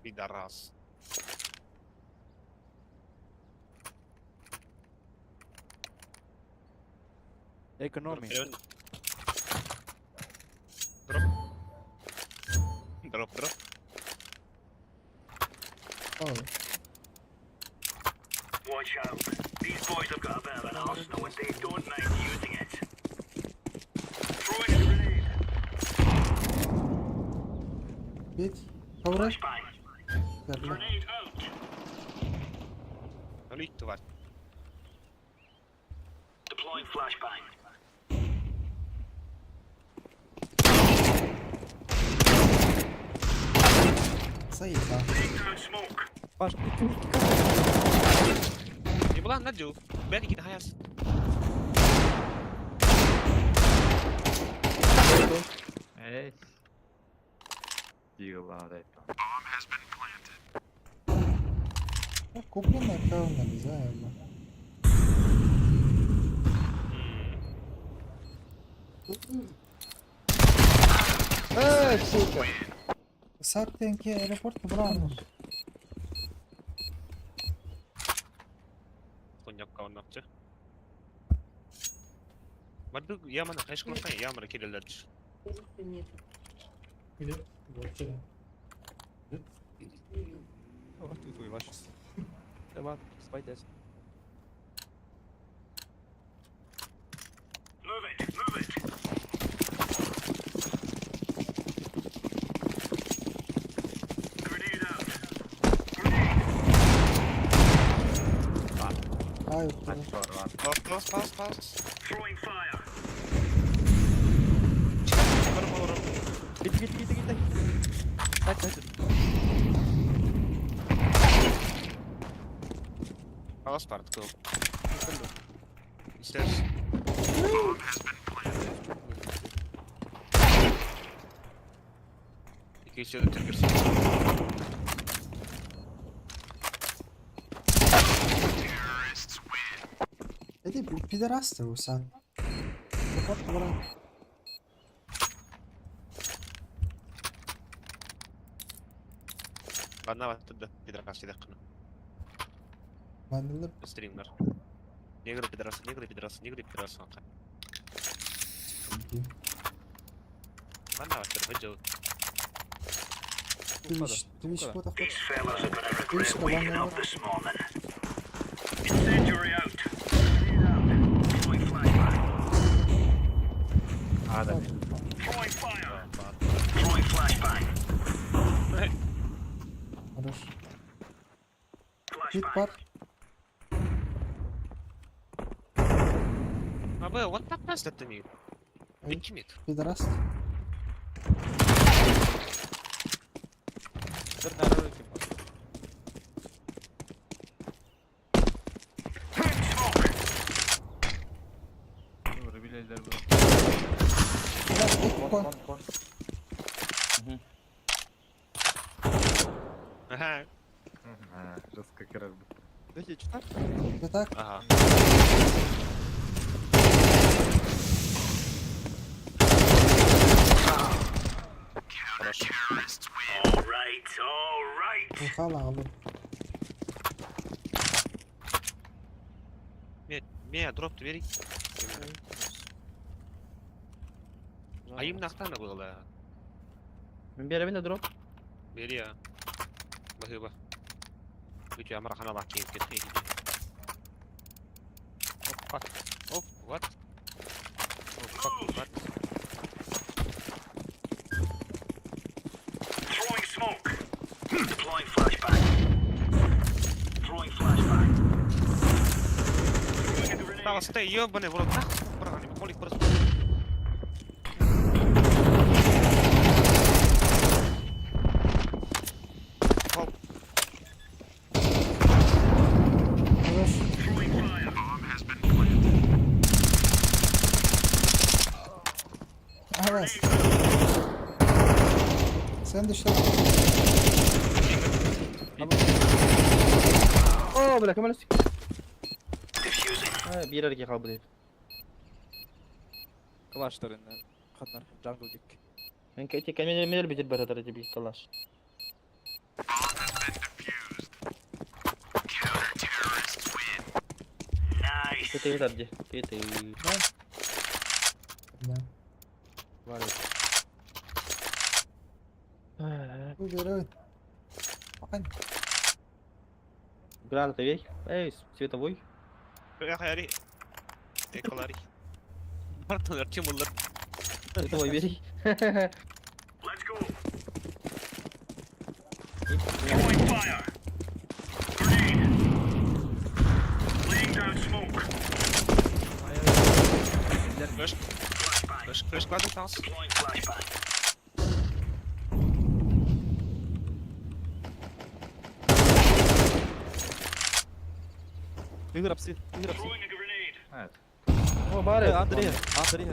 Пидорас. Экономи. Дроп. Дроп, дроп. Ой. Watch out. These boys have got a bit of an arsenal and they don't mind using it. Throwing a grenade. Бить. Ковры. Flashbang. Бля. Grenade out. Налить, тварь. Deploying flashbang. Заебал. Laying down smoke. Паш, Ебала, надю. Бери, кида хаяс. Эй. Дила, дай Купленная кровная, заебал. Эй, сука! Саттенки аэропорт браво. Коньякка оннакчы. Барды ямана кайшы кылыккан ямара келелер. Туй ваш. Давай, спайтесь. Move it, move it. Grenade out. Grenade. Ай, Пас, пас, пас, пас. Throwing fire. Барып олорор. Git git git git. Так, так. Алас барды кыл. Истерс. Икинчи өтөр кирсин. Эти пидорасты усат. Аэропорт браво. Банна баттыды. Пидорас дедек кына. Манылып Стримдер. Негр пидорас, негр пидорас, негр пидорас. Банна баттыр, жыл. Твич, Твич куда These fellas are gonna Твич regret waking кабан up this morning. Incendiary out. Grenade out. Throwing flashbang. Throwing fire. Throwing flashbang. Хорош. Хит Flashbang. бар. Абы, вот так нас это не. Ой. Икки мид. Пидораст. Бір народ екен бар. Кон. Кон, кон. Ага. Дехи, читар? Да так. Ага. Хорошо. All right, all right. Ухала алып. Ме, ме, дроп бери. Айым нақтаны было. Мен беремин да дроп. Бери я. Бахыба. Үтө амархана лак кейіп кетті. Оп, fuck. Оп, what? Оп, fuck, what? Throwing smoke. Deploying flashbang. Throwing flashbang. Throwing a grenade. Пожалуйста, ёбаный в рот. Нахуй, брали, холик просто. Хоп. Хорош. Throwing fire. Авас. Sen düştü. О, бля, кем әлі Defusing. Бир әрге қалбы дейді. Калаштар енді. Қаннар, джангл дик. Мен кете камера мер битер бар жатыр деп калаш. Nice. Кете жатыр Кете. Да. Бар. Бу берет. Ань. Граната вей. Эй, световой. Хари. Эколари. Бартон Артем улар. Световой бери. Let's go. Throwing fire. Grenade. Laying down smoke. Флеш. Флеш, флеш кладу талс. Deploying flashbang. Игр апсы, игр апсы. Throwing a grenade. О, бар. Андрей, Андрей.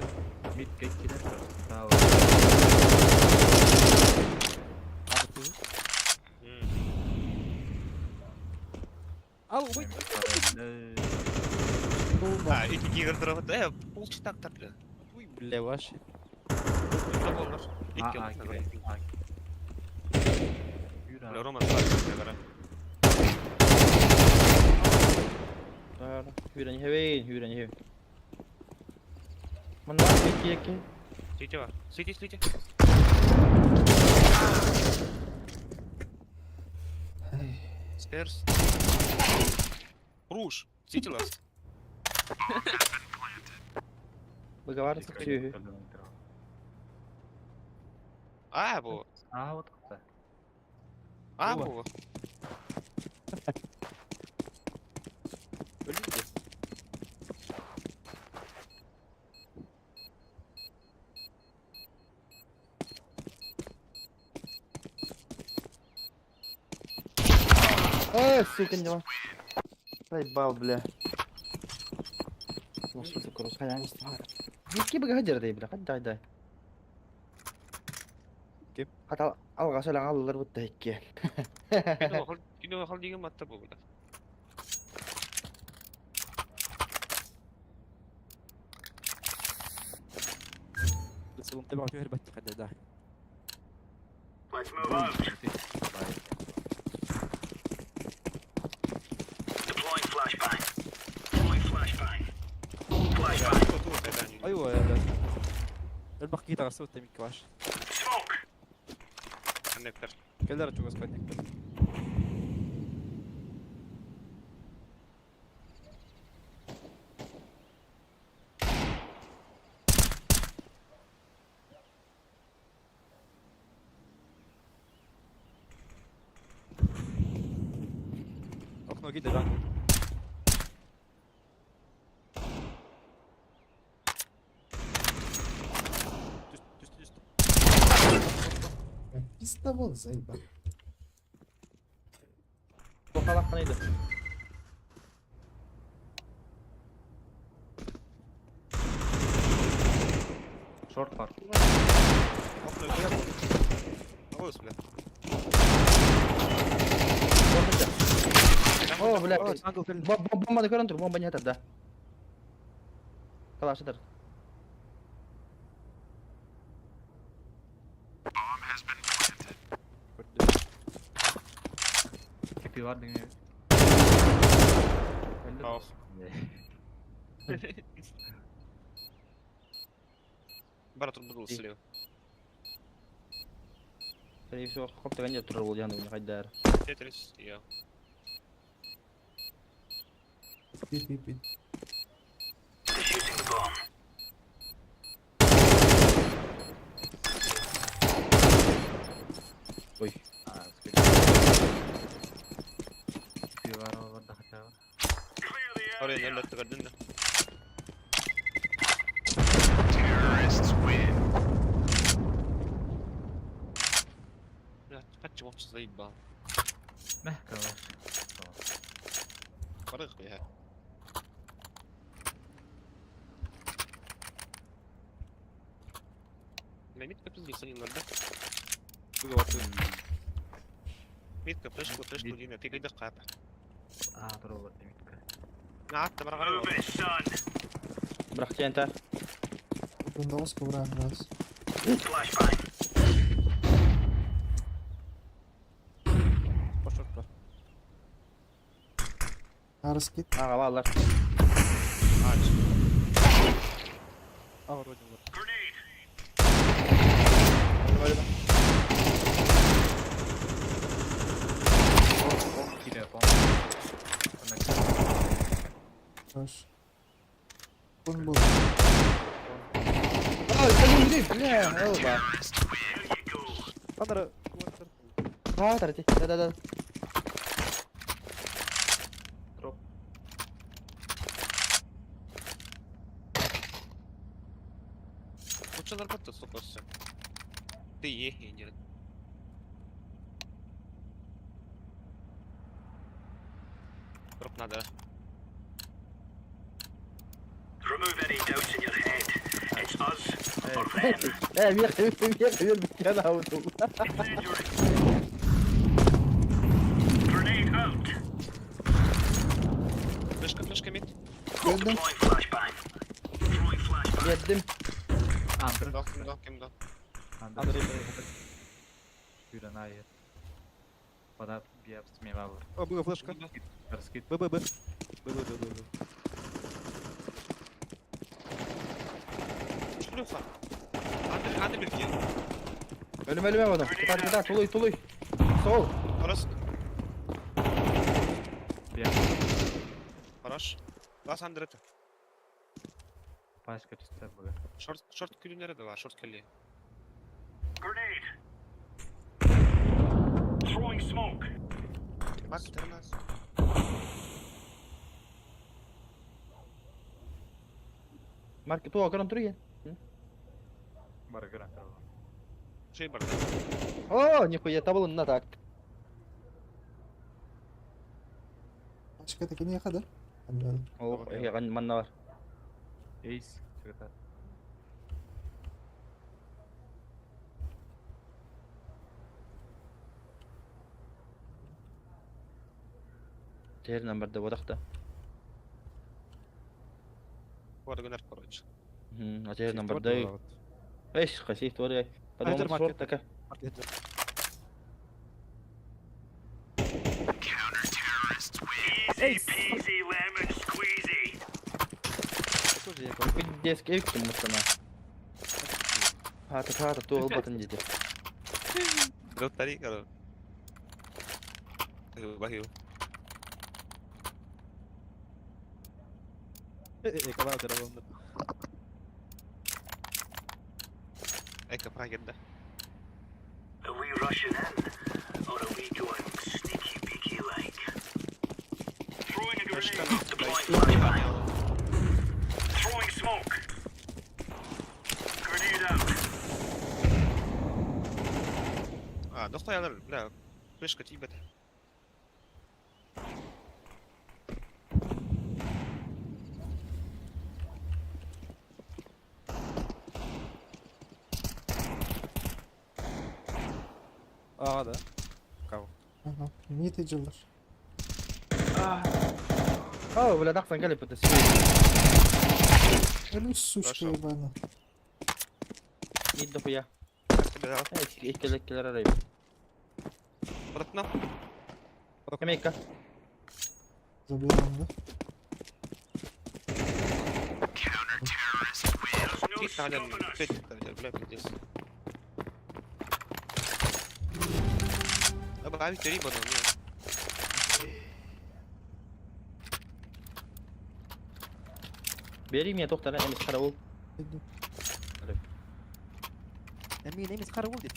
Ал, ой. А, эки гигр дроп. Э, полчаса так бля. Ой, Бля, ваш. Да боллар. А, Икки а, олох. кире. А. Бля, Рома сар. Хүрэн хэвэн, хүрэн хэв. Манна iki iki. Сити бар. Сити, сити. Stairs. Руш. Сити last. Выговариваться к А, бу. А, вот куда. А, бу. Эй, сука, не дела. Заебал, бля. Ну, сука, короче, я не знаю. Какие бы гадер, бля, хоть дай, дай. Ким? Хата алға сөйләң алылар бутта икки. Кино хал деген матта бу, бля. بس متابع فيه هربت خدها. Let's move out. Deploying flashbang. Deploying flashbang. Flashbang. ايوه يا لا. البقية غسوت تميك واش. Smoke. Connector. كلر جوز كونكتر. Окно гиде да. Түс түс түс. Пиздобол заебал. Тоқалақ қанайды. Шорт бар. Окно бля. Голос, бля. О, бля. Англ кел. Бомбаны көрөн тур, бомба не атар да. Калаш атар. Типи бар деген. Ох. Брат, тут был слева. Скорее всего, хоп деген турар бол яны кайдар. Тетрис, я. Пит, пит, пит. Defusing the bomb. Ой. А, Типи бар бар да хотя бы. Clear the Oraya area. nerede gördün de. Terrorists win. Бля, kaç maç заебал. Мeh, калаш. Барык я. Бля, митка пиздец, они надо. Митка, флешку, флешку, Дина, ты когда капа. А, туру бар демекке. Наатта бар Move it, son. Бірақ тента. 19 ковра раз. Flashbang. Пошел бар. Арыс кит. Аға балалар. Ач. А, вроде вот. Grenade. Кире, пом. Connector. Хорош. Он был. Ой, кәдімгідей, бля, оба. There you go. Анара. А, тарати. Да, да, да. Дроп. Лучше нарбатта, сука, все. Ты ехи, не. Дроп надо. Remove any doubts in your head. It's us or them. Э, вверх, вверх, вверх, вверх, я ауду. Incendiary. Grenade out. Флешка, флешка, мид. Gördüm. Deploying flashbang. Throwing flashbang. Бердім. Андр. Дох, ким дох, ким дох. Андр. Андрей. Юран айыр. Бада биап смева бар. О, была флешка. Раскид. Б, Б, Б. Б, Б, Б, Б, Б. Шлюха. Андр, Андр bir kill. Ölüm ölüm onu. Кытар кытар тулуй тулуй. Сол. Хорош. Биап. Хорош. Лас Андр это. Пачка чисто было. Шорт, шорт күлүнөрө да бар, шорт келли. Grenade. Throwing smoke. Bak ternas. Марки туа көрөн туруйен. Бар грант. Шей бар. О, нихуя табылын на так. Başka da niye kadar? Anladım. О, яган манна бар. Эйс. Чыгыта. Тернен барда бодакта. Бар гынар короче. Тернен барда. Эш, каси туар. Хеджер Потом маркет. шорт така. Easy peasy lemon squeezy. Пиздец, кевик мустана. Хата хата ту албатын диди. Rotary karo. Бахил. Эка прагерда. Are we rushing in, or are we going sneaky beaky like? Throwing a grenade. Deploying flashbang. Throwing smoke. Grenade out. А, дохтой алар, бля. Флешка тибет. А, да. Aha. Niye tecrübeler? О, бля, тахсан келип это. Ölmüş сучка Хорошо. ебаная. Не дохуя. Тебе дал. Эккелер арайып. Братна. Камейка. Забираем, да? There's no Тихо, Ален, stopping us. петь, бля, пиздец. Добавить рибану, не. Бери меня доктора, эмес караул. Иду. Эмин, эмин, караул дейт.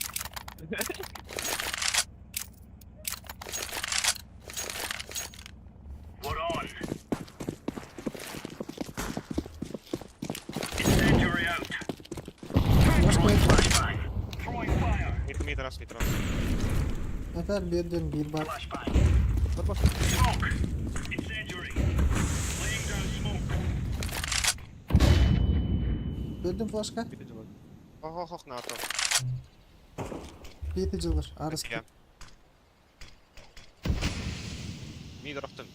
We're on. Incendiary out. Throwing flashbang. Throwing fire. Мид, мид раз, мид раз. Nefer bir dön bir bak. Flashbang. Smoke. Incendiary. Laying down smoke. Gördün flaşka. Хох, хох, хох, на то. Bir tecrübeler. Arası. Я. Мид рахтын.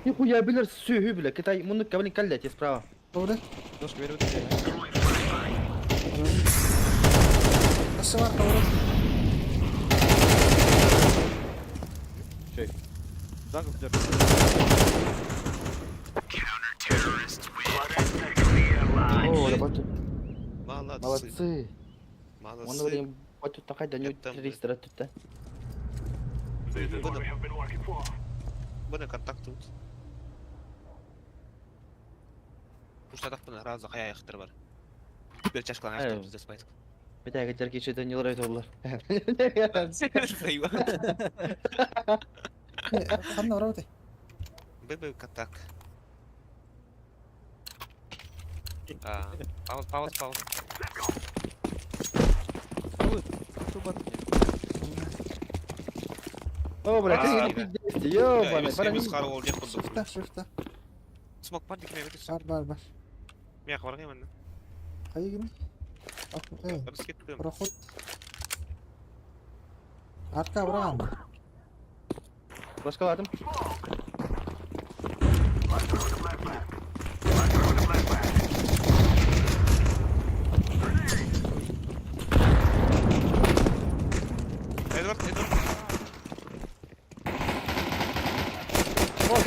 Нихуя билер сүйү бля. Китай муну кабин каллет справа. Doğru. Дошка берип Throwing flashbang. Aşı var doğru. Jungle жер. We're in the clear, lads. О, работа. Молодцы. Молодцы. Он Молодцы. говорит, вот тут такая да не Это мы. террорист тут. This is what we have been working for. Буду контакт тут. Уштатақпын разы қая аяқтыр бар. Бір чашкалан аяқтыр Эй. бізде спайт. Битәгә терки чөйдөн йылыр айтылар. Ханна orada. Б-б контакт. А, пауз, пауз, пауз. О, бля, А, ты пиздец, ёбаный, Эмес баран. қару ол жек құлды. Шифта шифта. Смок бар декеме бітірсін. Var var var. Мен қабарғай мен. Hayır gidin. Bak, evet. Біз кеттім. Проход. Arka vuran. Башкаладым. Let's throw the flashbang. Let's throw the flashbang.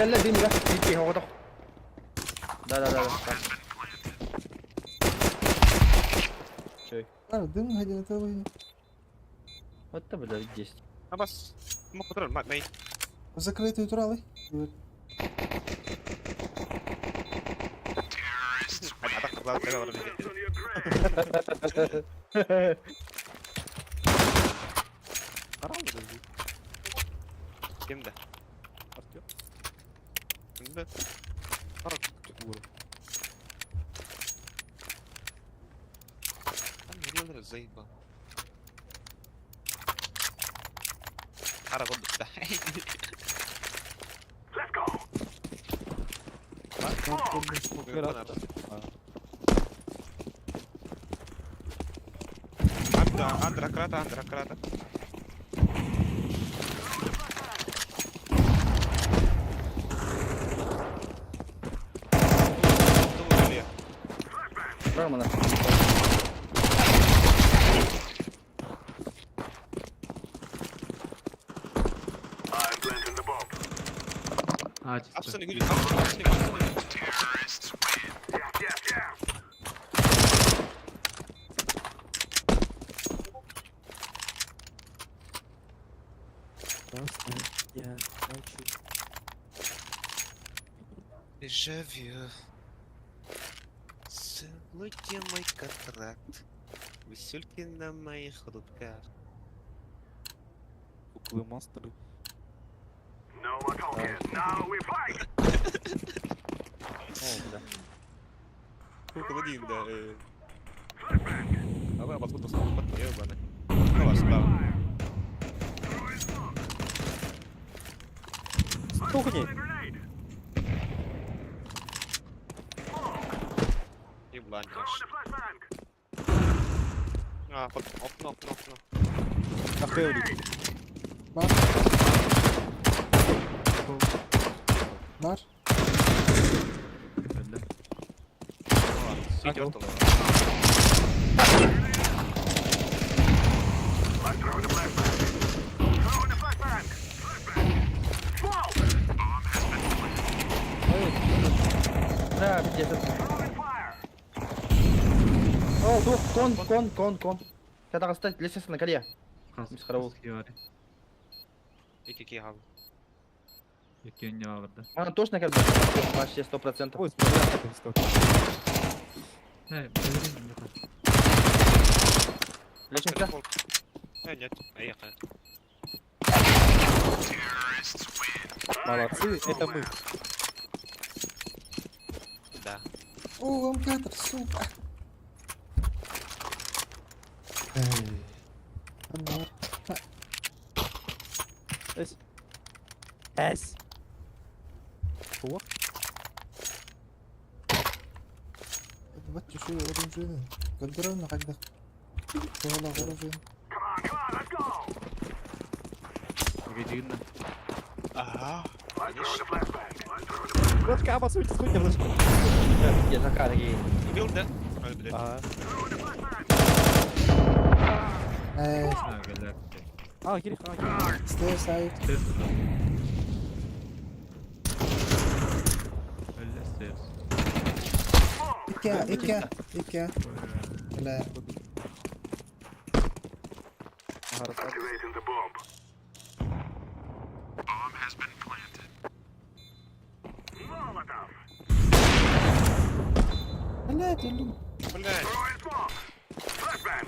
Кэллэ дим да. Икки оҕотох. Да да да да. Чой. А, дым один это вы. Вот это блядь 10. Абас. Мог мат мэй. Закрытую туралы. Ким да? Артем. Да. Ур. Там рилер заебал. Хара вот да. Let's go. Андра, крата, андра, крата. Романа. I'm planting the bomb. А, чисто. Апсыны күлү, апсыны, апсыны. Yeah, yeah, yeah. Я хочу. Дежавю. Целуйте мой контракт. Висюльки на моих руках. Куклы монстры. No more talking. Now we fight. О, бля. Кукла один, да. Aba баскут баскут ебаный. Ну, справа. Стукни! Еблань наш. А, под окно, окно, окно. На хеври. Бар. Бар. Да. Идет. I'm throwing a flashbang. Throwing a flashbang. Flashbang. Smoke. Да, пиздец. Throwing fire. О, тух, кон, кон, кон, кон. Когда стать лестница на коле. Хас. Караул. Ики гал. Який не да. Она точно как бы вообще 100%. Ой, смотри, Эй, блин, не так. Лестница. Нет, поехали. Молодцы, это мы. Да. О, МК, сука. Эй. Бар. С. С. Что? Бат şu оружие. Көндөрөн хайда. Тола оружие. Come on, come on, let's go. Погоди, на. Ага. I'm throwing a flashbang. I'm throwing a flashbang. Флешка, обоссуйте, сколько флешка. Пиздец, ака такие. Убил, да? Ой, блядь. Ага. Эй, А, галяк. А, Кирих, а, Кирих. stay side. Тест. Бля, стейс. Икки, икки, икки. Бля. Ага, расслабься. Activating the bomb. Bomb has been planted. Molotov. Блядь, я Блядь. Throwing smoke. Flashbang.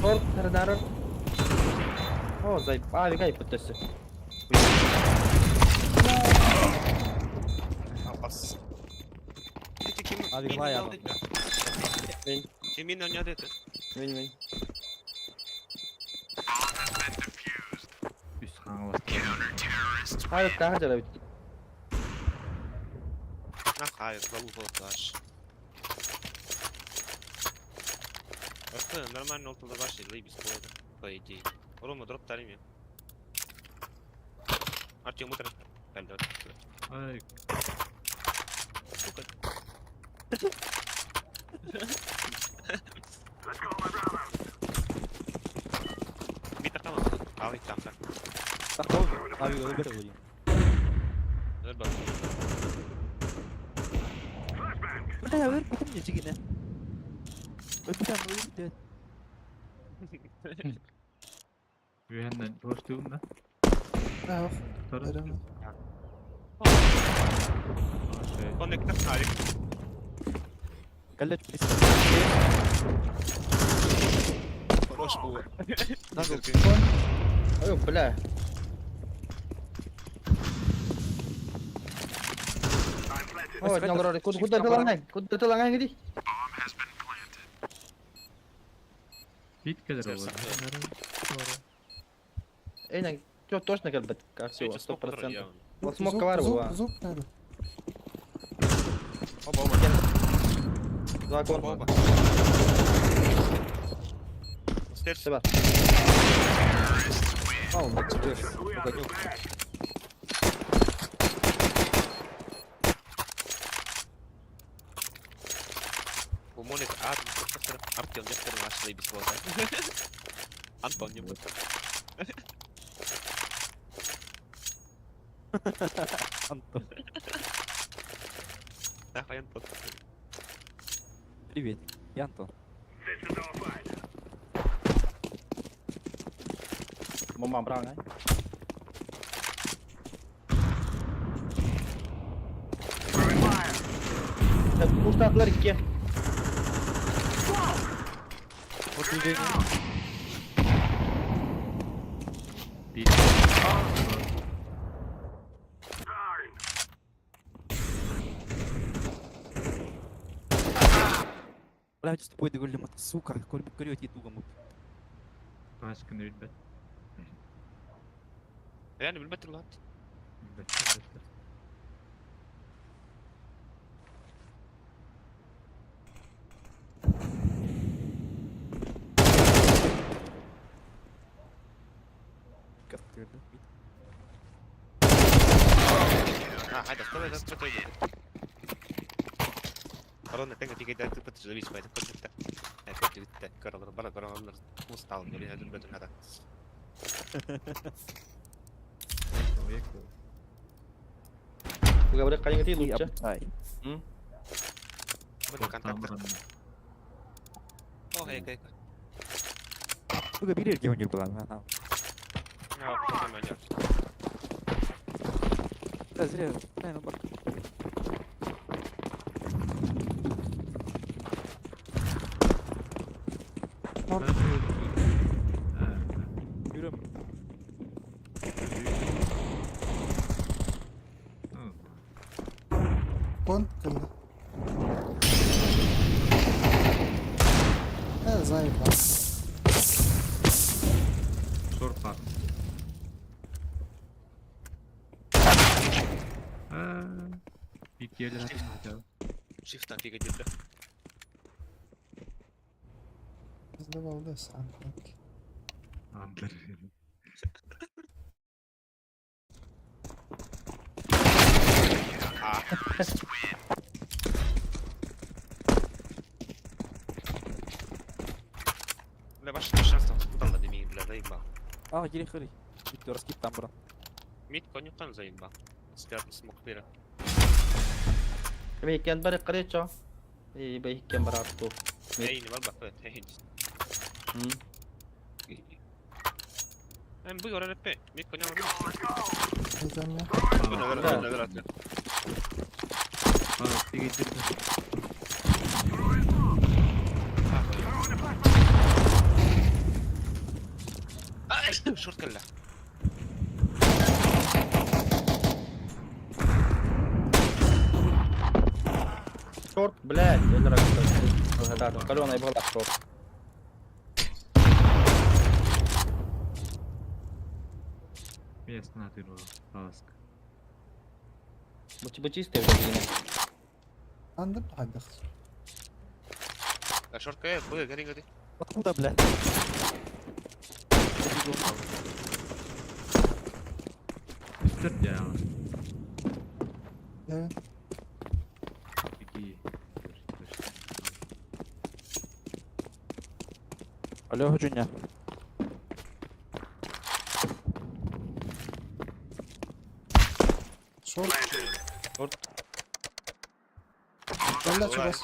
Торт, радар. О, зай. А, векай подтесты. Абас. А, Виглая, Мин. Ким не это? Мин, мин. Үс хаңалас. А, как делать? Нахай, залупал флаш. Просто нормально олтуда баш заебись болады, по идее. Рома, дроп тарими. Артем, утро. Ай, Сука. Let's go, my brother. Авик өлбөт ылыйын. Өлбөт. Бля, өлбүтүм дьигинэ. Өлбүтүм өлбүтүм. Үһэннэн туостуум да. Ах, Тары. өрөм. Коннектор Авик. Кэллэч близко. Хорош был. Ой, бля. Ой, нолрор, куда ты лангай? Куда ты лангай гиди? Бит кэлэр олор. Эй, на, чё точно как бы, как всего, 100%. Вот смог ковар Зуб, была. зуб надо. Оба, оба. Два Оба, кон. оба. Стерс. Сeba. А, он на тебе угодил. Умолит Артем, Артем, дектор наш заебись вот. Антон не будет. Антон. Нахуй Антон. Привет. Я Антон. Мама брал, а? Устатылар икки. Вот движение. Бит. Бля, с тобой договорили, сука, көрөт етугам. Паскын өлбөт. Реально билбет лат. Билбет, билбет. Как ты А, хайда, стой, стой, стой, стой. Корона тэҥэ тигэйдэ тыпыт завис байт көтүттэ. Көтүттэ. Корона бара корона устал, не лиһэ дүлбөтүн хата. Говорят, қайыңы лучше. Ай. Бу контакт. О, хей, хей. Туга бирер геонир була. Ана. А, кто Да, зря. Бля, ну бар. Yürüm. Кон кэллэ. Э, заебал. Шорт Бит келер хотя. Шифта фига где-то. Сдавал, да, сам. Андер. А. Бля, ваш шанс там куда деми, бля, заебал. А, кире хыри. Бит раскип там бра. Мид конюктан заебал. Стрят смог пира. Бейкен бар қаречо. И бейкен бар арту. Эй, не барба, эй. Эм, бу ора рп. Мид конюк. Это мне. Да. А, тиги Шорт кэллэ. Шорт, блядь, Каленая была шорт. Место на ты Ласка. Бу типа чистый уже. Андып хайдах. А шорт кэ, бу гори гори. Откуда, бля? Үстер дьяла. Да. Беги. Алло, Жуня. Шорт. Шорт. Кэллэ чугас.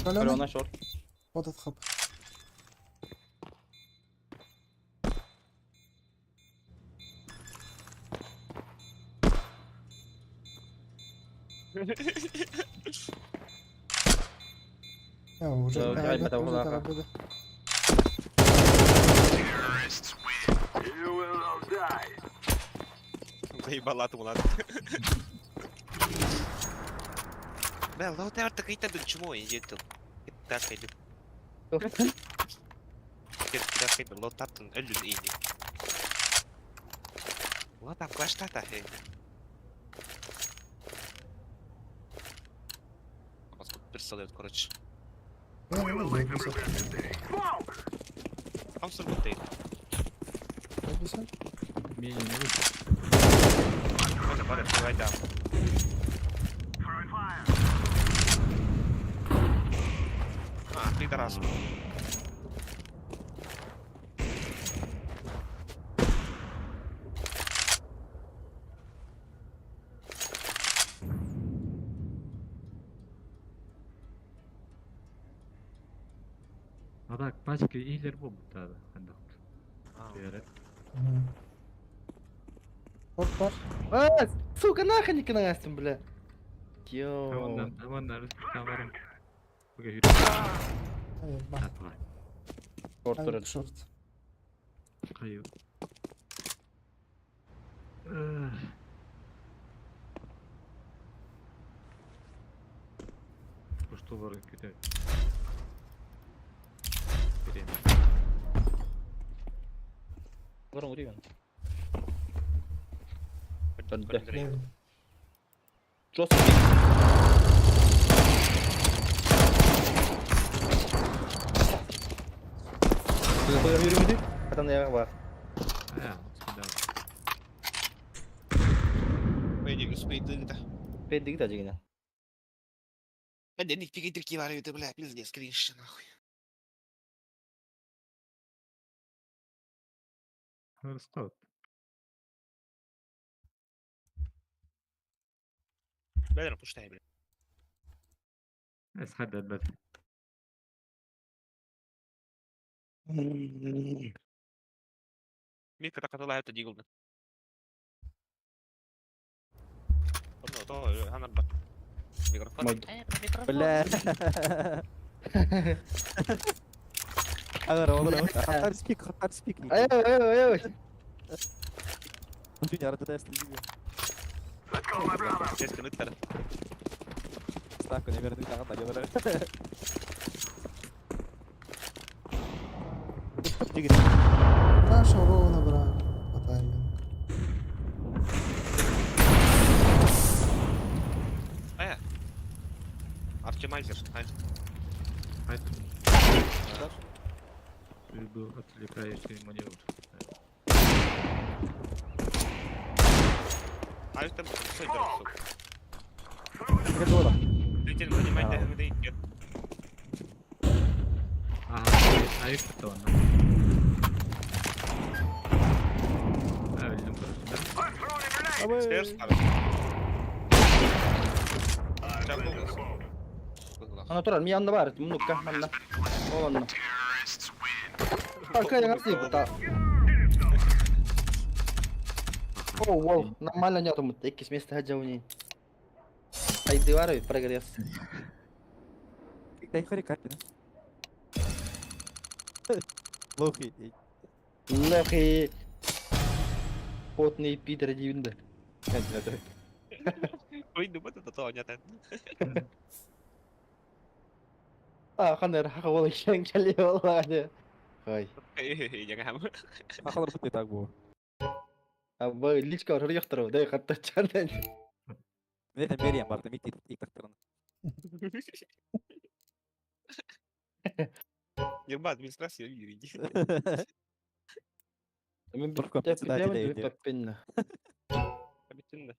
Каленый. Алена шорт. Вот этот хаб. Я уже Да, да, да, уже да, да, да. You will all die. Заебала ты, ладно. Бля, ну ты так и так чмо иди тут. Так иди. Так иди, лотатын өлүн иди. Лота флаштата хей. Персонал, короче. Я не буду записать. Там все будет. Записать? Меня не выше. Можно бары, давай да. А, пидорас. А так, пачка ийлер болбут ада. Кандак. Мгм. Шорт бар. А, сука, нахуй не канастым, бля. Йоу. Таманнар, тамарым. Буга жүрүп. Ай, ба. Атма. Шорт Ай, турар. Шорт. Кайы. Что бар күтө. Берем. Горон уривен. Левый. Жестко. Атан я бар. А, сюда. Пойди, успей ты да. Педик да дегене. Бля, не пики бар это, бля, пиздец, кринж, нахуй. Стоп. Бля, пуштай, бля. Эс хадда бат. Мика так атала это дигл. Ну, то, она бат. Микрофон. Мой- Микрофон. Бля. Агара, агара. Хаттар спик, хаттар спик. Ай, ай, ай, ай. Junior, это тест видео. Честно, это. Ставку, наверное, так, наверное. Дигит. Наша ровно брали. По таймингу. Э. Артемайзер, ай. Айт. Был отвлекающий маневр. Ай, там все идет, сука. Готово. Летин, занимайте, где Ага, айт то она. А, өлдүм, короче, да? Сверх Ана турар, ми янда бар, мунукка, манна. Ол анна. Арка яңа сыйып та. О, вау, нормально нету, мы икки места хаджауни. Айды бар, прогресс. Дай хари карты. Лохи. Лохи. Потный пидор дивинде. Ой, ну вот это то, нет. А, ханер, хавол шенкели олады. Хай. Яңа Ахалар бит так бу. А бу личка ор яктыр, дай хатта чандан. Мен это берем бар, мик тик тактырын. Ерба администрация иди. Мен Только председателя иди. Пеппин. Объективно.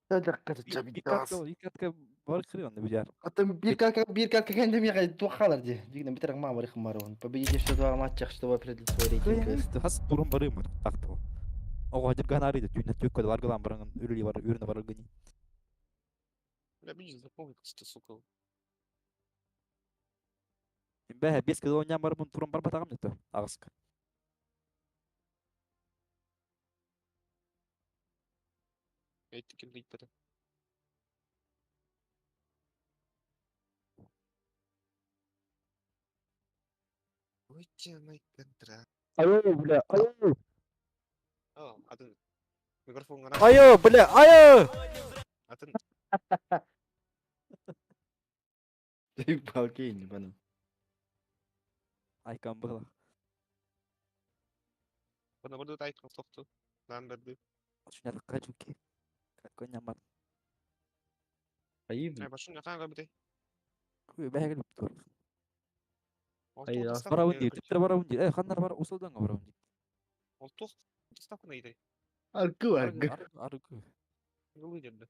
Икатка, икатка Бар кырыан бижар. Атын bir kalka kendim yakay tuğalar di. Дигнен битер ма бар хмар он. Победите что два матча, чтобы определить свой рейтинг. Хас турун барым такты. Ого хажыр ганары да түйнө төккө аргылан барган үрүли бар үрүнө бар гыни. Бля, видишь, запомни, что, сука. Бә бес кыз ойнан барып турун бар батагым дето. Агыска. Эти ким дейт бата. Выйти контракт. Айо, бля, айо. О, атын микрофон гана. Айо, бля, айо. Атын Балкейн, бана. Айкан была. Бана бурда айткан сокту. Нан берди. Шуна качуки. Какой бар. Айып. Ай башын якан габыты. Куй бәгел тур. Ай, Барабын дейт, типтер барабын дейт. Э, ханнар бар, усулдан барабын дейт. Ол тух ставка на идей. Аргы аргы. Аргы. Гылы дерди.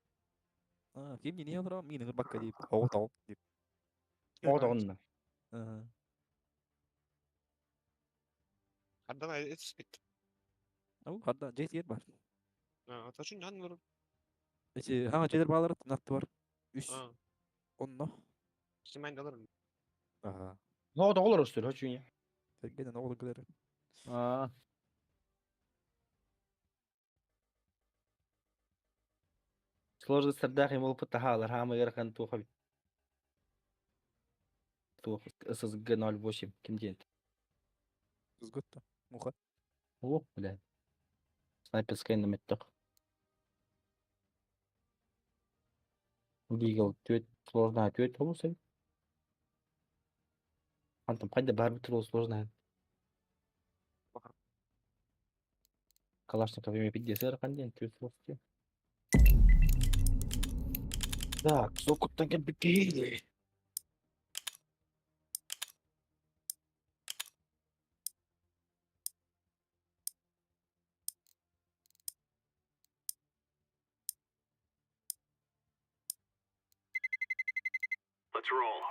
А, ким не олар, мин бакка дип. Ого тау дип. Оғдағынна. Ардан ай этиспит. Ау, харда жейтер бар. А, ташын жан бар. Эчи, хама жейтер балары натты бар. 3 А, онно. симайн далар. Ага. Оғдағылар өстөр, хочуня. Тергенен оғлы кылары. А. Сложно сардахи мол пытахалар, хама ярхан туха. Тух ССГ 08 ким дент. Кызгытта. Муха. О, бля. Снайперская наметтық. Гигл төт сложно төт болса. Антон қайда бар бітір ол сложно. Калашников еме 50 қандай төт сложно. Так, сокуттан келіп кейді. Let's roll.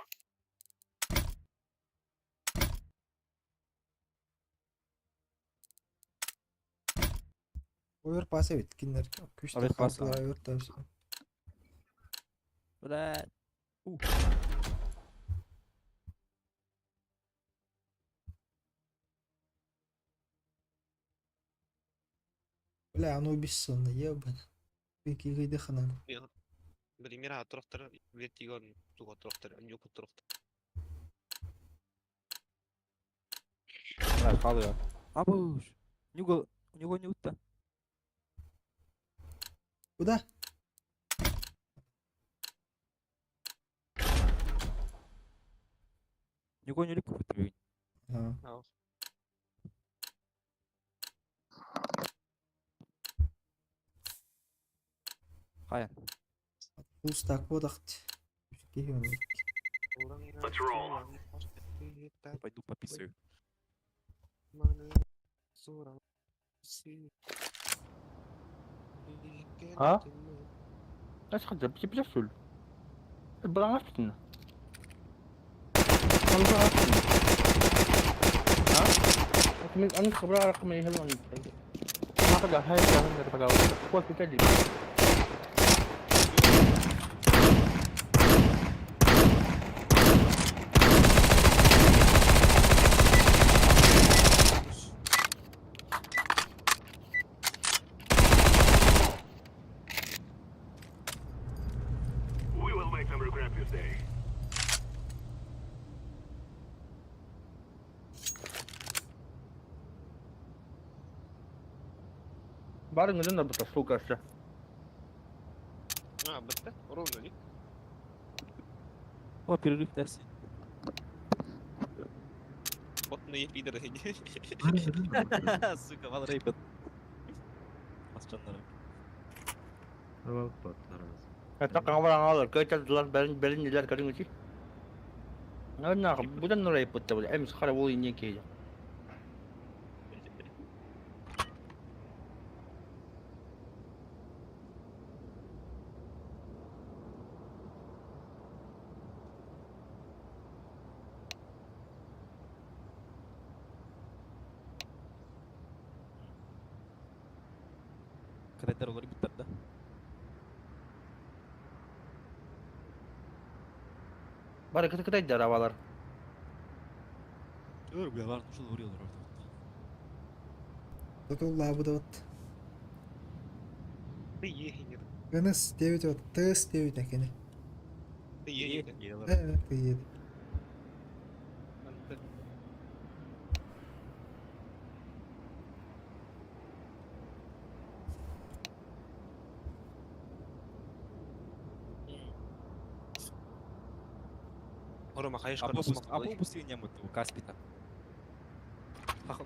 Оверпас эбит кинилер күүстээх Оверпас, хаалтылар овертас. Бля. У. Бля, оно бессонно, ебан. Бики гыйдыхынан. Примера турактар вертигон туга турактар, нюк турактар. Бля, калды. Абуш. Нюго, у него не утта. Куда? Нюго не лүк бүгүн. Ага. Хая. Пустак бодахт. Let's roll. Пойду пописаю. А? Аш хадда бити блясул. Бранаш битин. ها؟ أنا خبرة رقم هلو ما قد هاي كان رقم هو في تجربة. We will make them regret this day. Барын гына бу сука ша. А, бітті. Ровно, не? О, перерыв дәрсі. Ботные пидоры. Сука, мал рейпет. Асчаннары. Это камара көтәләр бәрин бәрин ниләр көрүң үчи. На будан нурай путта бу. Эмс хара бу инне кейде. Кытайдар уларыйбыттар да. Бары кытайдар авалар. Өр бля, бар нужно уларыйалар orada. Тутуллаабыт. Ты ехинер. Гыныс девять вот тыс девять акини. Ты ехинер. Ты Рома, хаешь Автобус, автобус немут Каспита.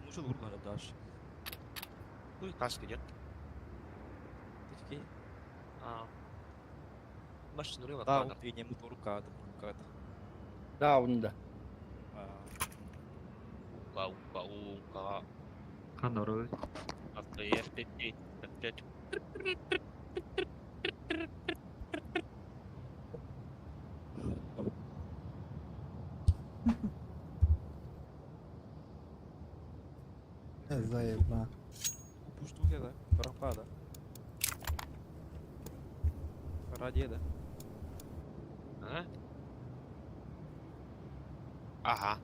Нужен урнара даш. Ну и Каспи нет. Такие. А. Машину рыла. Да, вот и немут рука, рука. Да, он да. Ука, ука, ука. Ханоры. АТФ, опять. Заеба. Пуштуке, да? Пропада. Ради, да. А? Ага.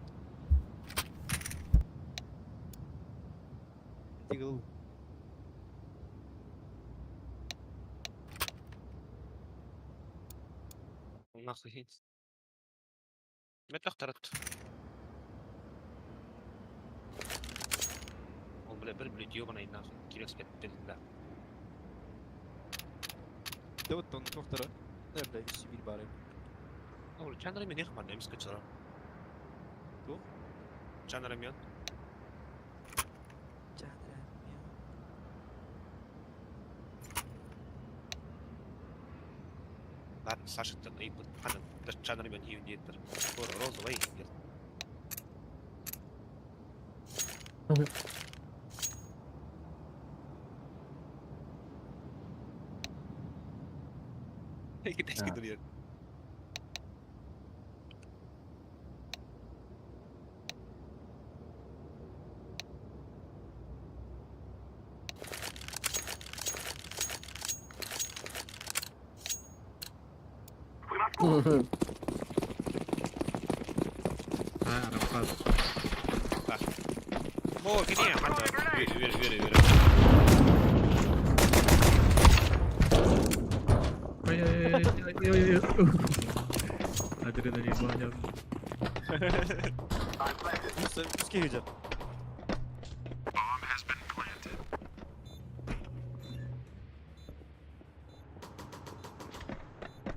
Тигл. Нахуй. Метахтарат. Ол, бля, бір блядь, ёбаный нахуй. Кирекс да. Да вот он доктора. Да, бля, Сибирь бары. Ну, чанар мен их ман эмс качара. Ту? Чанар мен. Ладно, Саша, ты и хана, да чанар мен и нет. Розовый. Китайский дурьян. А, Рафат. О, где? Вери, вери, вери. Ой-ой-ой-ой-ой-ой. Адреналин баня. Узкий идет.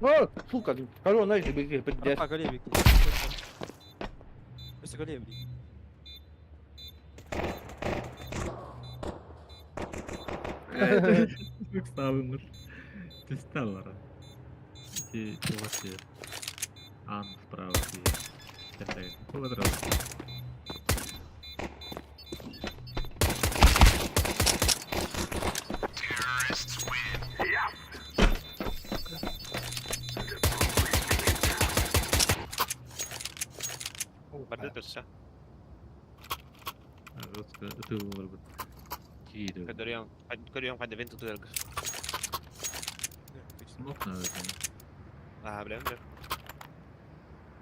О, сука, корона, беги, блядь. А, голевик. Просто голевик. Ставымыр. Түсталлара. Ти чувачи. Ан справа ти. Квадрат. Барды тұрса. Көрüyorum hadi ben tutuyorum. Смог надо. Ага, бля, бля.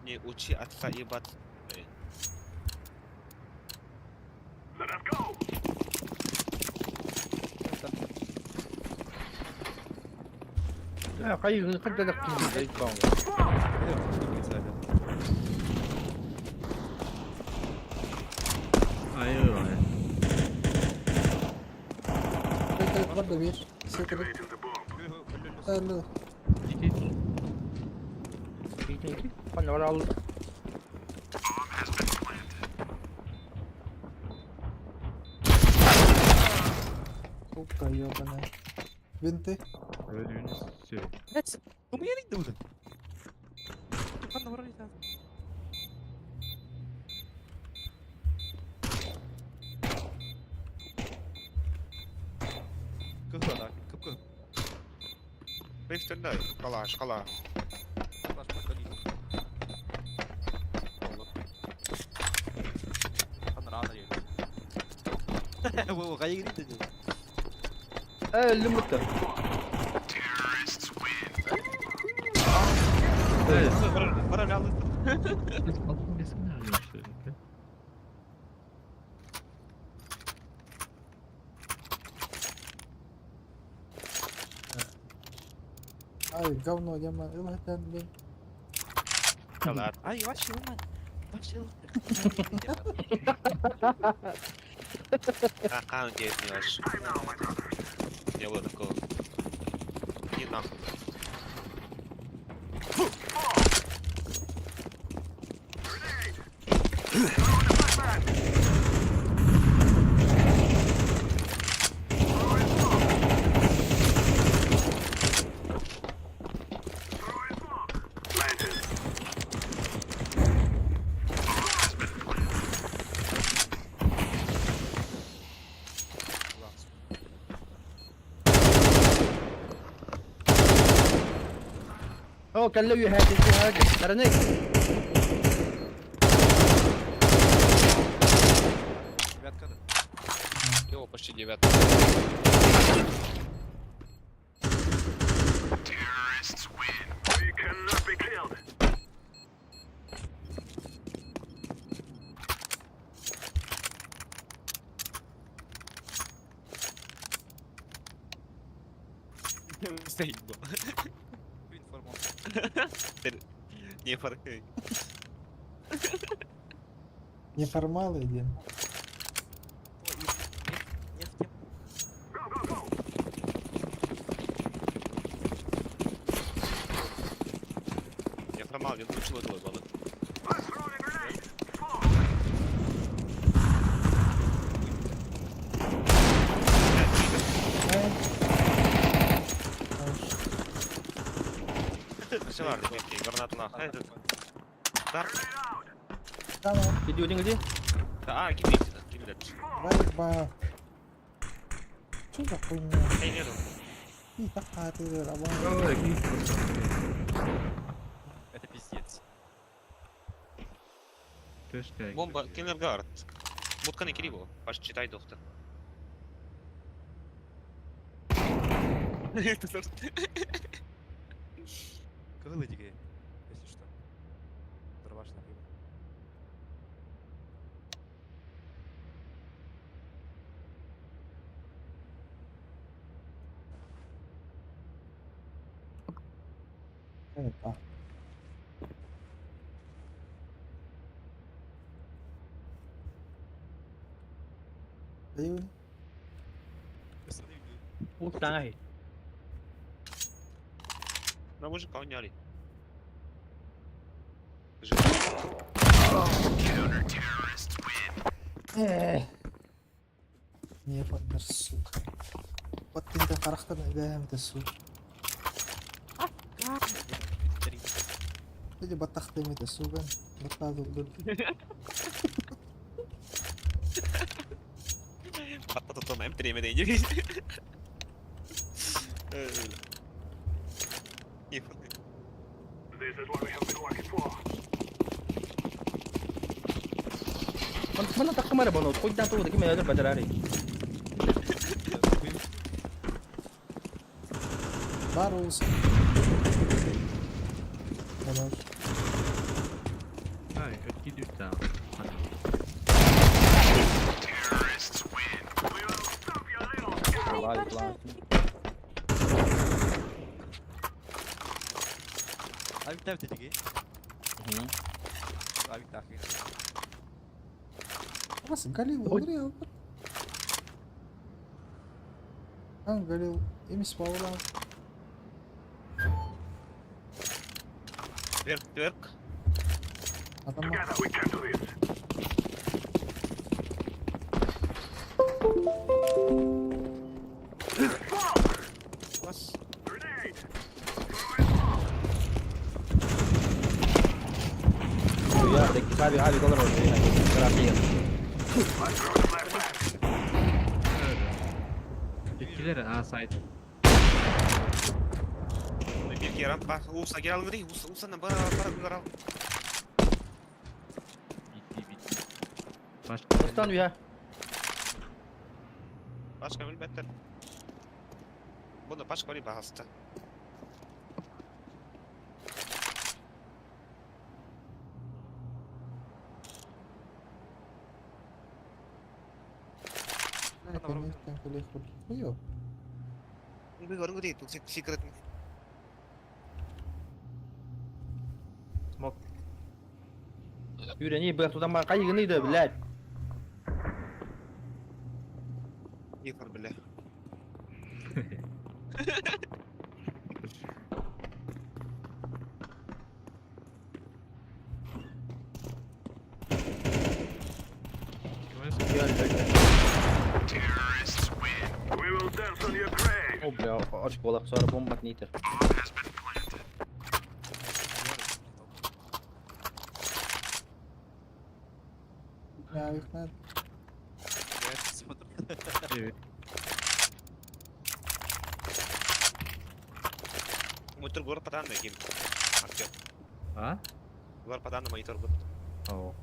Не учи отца ебать. Хайы, қандай да Ай-ай. برضه بير ستر لا Қана алды. Сука, ёбаная. Винты. Все. Блять, у меня не идут. Ханна ворота. Кыһы кыпкы. Бейфтендай, калаш, кала. Калаш покали. Ханна рано. Во, кайы кирде. Ээ, өллүм бутта. Ай, говно, диэн ылһытан бин. Ай, вообще ылма. Вообще Хаан диэтин ваш. Не было такого. Иди нахуй. Оо, кэллэ үөһээ үөһээ Тараный. Девятка, да? Йо, почти девятка. We cannot be killed. Стоит был. Информация. Не фаркай. Неформалы диэн. Ой, не в тему. Я промал, я лучше лучше было. Ай. Все, ладно, гранату нахуй. Этот. Дар. Tamam. Видео где? А, кидай, кидай. Вайба. Что за хуйня? Эй, нету. И такая ты работа. Это пиздец. Бомба, Киллергард. Будканы Кирилл, Паш, читай, доктор. Кылы дигей, если что. Дробаш на пиво. Опа. Даю. Утай. На мужика уняли. Не поддер, сука. Вот ты это характер да, это сука. Иди баттахты это сука. Баттазыл Баттатон М3 медейди. Не фаркай. This is what we have been working for. Mana tak kemana bono? Kau jangan tuh, lagi mana baca lari. Барус. Хорош. Ай, какие там. Лай, лай. Авик там дигей. Авик так. Вас Галил ударил. Ан Галил. Ими спаула. Вверх, вверх. А там Together we can do this. Вас. Grenade! Ya, sabi sabi kalau Terakhir. Киллер А сайт. Бир рампа. Уса, герал гри, уса, уса на бара, бара, герал. Бити, бити. Башка. Стан ya. Башка билбеттер. Буну пашка бari пожалуйста. Secret. Смок. Юрий, бля, туда кайгыны да, блядь. Ехал, бля. О, бля, очко sonra bomba neydi? Я их надо. Привет. Монитор город патан ким. Артем. А? Город патан монитор город. О.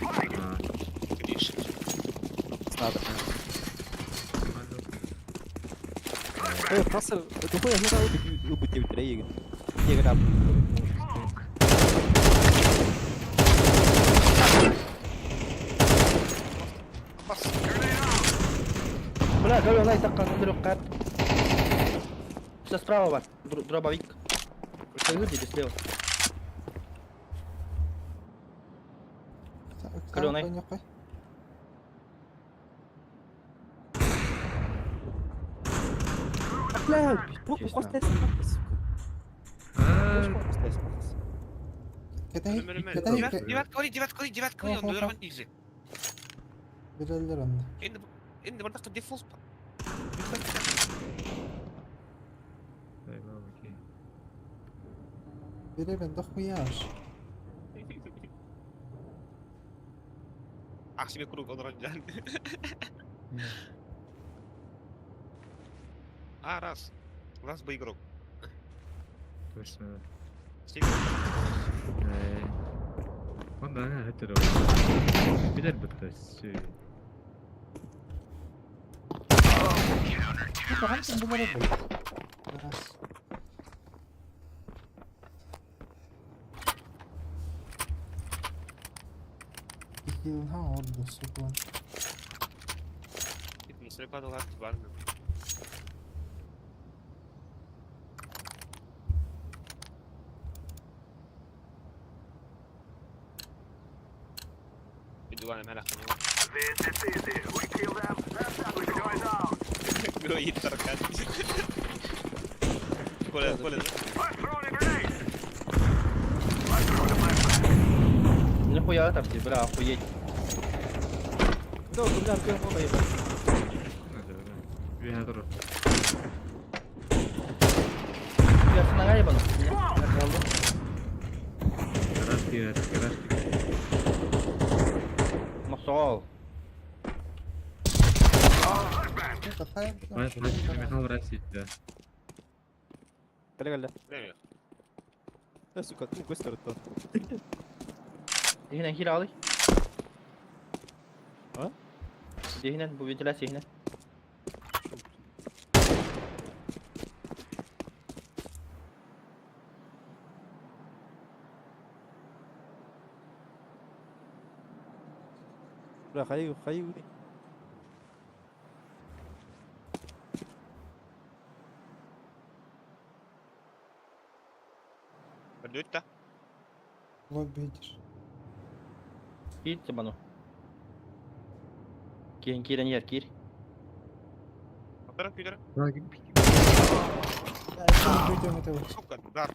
А. Видишь. Хасыр, тупой я знаю, убить тебя, Игорь. Бля, говорю, най так как Все справа бар, дробовик. Выйдите слева. Каленый. Бля, просто Девятка, девятка, девятка, он изи. Билелер онда. Енді енді бір жақта дефолт бар. Билебен дохуяш. Ах себе круг он А, раз. Раз бы игрок. Точно. Он да, это Билер бітті. Раз. Хилха орду, сука. Бар Tarkan. Коля, Коля. Нихуя там все, бля, охуеть. Да, бля, Артем, он ебать. Я нога ебану. Гараж гараж. Махсол. Да. Каля, каля. Да, сука, ну быстро то. Иһинен хил алый. А? Иһинен, бу вентиляция иһинен. Бля, хай, хай. Бардютта. Лобби видишь. Кир табану. Кирен кирен ер кир. Атара күйдер. Сука, да.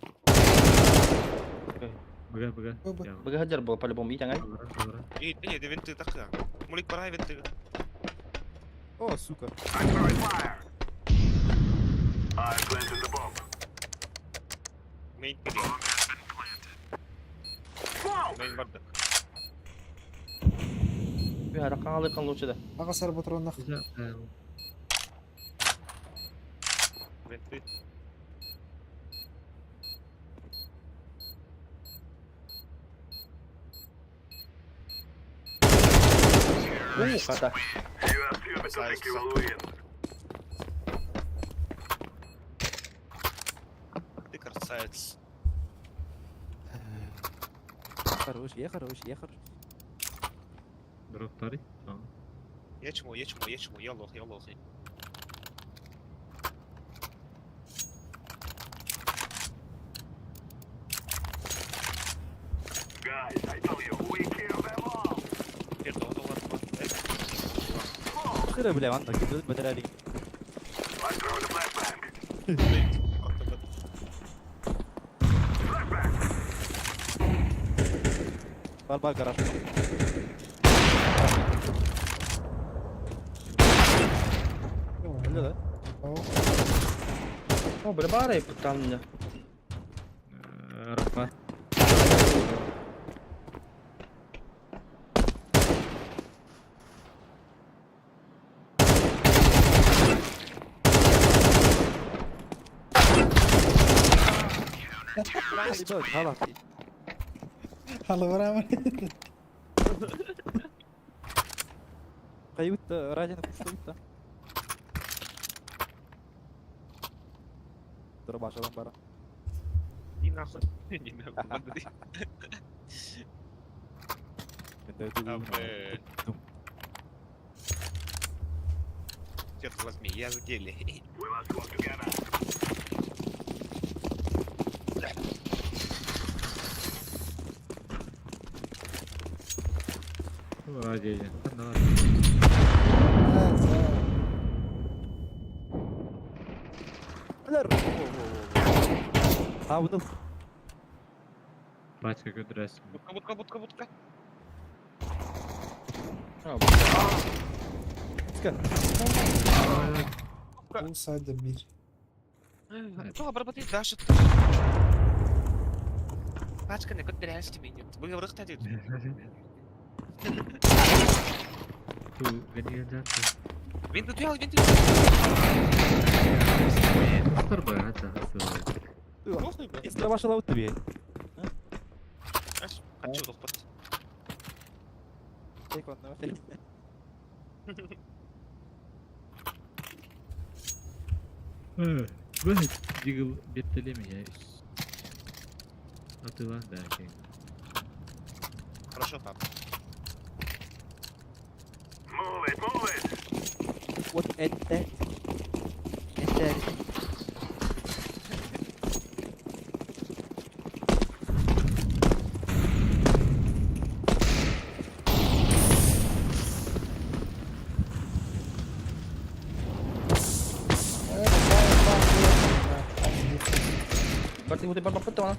Бага, бага. Бага хаджар был по-любому, итang ай. И, не, винты так. Мулик пора винты. О, сука. Мейн пили. Мейн бардак. Bir ракан лучше да. Ага сар патронах. Винты. У, хата. Красавец. Хорош, я хорош, я хорош. Дроптары. Я чмо, я чмо, я чмо, я лох, я лох. Guys, I tell you, we kill them all. Bir doğru var. Сыра, бля, ладно, кидают батареи. I'm throwing a flashbang. Бар бар гараж. Бля, да? О, бля, баар эбит там. Рафа. Ребят, хала. Халаврама. Каюта, Радина пуштуйта. Дробашалам бара. Иди нахуй. Иди нахуй. Черт возьми, я в деле. We must work together. Ради. А, ну. Бачка көтөрөс. Будка, будка, будка, будка. Ска. Усада bir. Тоға бір бітей дашы. Пачка не көтөрөс тимейді. Бүгін ұрықта дейді. Ту гениен жаты. Винті туял, винті. Автор бай, хата хасы. Похуй, бля. Дробашала тебе. Аш, Хочу тоқпат. Тек он, Б дигл беттелеме я. Атыла да, окей. Хорошо, пап. Move it, move it. Вот это. Это. Бар бар бар бар.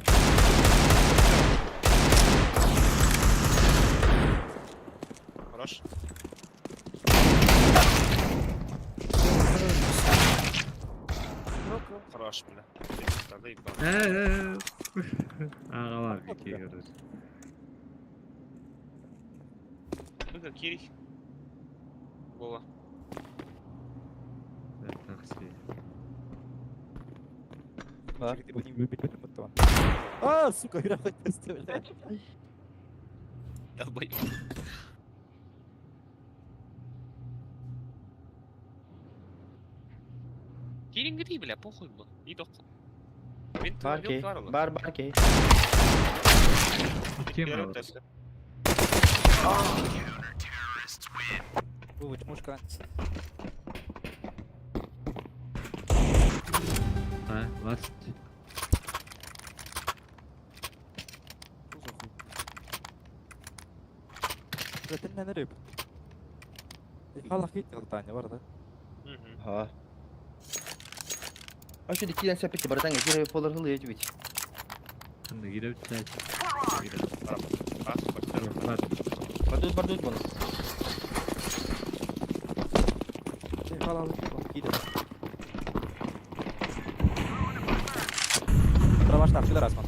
Хорош. Хорош, бля. Заебал. Ағалар беке короче. Выгон Кирих. Вова. Такси. Да. А, сука, игра хоть блядь. Долбоёб. Кирингри, бля, похуй был. И дохуй. Бар кей. Бар бар кей. Кем Вовыч, мушка. А, ласт. Что за хуй? Бля, ты не рыб. Хала хит Таня, бар да? Ха. А что дикий сәпетте братан, кире полар хылы етіп бит. Анда кире бит. Бардут бардут бон. Хала кире. Травашнар, пидорас, ман.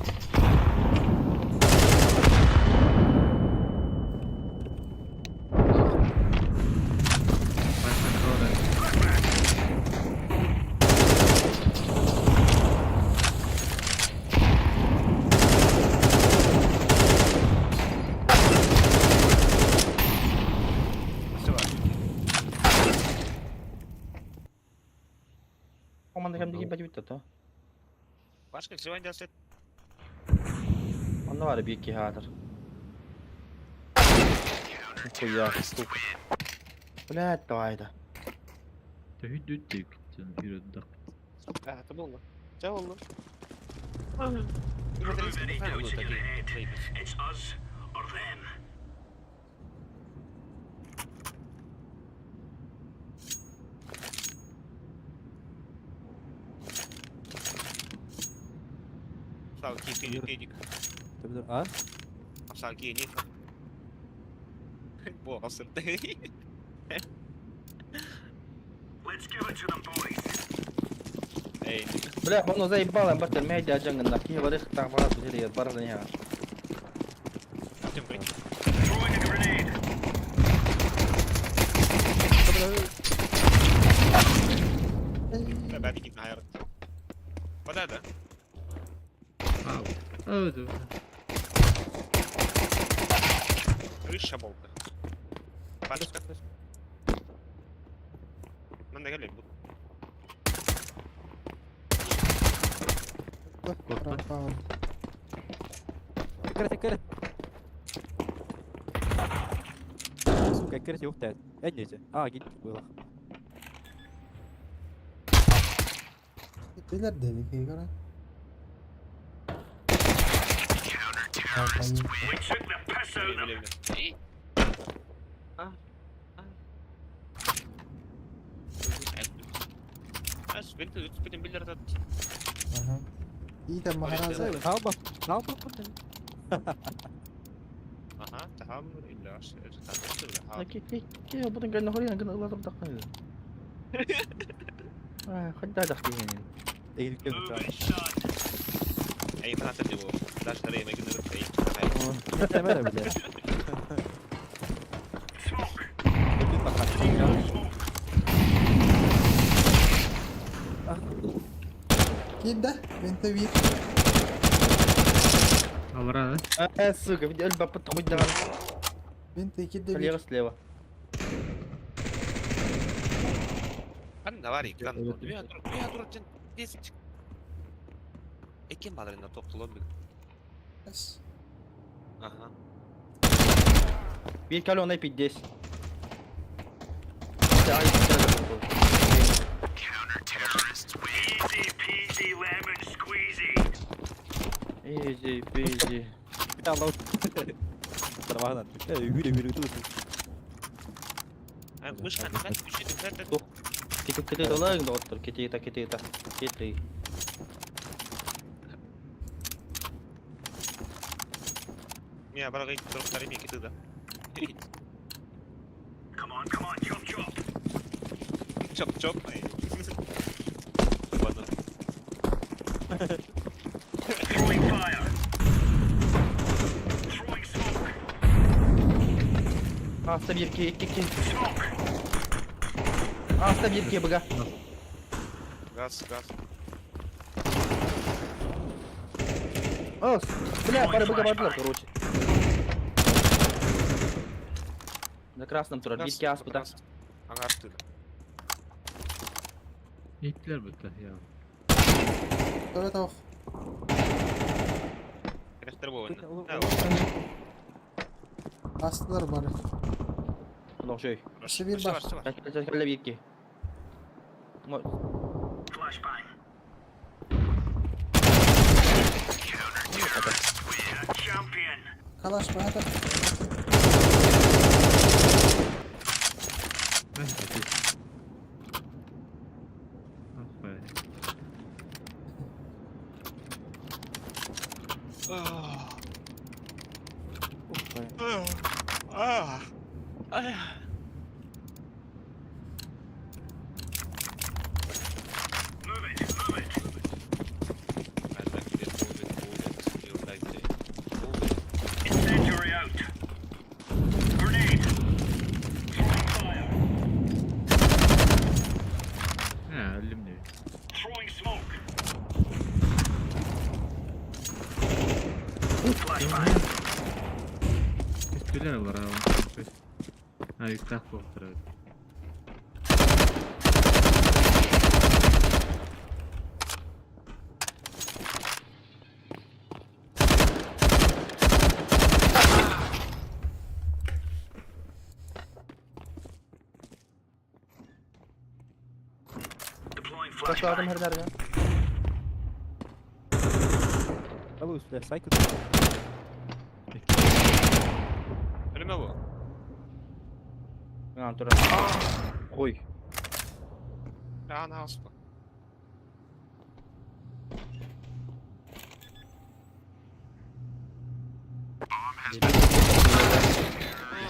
Команда кем деген бәдіп бит. Пашка, сегодня делает. Онно баар биир киһи аатыр. Нихуя, сука. Блядь, давай да. Төһүйдүт диэбит үрөддөх. А, это было. Це було. Remove any doubts in your head. It's us or them. А? Let's give it to them, boys. Бля, ону заебало, баттер, мэйдэ ажаңында. Киһи бары тахбара түһэр баран иһэ. Throwing a grenade. Ау. Өө. Крыша болта. Пашка. Мен дегеле бу. Пропал. Кэрэ кэрэ. Сука, кэрэ юхта. Эннете. А, гит было. Билер dedik iyi göre. We took the piss out of them. Биле биле. А. Ас, бинт үтпетен билер тат. Aha. İyi de maharaza. Хаалба. Хаалба. Аха, тахам илля аш. Ки бутын кэннэ хорина гына ылатым таххан. Аа, хадда дахтыгын. Эйилкен Move it, son. Эй, фанат диво. Даже тарей мегин рык. Тэмэрэ биле. Smoke. Smoke. Кидde. Bente bir. Алра Аа, сука, види өлбө пыт хуйдаган. Bente кидde bir. Слева, слева. Хан давай, кан. Бия тур, бия тур чен. Десять. Экен баларында токтолон бил. Аха. Биир калёный пиддес. Easy peasy lemon squeezy. Easy peasy. Аллау. Тарваганан. Үгүрэ үгүрэ туу. Ай, мышка, мен күчү Тух. Кити кити долаң доктор, кити та кити та. Кити. Мия барга туруп тарей кети да. Come on, come on, chop chop. Чоп чоп. Ладно. Throwing fire. Throwing smoke. Аста бир ки ки ки. Smoke. Аста бир ки бага. Газ, газ. Ос. Бля, бары бага бардылар, короче. На красном турар, бир ки аспыта. Аңар тыды. Иттер бутта я. Evet oh. Керектер бу ойна. Astılar bari. Лох жой. Şu bir бар. Кэллэ бир ки. Flashbang. We're champion. Kalaş bana da. Ах, Move it, move it. Incendiary out. Grenade. Throwing fire. Аа, өлүм нэ. Throwing smoke. Flashbang. Түлэр алра. Аа, юктах болтор. Başladım her nerede? Алло, бля, сайкл. Ölüme bu. Ha dur. Ой. Round house bu.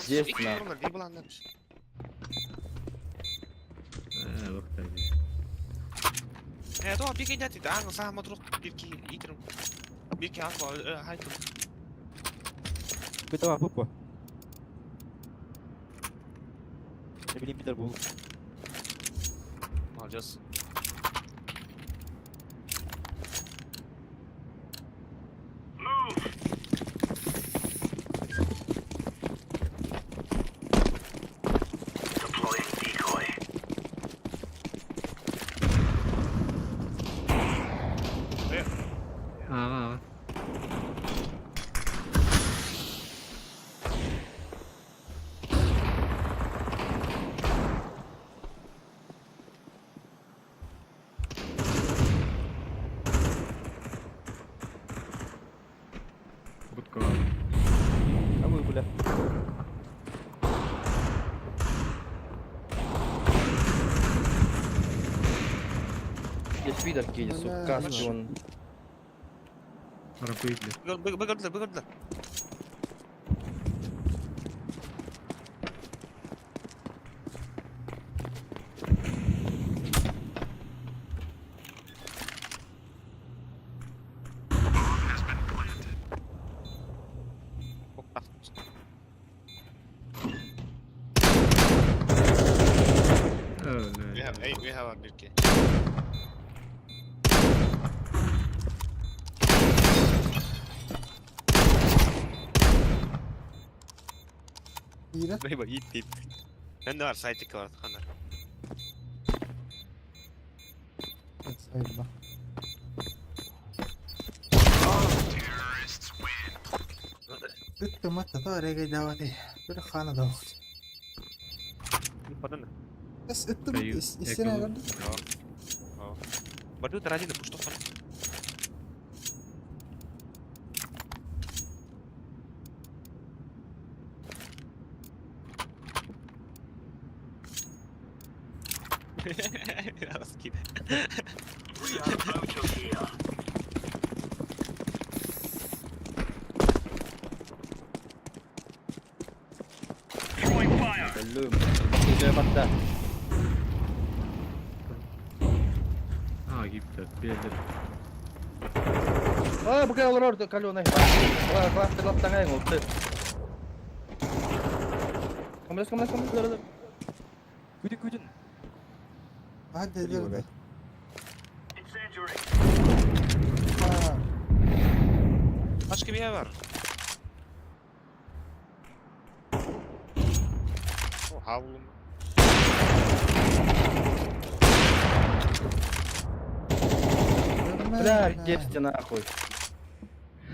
Здесь на. Bir bulanlar. Бахтар. Evet o bir kez dedi. Aa sağ motor bir iki itirim. Bir iki alfa haydi. Битова буква. Ne bileyim bir de bu. Alacağız. Move. Deploying decoy. Ага, ага. Будка. Алло, бля. Здесь пидор кинет, сука, Бля. он. Рапыдли. Bıgırdılar bıgırdılar. We have eight, we have a bir ki. Hile. Neyba iyi değil. Ben de var site var kanlar. Sayılma. Üttüm hatta da oraya gidelim. Bir khana da var. Padın. Bas üttüm istene verdi. Badu terajı da push falan. Biraz gibi. We are out of here. Throwing fire. Belum. Bakın hatta. А, гипта, бедер. Aa bu kadar olur orada kalona. Bak bak bak tangan oldu. Kamu kamu kamu. Күдін күдін. Hadi hadi. Incendiary. Ha. Başka bir yer var. O havlu mu? Бля, где нахуй?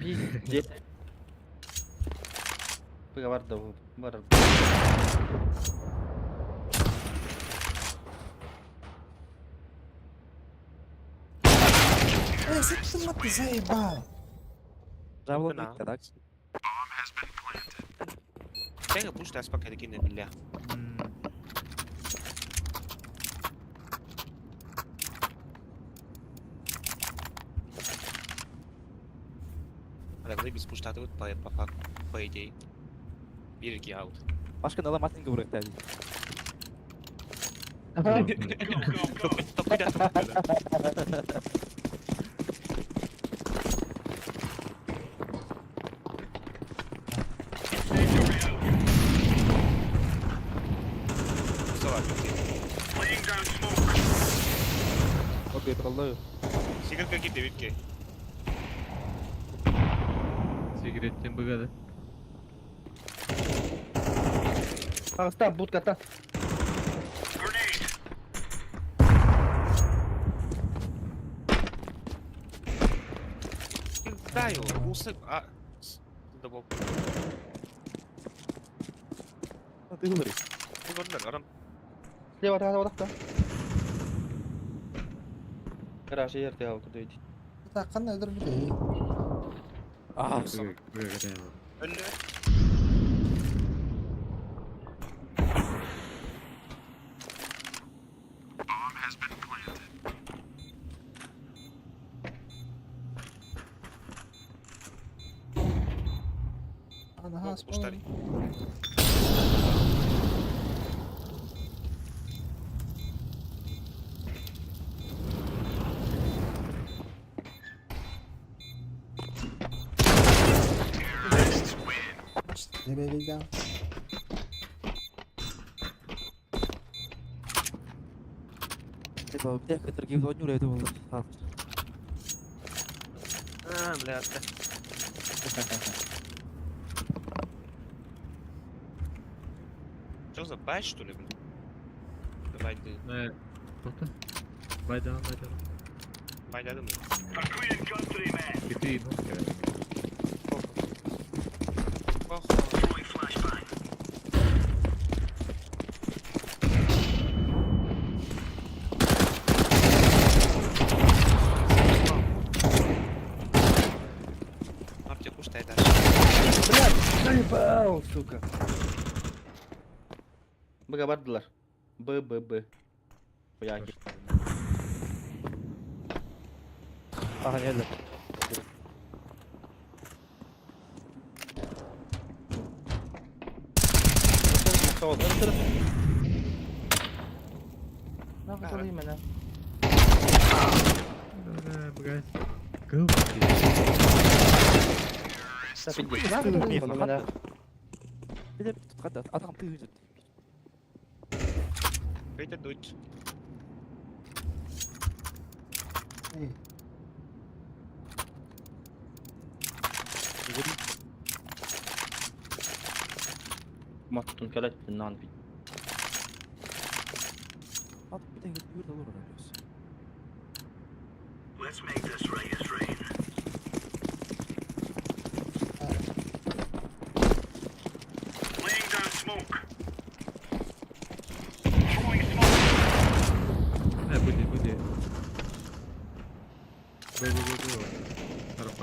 Пиздец. Бар да бар. Эй, sıktım hatta заебал. Жабылып Бына. кетті, так? Sen push das paket yine bile. Должны без push по, по факту, по идее. Bir iki out. Başka ne alamazsın ki bırak dedi. Topu da Laying down smoke. Okey, vallahi. Sigarka gitti bir ki. Сигаретен быгады. Ағыста будката. Grenade. Кидаю, усы... А... Добыл. Ты говоришь. Быгырдылар, арам. Слева, тағы да. Гаражы ерте ал куду ити. Таккан өдөр бит. Аа. Өллө. Ана Устари. Тебе Типа, бля, кытыргы оонньуур эбитэ буоллар. А, бля, да. Что за бай, что ли, блин? Давай, ты. Тоқтан. Байдан, байдан. Байдадым. For Queen and country, men. Кити, ну. Throwing flashbang. Артик, куштай дальше. Блядь, заебал, сука. Б-га бардылар. Б, Б, Б. Хуяки. Аха, нелер. Бля, Go. Атам тыгыз. Пейте дуть. Эй, Маттун кэлэт нан бит. At bir de yürü olur öyle. Let's make this right as rain. Laying down smoke. Throwing smoke. Не, буди, буди. Б, Б, Б, Б. Хорошо.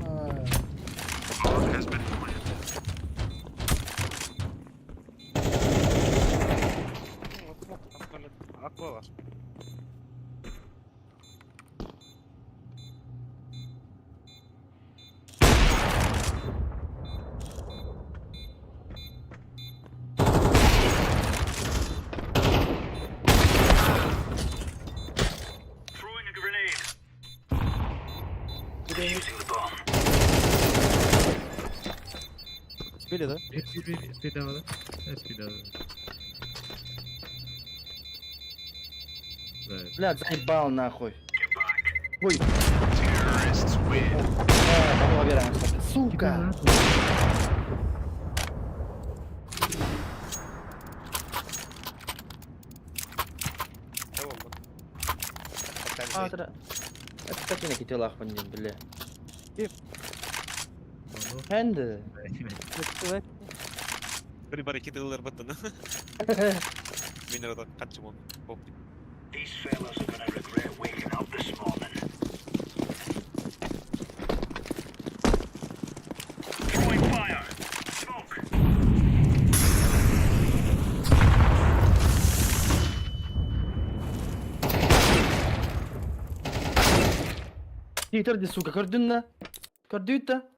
а, Bomb has been planted. Акула. Throwing a grenade. Defusing the bomb. Спели, да? Bir, bir, bir, speed aldı. Ne speed aldı? Да. Блядь, заебал нахуй. Get back. Ой. Terrorists win. Сука. Tamam bak. А, это... Это так и телах бля. Хэнди. Bir бар iki dıllar battı. Мен arada kaçım o. These fellas are gonna regret waking up this morning. Throwing fire. Smoke. Титер, сука, көрдүн на? Көрдүт.